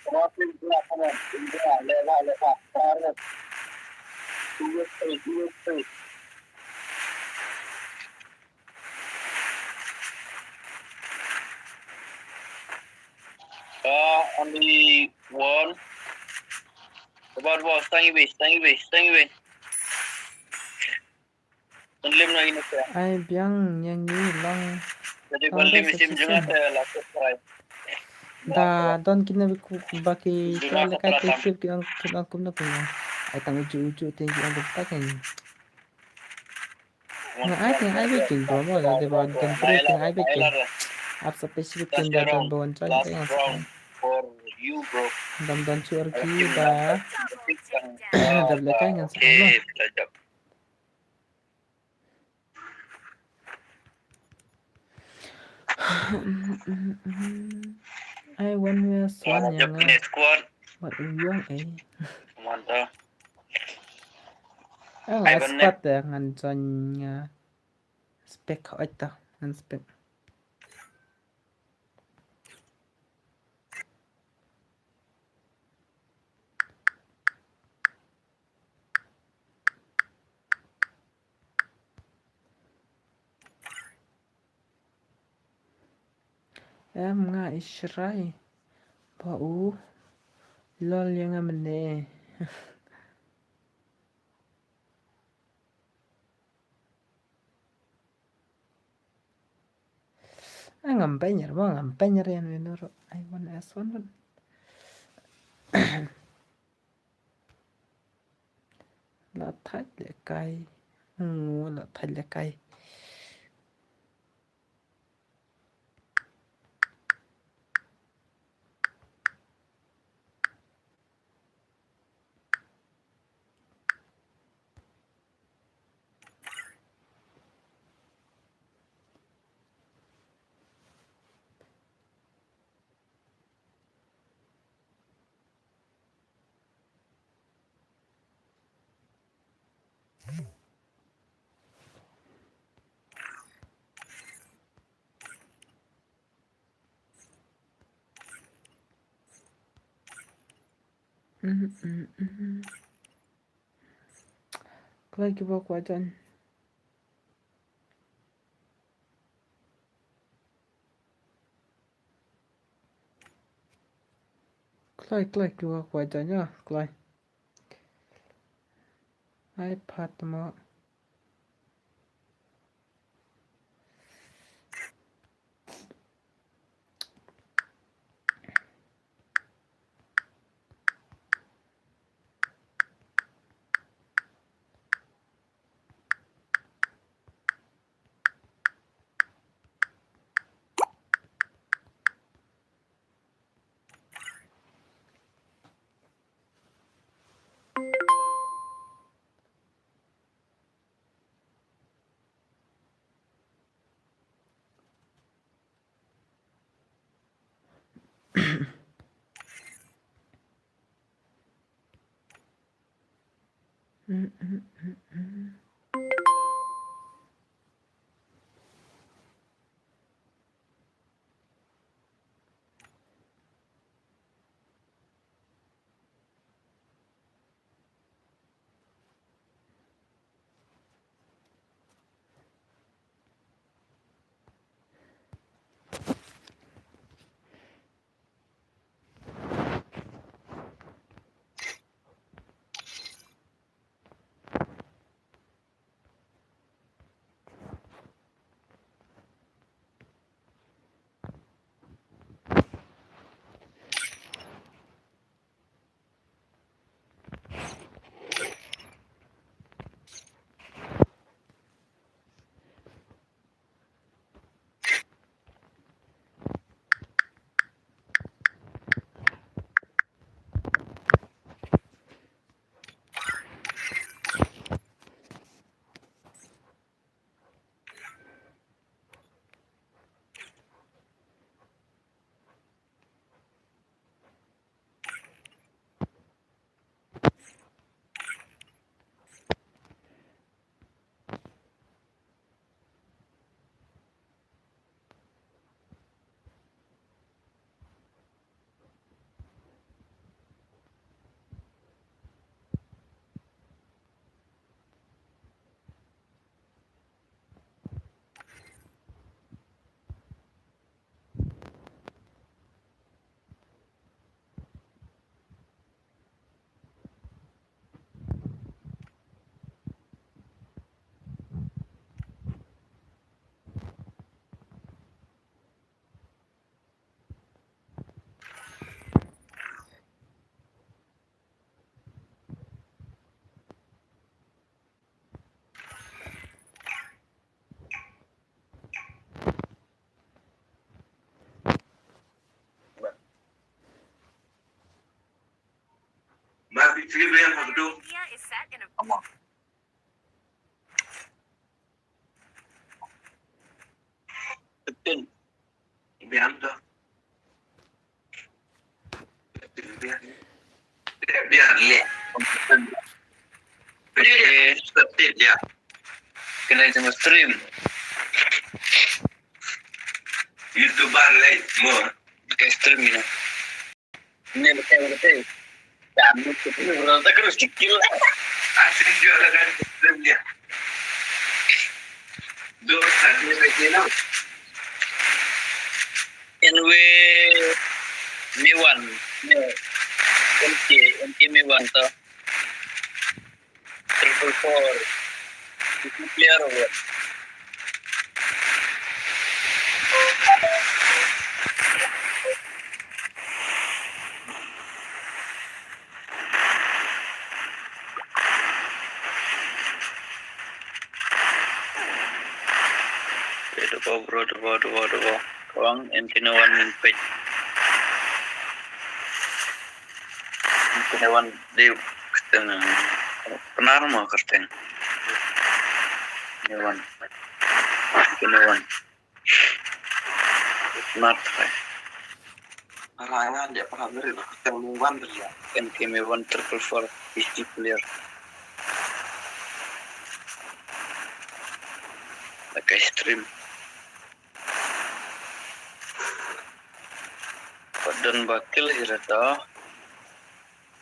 Come on, come on, come on. Leva, leva. Two, three, two, three. Ah, only one. About what? Stang iwi, stang iwi, stang iwi. Only na ini sa. Ai biang yang ni long. Jadi only misim jong nga sa la subscribe. Da don kine ku baki ka le ka ke sip ki ang kum na kum. Ai tang uju uju te ki ang kum ta kan. Nga ai teng ai bek kin bro mo da de ba don pre kin ai bek kin. Ap sa pe shi kin da don bon chang teng. Dam don chu ar ki ba. Dam le kai ngan sa mo. Ai wan me swan ya nga. Wat u yong ai. Mantap. Ai squad ya ngan join nga. Spek oi ta ngan spek. Em nga i shrai ba u lol ïa nga mynne. Ah, ngam pynïar mo, ngam pynïar ïa nino ruh. Ai wan S one wan. La thait lehkai. Hmm, la thait lehkai. Kloi kiba kwah join. Kloi, kloi kiba kwah join, ah, kloi. Ai pat mo. Betul. Biar, biar, biar, lihat. Oke. Betul, ya. Kena sama stream. YouTuber lain, mo. Pakai stream ni. Ni betul, betul. Dan itu pun orang tak kena sikit lah. Asing juga lah kan, stream dia. Dua, satu, lagi, no. Anyway, me wan, me, M K, M K me wan to. Triple four. Itu player what? Debo, bro, debo, debo, debo. Kong, M K no one min page. M K no one di kyrteng. Pnar mo kyrteng. No one. M K no one. Pnar try. Ala nga dia pernah beri kyrteng no one dia. M K no one triple four P C player. Like I stream. Pat don ba kill hi rata.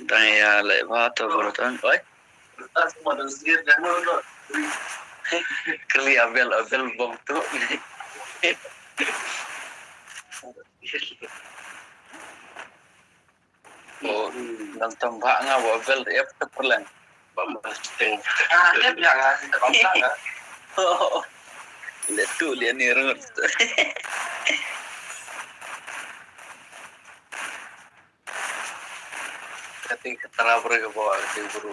Dang ïa leh bha to bro to. Oi. Kali Abel, Abel bom tu. Oh, nang tang ba nga ba bel ep te perleng. Ba ma sting. Ah, ep ya nga, ep ba nga. Oh, le tu le ni rengut. Kati ka tara bro ka bawa kati bro.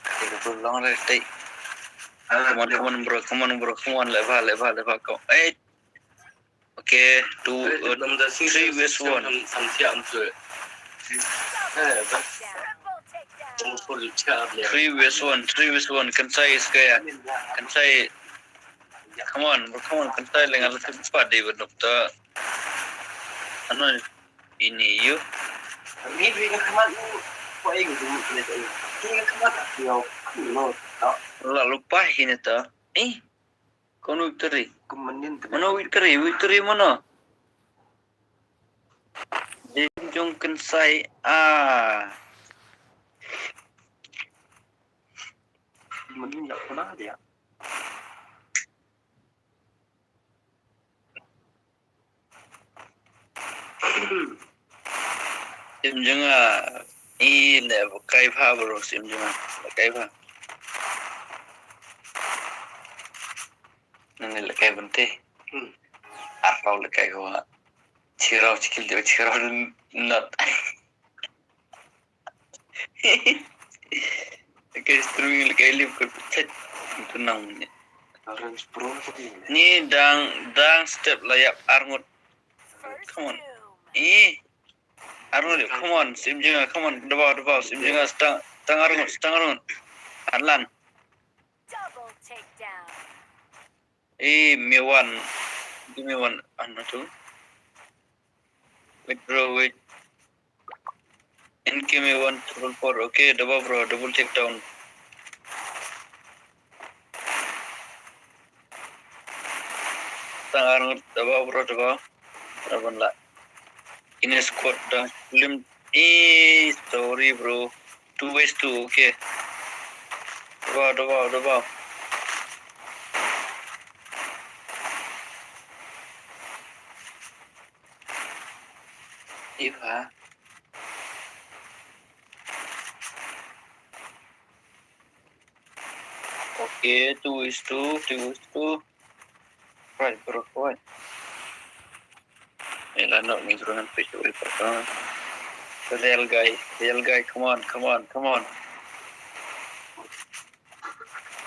Kati ka bro long re tai. Come on, come on, bro, come on, bro, come on, le ba, le ba, le ba, come. Eh, Okay, two, uh, three versus one. Three versus one, three versus one. Kynsai is kaya. Kynsai. Come on, bro, come on. Kynsai lenga la tip pa David nokta. Ano ini you? La lupa ini ta. Eh. Kano victory? Mano victory? Victory mano? Jim Jong Kynsai. Ah. Sim jong nga i le kai pha bro, sim jong nga le kai pha. Nang le kai bente. Hmm. Arpau le kai ko. Chirau chikil jo chirau not. Kai streaming le kai live ko chat. Itu nang ni. Orange Pro ni. Ni dang, dang step la yap arngut. Come on. Eh. Arngut, come on. Sim jong nga, come on. Daba, daba. Sim jong nga, stang, stang arngut, stang arngut. Alan. Double takedown. Eh, me one. Give me one. Ano tu? Wait, bro, wait. N K me one triple four. Okay, daba, bro. Double takedown. Tang arngut daba bro daba. Daba la. Ini squad da lim. Eh, sorry bro. Two ways two, okay. Daba, daba, daba. Iba. Okay, two is two, two is two. Right, bro, right. Ila no ni bro ngan pitch away pa. Real guy, real guy, come on, come on, come on.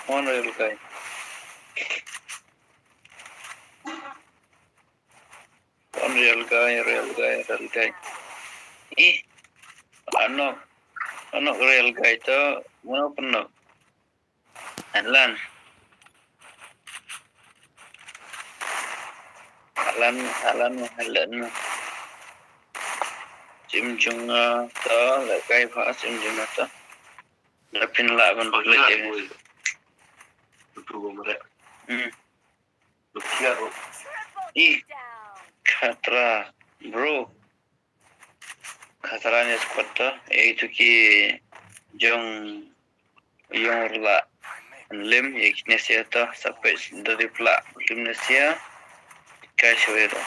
Come on, real guy. One real guy, real guy, real guy. Ih, ano, ano real guy to, mano pano. Alan. Alan, Alan, Alan. Sim jong nga to, le kai pha sim jong nga to. Da phin lah ban play. Hmm. Ih, khatra, bro. Khatra ne squad to. Eh, itu ki jong, jong rla. Lim, eh, ki ne sia to. Sapet dari pla. Lim ne sia. Kai shwero.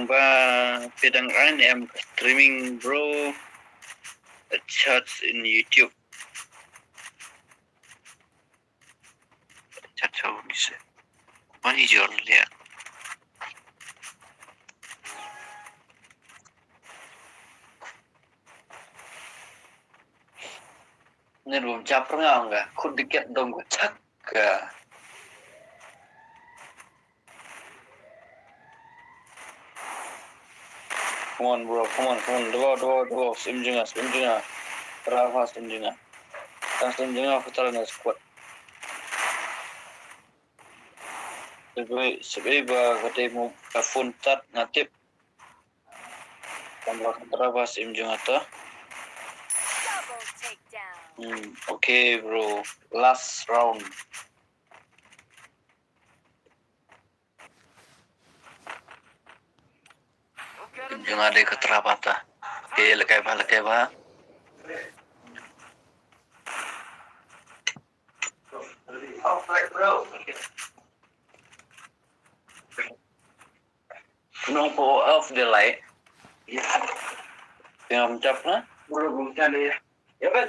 Ba phi dang ai ne em ka streaming, bro. Chat in YouTube. Chat, chat ni se. Mani jor lia. Ni rum chap rnga nga khut diket dong ko chak ka. Come on, bro, come on, come on. Dua, dua, dua. Sim jinga, sim jinga. Rafa sim jinga. Tang sim jinga, putara na squad. Sebe, sebe ba kate mo ka phone tat na tip. Tang ba putara ba sim jinga ta. Hmm, okay, bro. Last round. Jong nga dei ka trap ata. Ke lekai ba, lekai ba. Nong ko off the light. Tengah mencap na. Bro, bukan dia. Ya kan?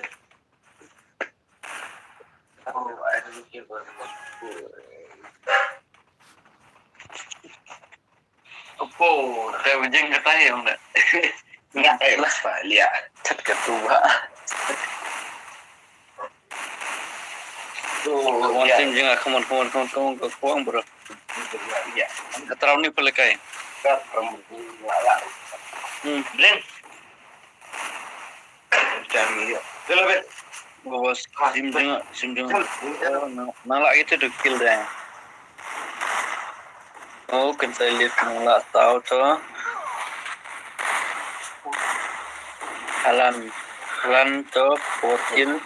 Apo, kata bejeng kata yang dah. Ngai lah, Pak Lia. Chat ketua. Come on, team Jingah, come on, come on, come on, come on, come on, bro. Ka trap ni pelekai. Hmm. Bring. Bos, sim jingah, sim jingah. Nang lah itu tu kill deh. Oh, kan saya lift nang lah tahu tu. Halan, halan tu four kill.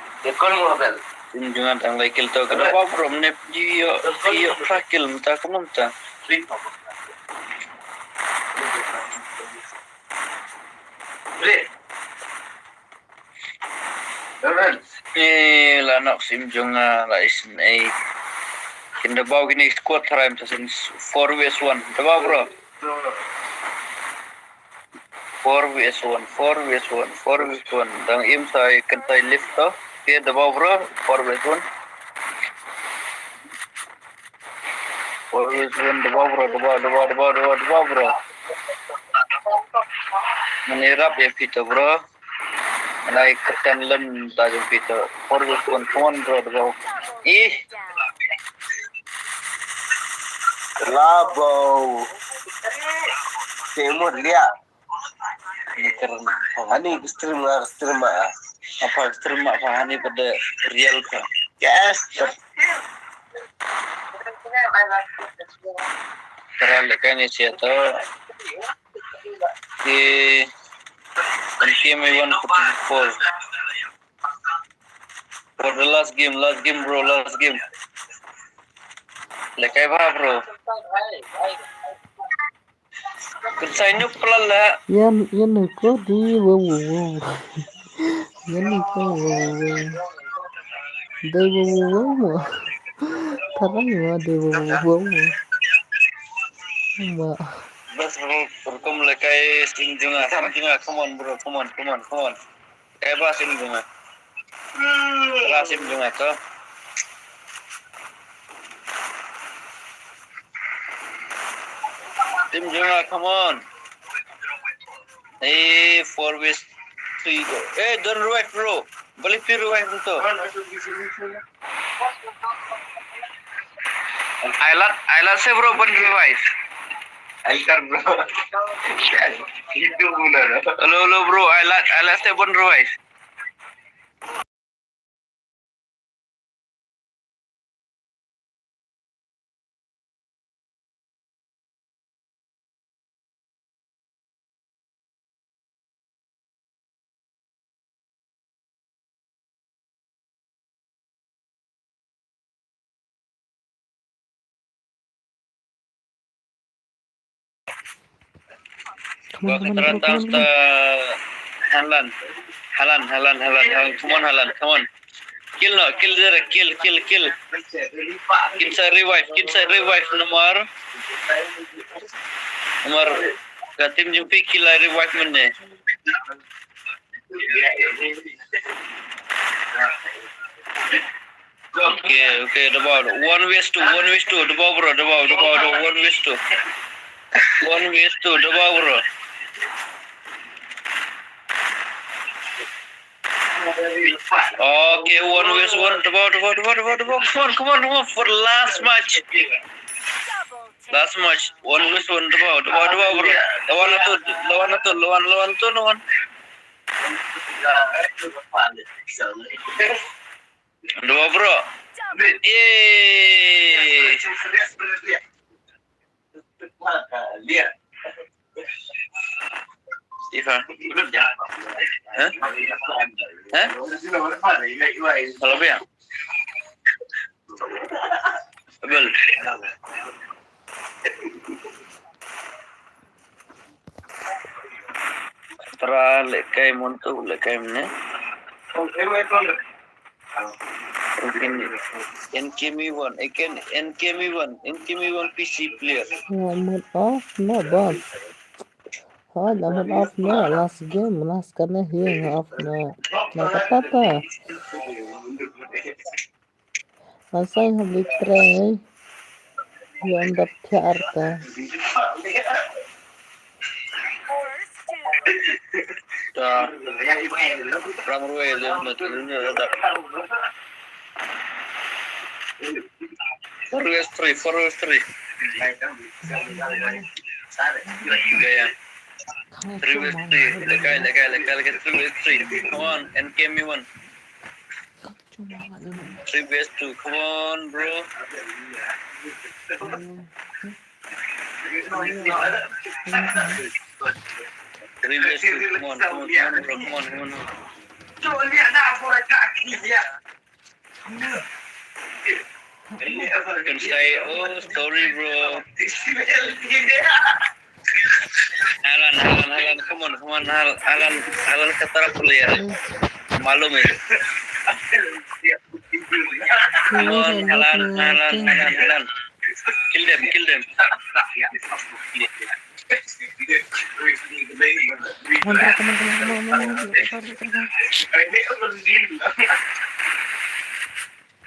Sim jingah dang lai kill tu. Kenapa bro menep yo yo pra kill menta kementa. Eh, la nok sim jingah la isin ei. Kin da bau kini squad tharai mta sin four vs one. Da bau bro. Four vs one, four vs one, four vs one. Dang im sa i kentai lift to. Ke da bau bro, four vs one. Four vs one, da bau bro, da bau, da bau, da bau, da bau, da bau bro. Mani rap ya pito bro. Nai keten lem ta jong pito. Four vs one, come on bro, bro. Ih. Labo. Temur dia. Ani stream lah, stream ah. Apa stream apa ani pada real ka. Yes. Tara lekai ni siya to. Di, di game one forty-four. For the last game, last game, bro, last game. Lekai ba, bro. Kun sai nuk pelala. Yan, yan ko di wo wo wo. Yan ko wo wo wo. Dei wo wo wo mo. Tarang mo dei wo wo wo mo. Ma. Bas bro, perkom lekai sim jingah, sim jingah, come on bro, come on, come on, come on. Kai ba sim jingah. Ba sim jingah to. Sim jingah, come on. Eh, four ways, three go. Eh, don't revive bro. Balik pi revive to. Ai lat, ai lat se bro ban revive. Antar bro. Itu benar. Hello, hello bro, ai lat, ai lat se ban revive. Come on, come on, come on, come on. Halan. Halan, Halan, Halan, Halan. Come on, Halan. Come on. Kill no, kill there, kill, kill, kill. Kin sa revive, kin sa revive nomor. Nomor. Ka team jong phi ki la revive mynne. Okay, okay, daba, daba. One versus two, one versus two, daba bro, daba, daba, daba, one versus two. One versus two, daba bro. Okay, one versus one, daba, daba, daba, daba, daba. Come on, come on, come on, come on, for last match. Last match, one versus one, daba, daba, daba, bro. Lawan ato, lawan ato, lawan, lawan ato, lawan. Dua, bro. Eh. Ifa. Hah? Hah? Kalau apa ya? Abel. Tara lehkai montu, lehkai mene. N K M one, again, N K M one, N K M one P C player. Nga mut off no, boss. Hoi, nga mut off no, last game, last kane hi nga off no. Na kata ta. Masai hab di trei. Yon dap thiar ta. Ta. Ram ruai le mat le dap. Four versus three, four versus three. Gaya. Three versus three. Lekai, lekai, lekai, lekai, three versus three. Come on, N K M one. Three versus two. Come on, bro. Three versus two. Come on, come on, come on, bro. Come on, come on. Can say, oh, sorry, bro. Alan, Alan, Alan, come on, come on, Al-, Alan, Alan, kata player. Malum eh. Come on, Alan, Alan, Alan, Alan. Kill them, kill them. Come on, bro, come on, come on, come on, come on, come on, come on.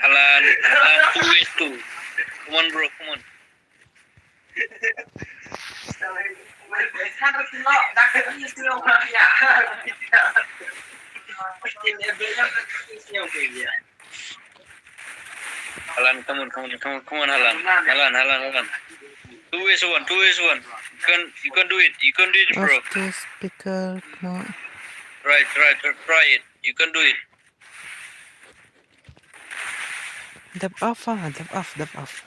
Alan, Alan, two versus two. Come on, bro, come on. Alan, come on, come on, come on, come on, Alan. Alan, Alan, Alan. Two versus one, two versus one. You can, you can do it, you can do it, bro. Off the speaker, no. Try, try, try, try it. You can do it. Dap off, ah, dap off, dap off.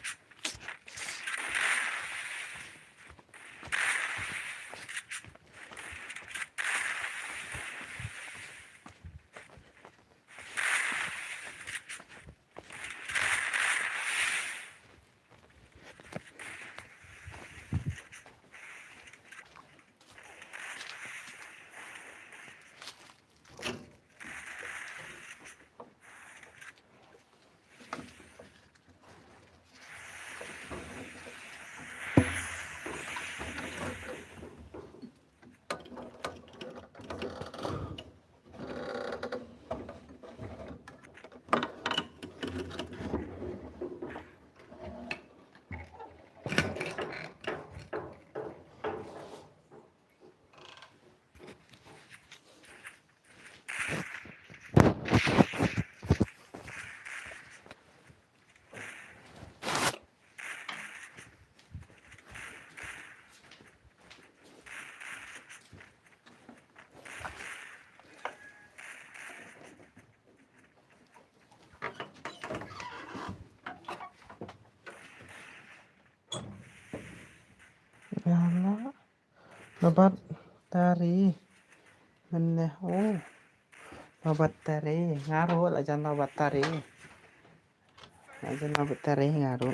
Ïa la. Lowbat tari. Mynne, oh. Lowbat tari. Nga ruh la jan lowbat tari. La jan lowbat tari nga ruh.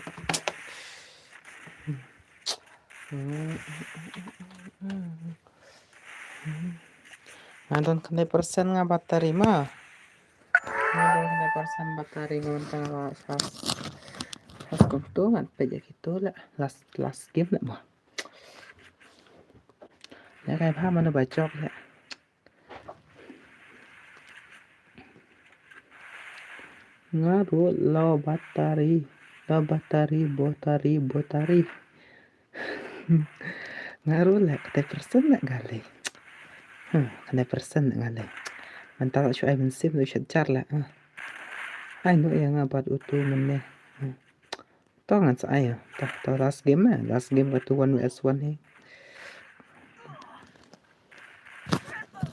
Nga don khyndai persen nga bat tari ma. Nga don khyndai persen bat tari nga, mynta nga la sa. Sa kumto ngan peit ïa kito la. Last, last game la ma. Ïa kai bha mano ba jop ïa. Nga ruh low battery, low battery, battery, battery. Nga ruh leh kata persen leh nga leh. Hmm, kata persen leh nga leh. Mynta la shu ai mynsiem la shu jar leh. Hmm. Ai no ïa nga bad utu mynne. Hmm. To ngan sa ai. To, to last game eh. Last game katu one versus one hi.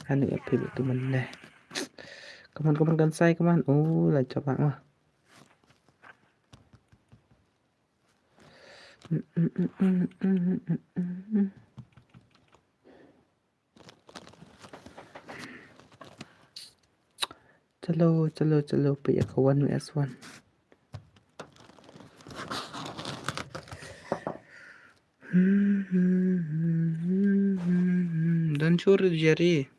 Anu ïa phi utu mynne. Come on, come on, kan sai, come on. Oh, la jop ma. Chalo, chalo, chalo, peit ïa ka one versus one. Don sure Jerry.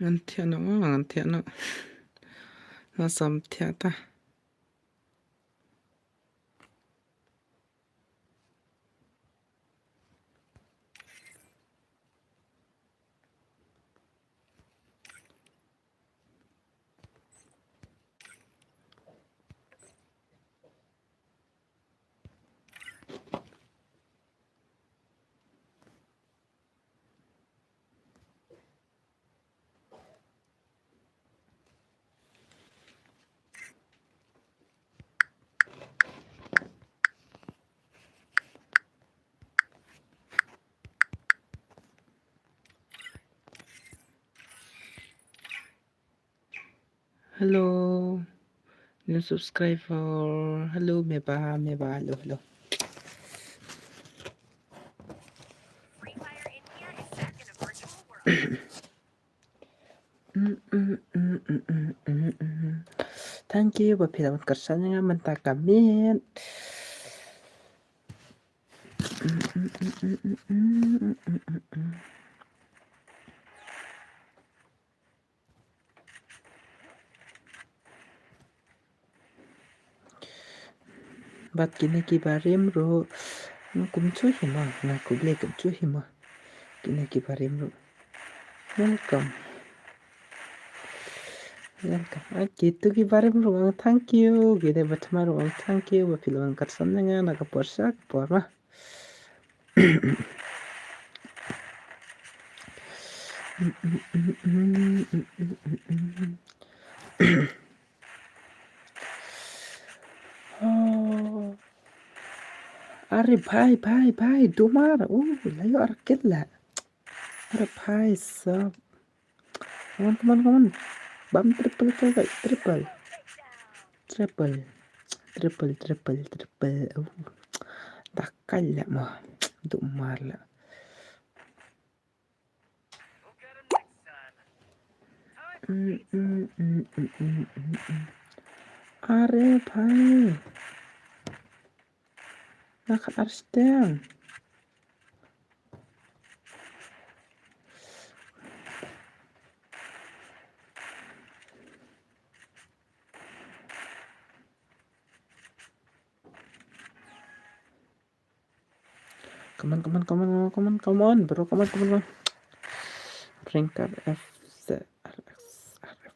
Ngan thiah noh, ngan thiah noh. Nga sam thiah ta. Hello. New subscriber. Hello, Meba, Meba, hello, hello. Thank you, ba phi la wan kyrshan ïa nga mynta ka miet. Bad kine ki barim ruh, nga kumjuh hi mo, nga khublei kumjuh hi mo. Kine ki barim ruh. Welcome. Welcome. Ah, kito ki barim ruh nga thank you. Kine ba thma ruh nga thank you. Ba phi la wan kyrshan ïa nga na ka por sha ka por ma. Oh. Are bhai, bhai, bhai, dumar. Oh, la ïoh ar kit la. Are bhai sab. Come on, come on, come on. Bam triple, triple, triple. Triple. Triple, triple, triple. Oh. Da kai la mo. Dumar la. Mm, mm, mm. Are bhai. Nga khatar steng. Come on, come on, come on, come on, come on, bro, come on, come on, come on. Ringkat F Z R X R F.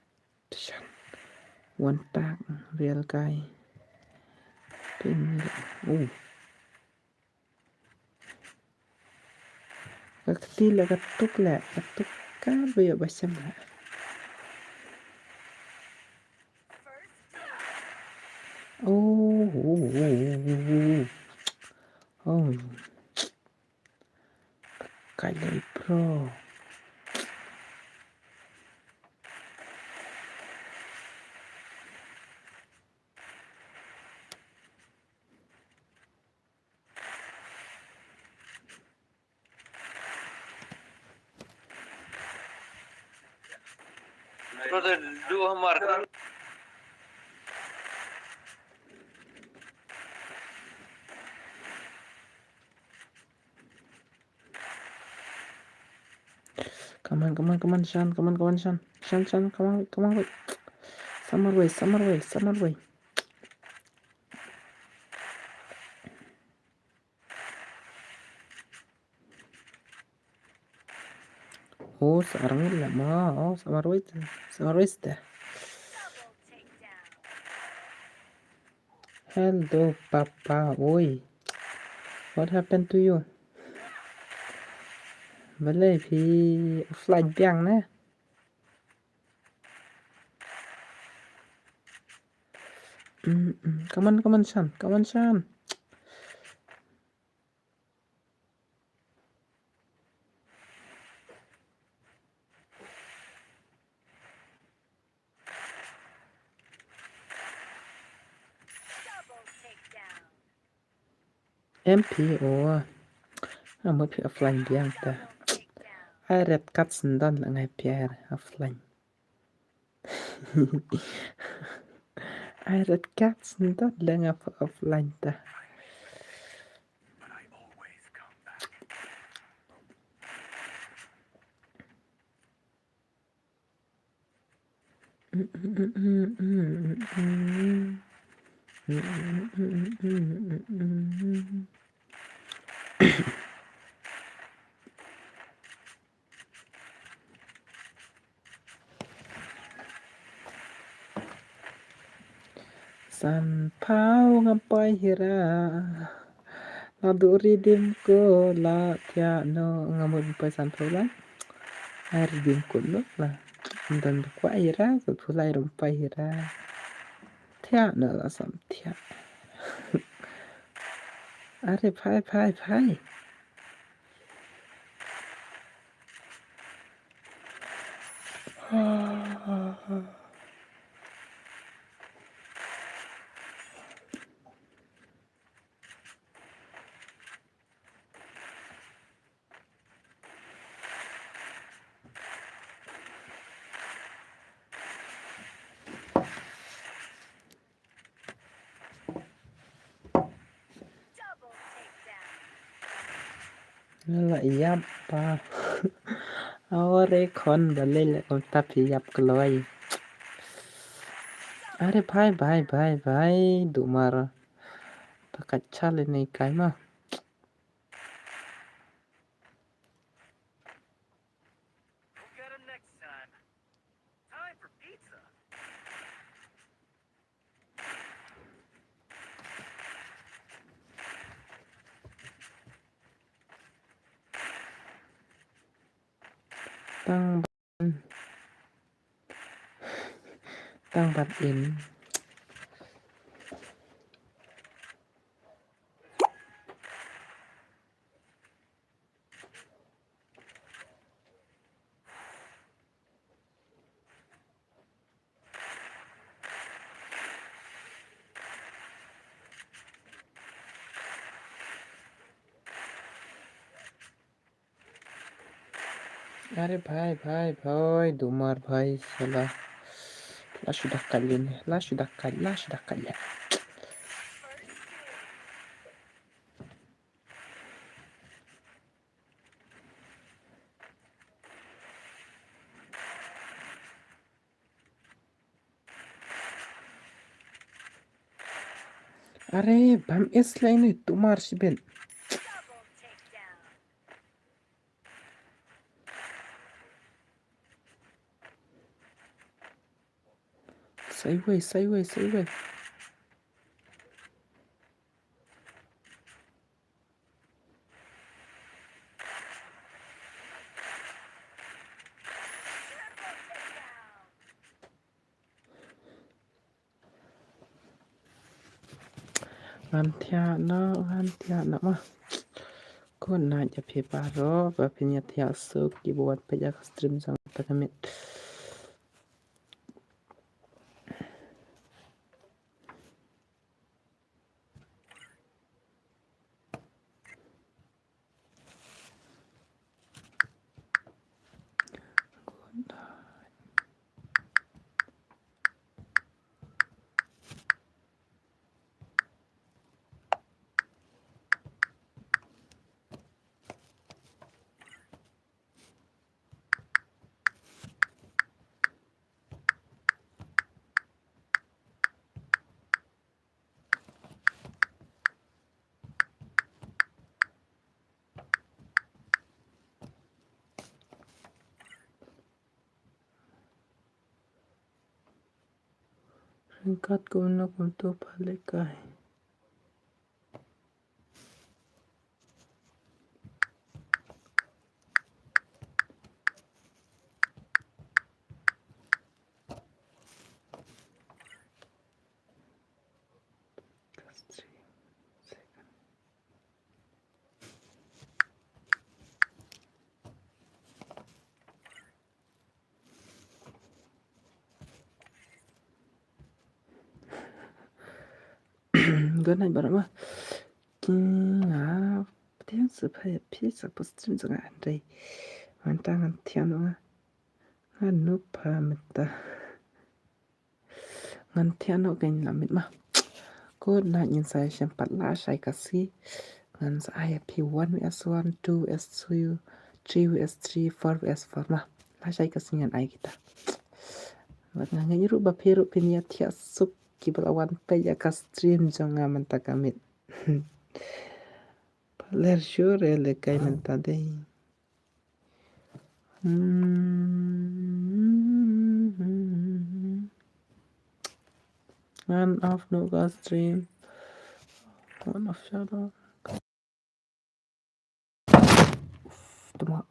One pack, real guy. Pin. Oh. Ka kti la ka tuk la, ka tuk ka ba ïoh ba shem la. Oh, oh, oh, oh, oh. Oh. Ka lei pro. Brother, do hamar. Come on, come on, come on, Shan. Come on, come on, Shan. Shan, Shan, come on, come on, wait. Samar wei, samar wei, samar wei. Oh, seorang lama. Oh, samar wei. Samar wei sudah. Hello, Papa. Oi. What happened to you? Balei phi offline biang ne? Mm, mm. Come on, come on, Shan. Come on, Shan. M P O. Nga mut phi offline biang ta. Ai red card sendon la ngai phi ai offline. Ai red card sendon la ngai offline ta. Sanphew nga poi hira. La du redeem ko la thiah no nga mut poi sanphew lai. Ai redeem ko no la. Don ba kwah hira, sanphew lai rum poi hira. Thiah no la sam thiah. Are phai, phai, phai. Nga la ïap pa. Awar e khon balei leh kumta phi ïap kloi. Are bhai, bhai, bhai, bhai, dumar. Ta ka chale nei kai ma. We'll get 'em next time. Time for pizza. Tang ban, tang ban im. Are bhai, bhai, bhai, dumar bhai, sala. La shu da kal ïa ne, la shu da kal, la shu da kal ïa. Are bam es lai ni tumar sibin. Sideways, sideways, sideways. Ngan thiah noh, ngan thiah noh ma. Ko na ja phi baroh ba phin ïa thiah suk ki ba wan peit ïa ka stream jong ta ka miet. Kat kumno kumto pha leh kai. Good night baroh ma. Ki nga pdiang sa pha ïa phi sa post stream jong nga hynrei mynta ngan thiah noh nga. Ngan nop pha mynta. Ngan thiah noh kein la miet ma. Good night, ngin sa ïashem pat lashai ka sngi. Ngan sa ai ïa phi one V S one, two V S two, three V S three, four V S four ma. Lashai ka sngi ngan ai kita. Bad nga ngeit ruh ba phi ruh phin ïa thiah suk kiba la wan peit ïa ka stream jong nga mynta ka miet. Pha ler shuh re lehkai mynta dei. Hmm. Ngan off noh ka stream. Ngan off shadow. Uf, tuma.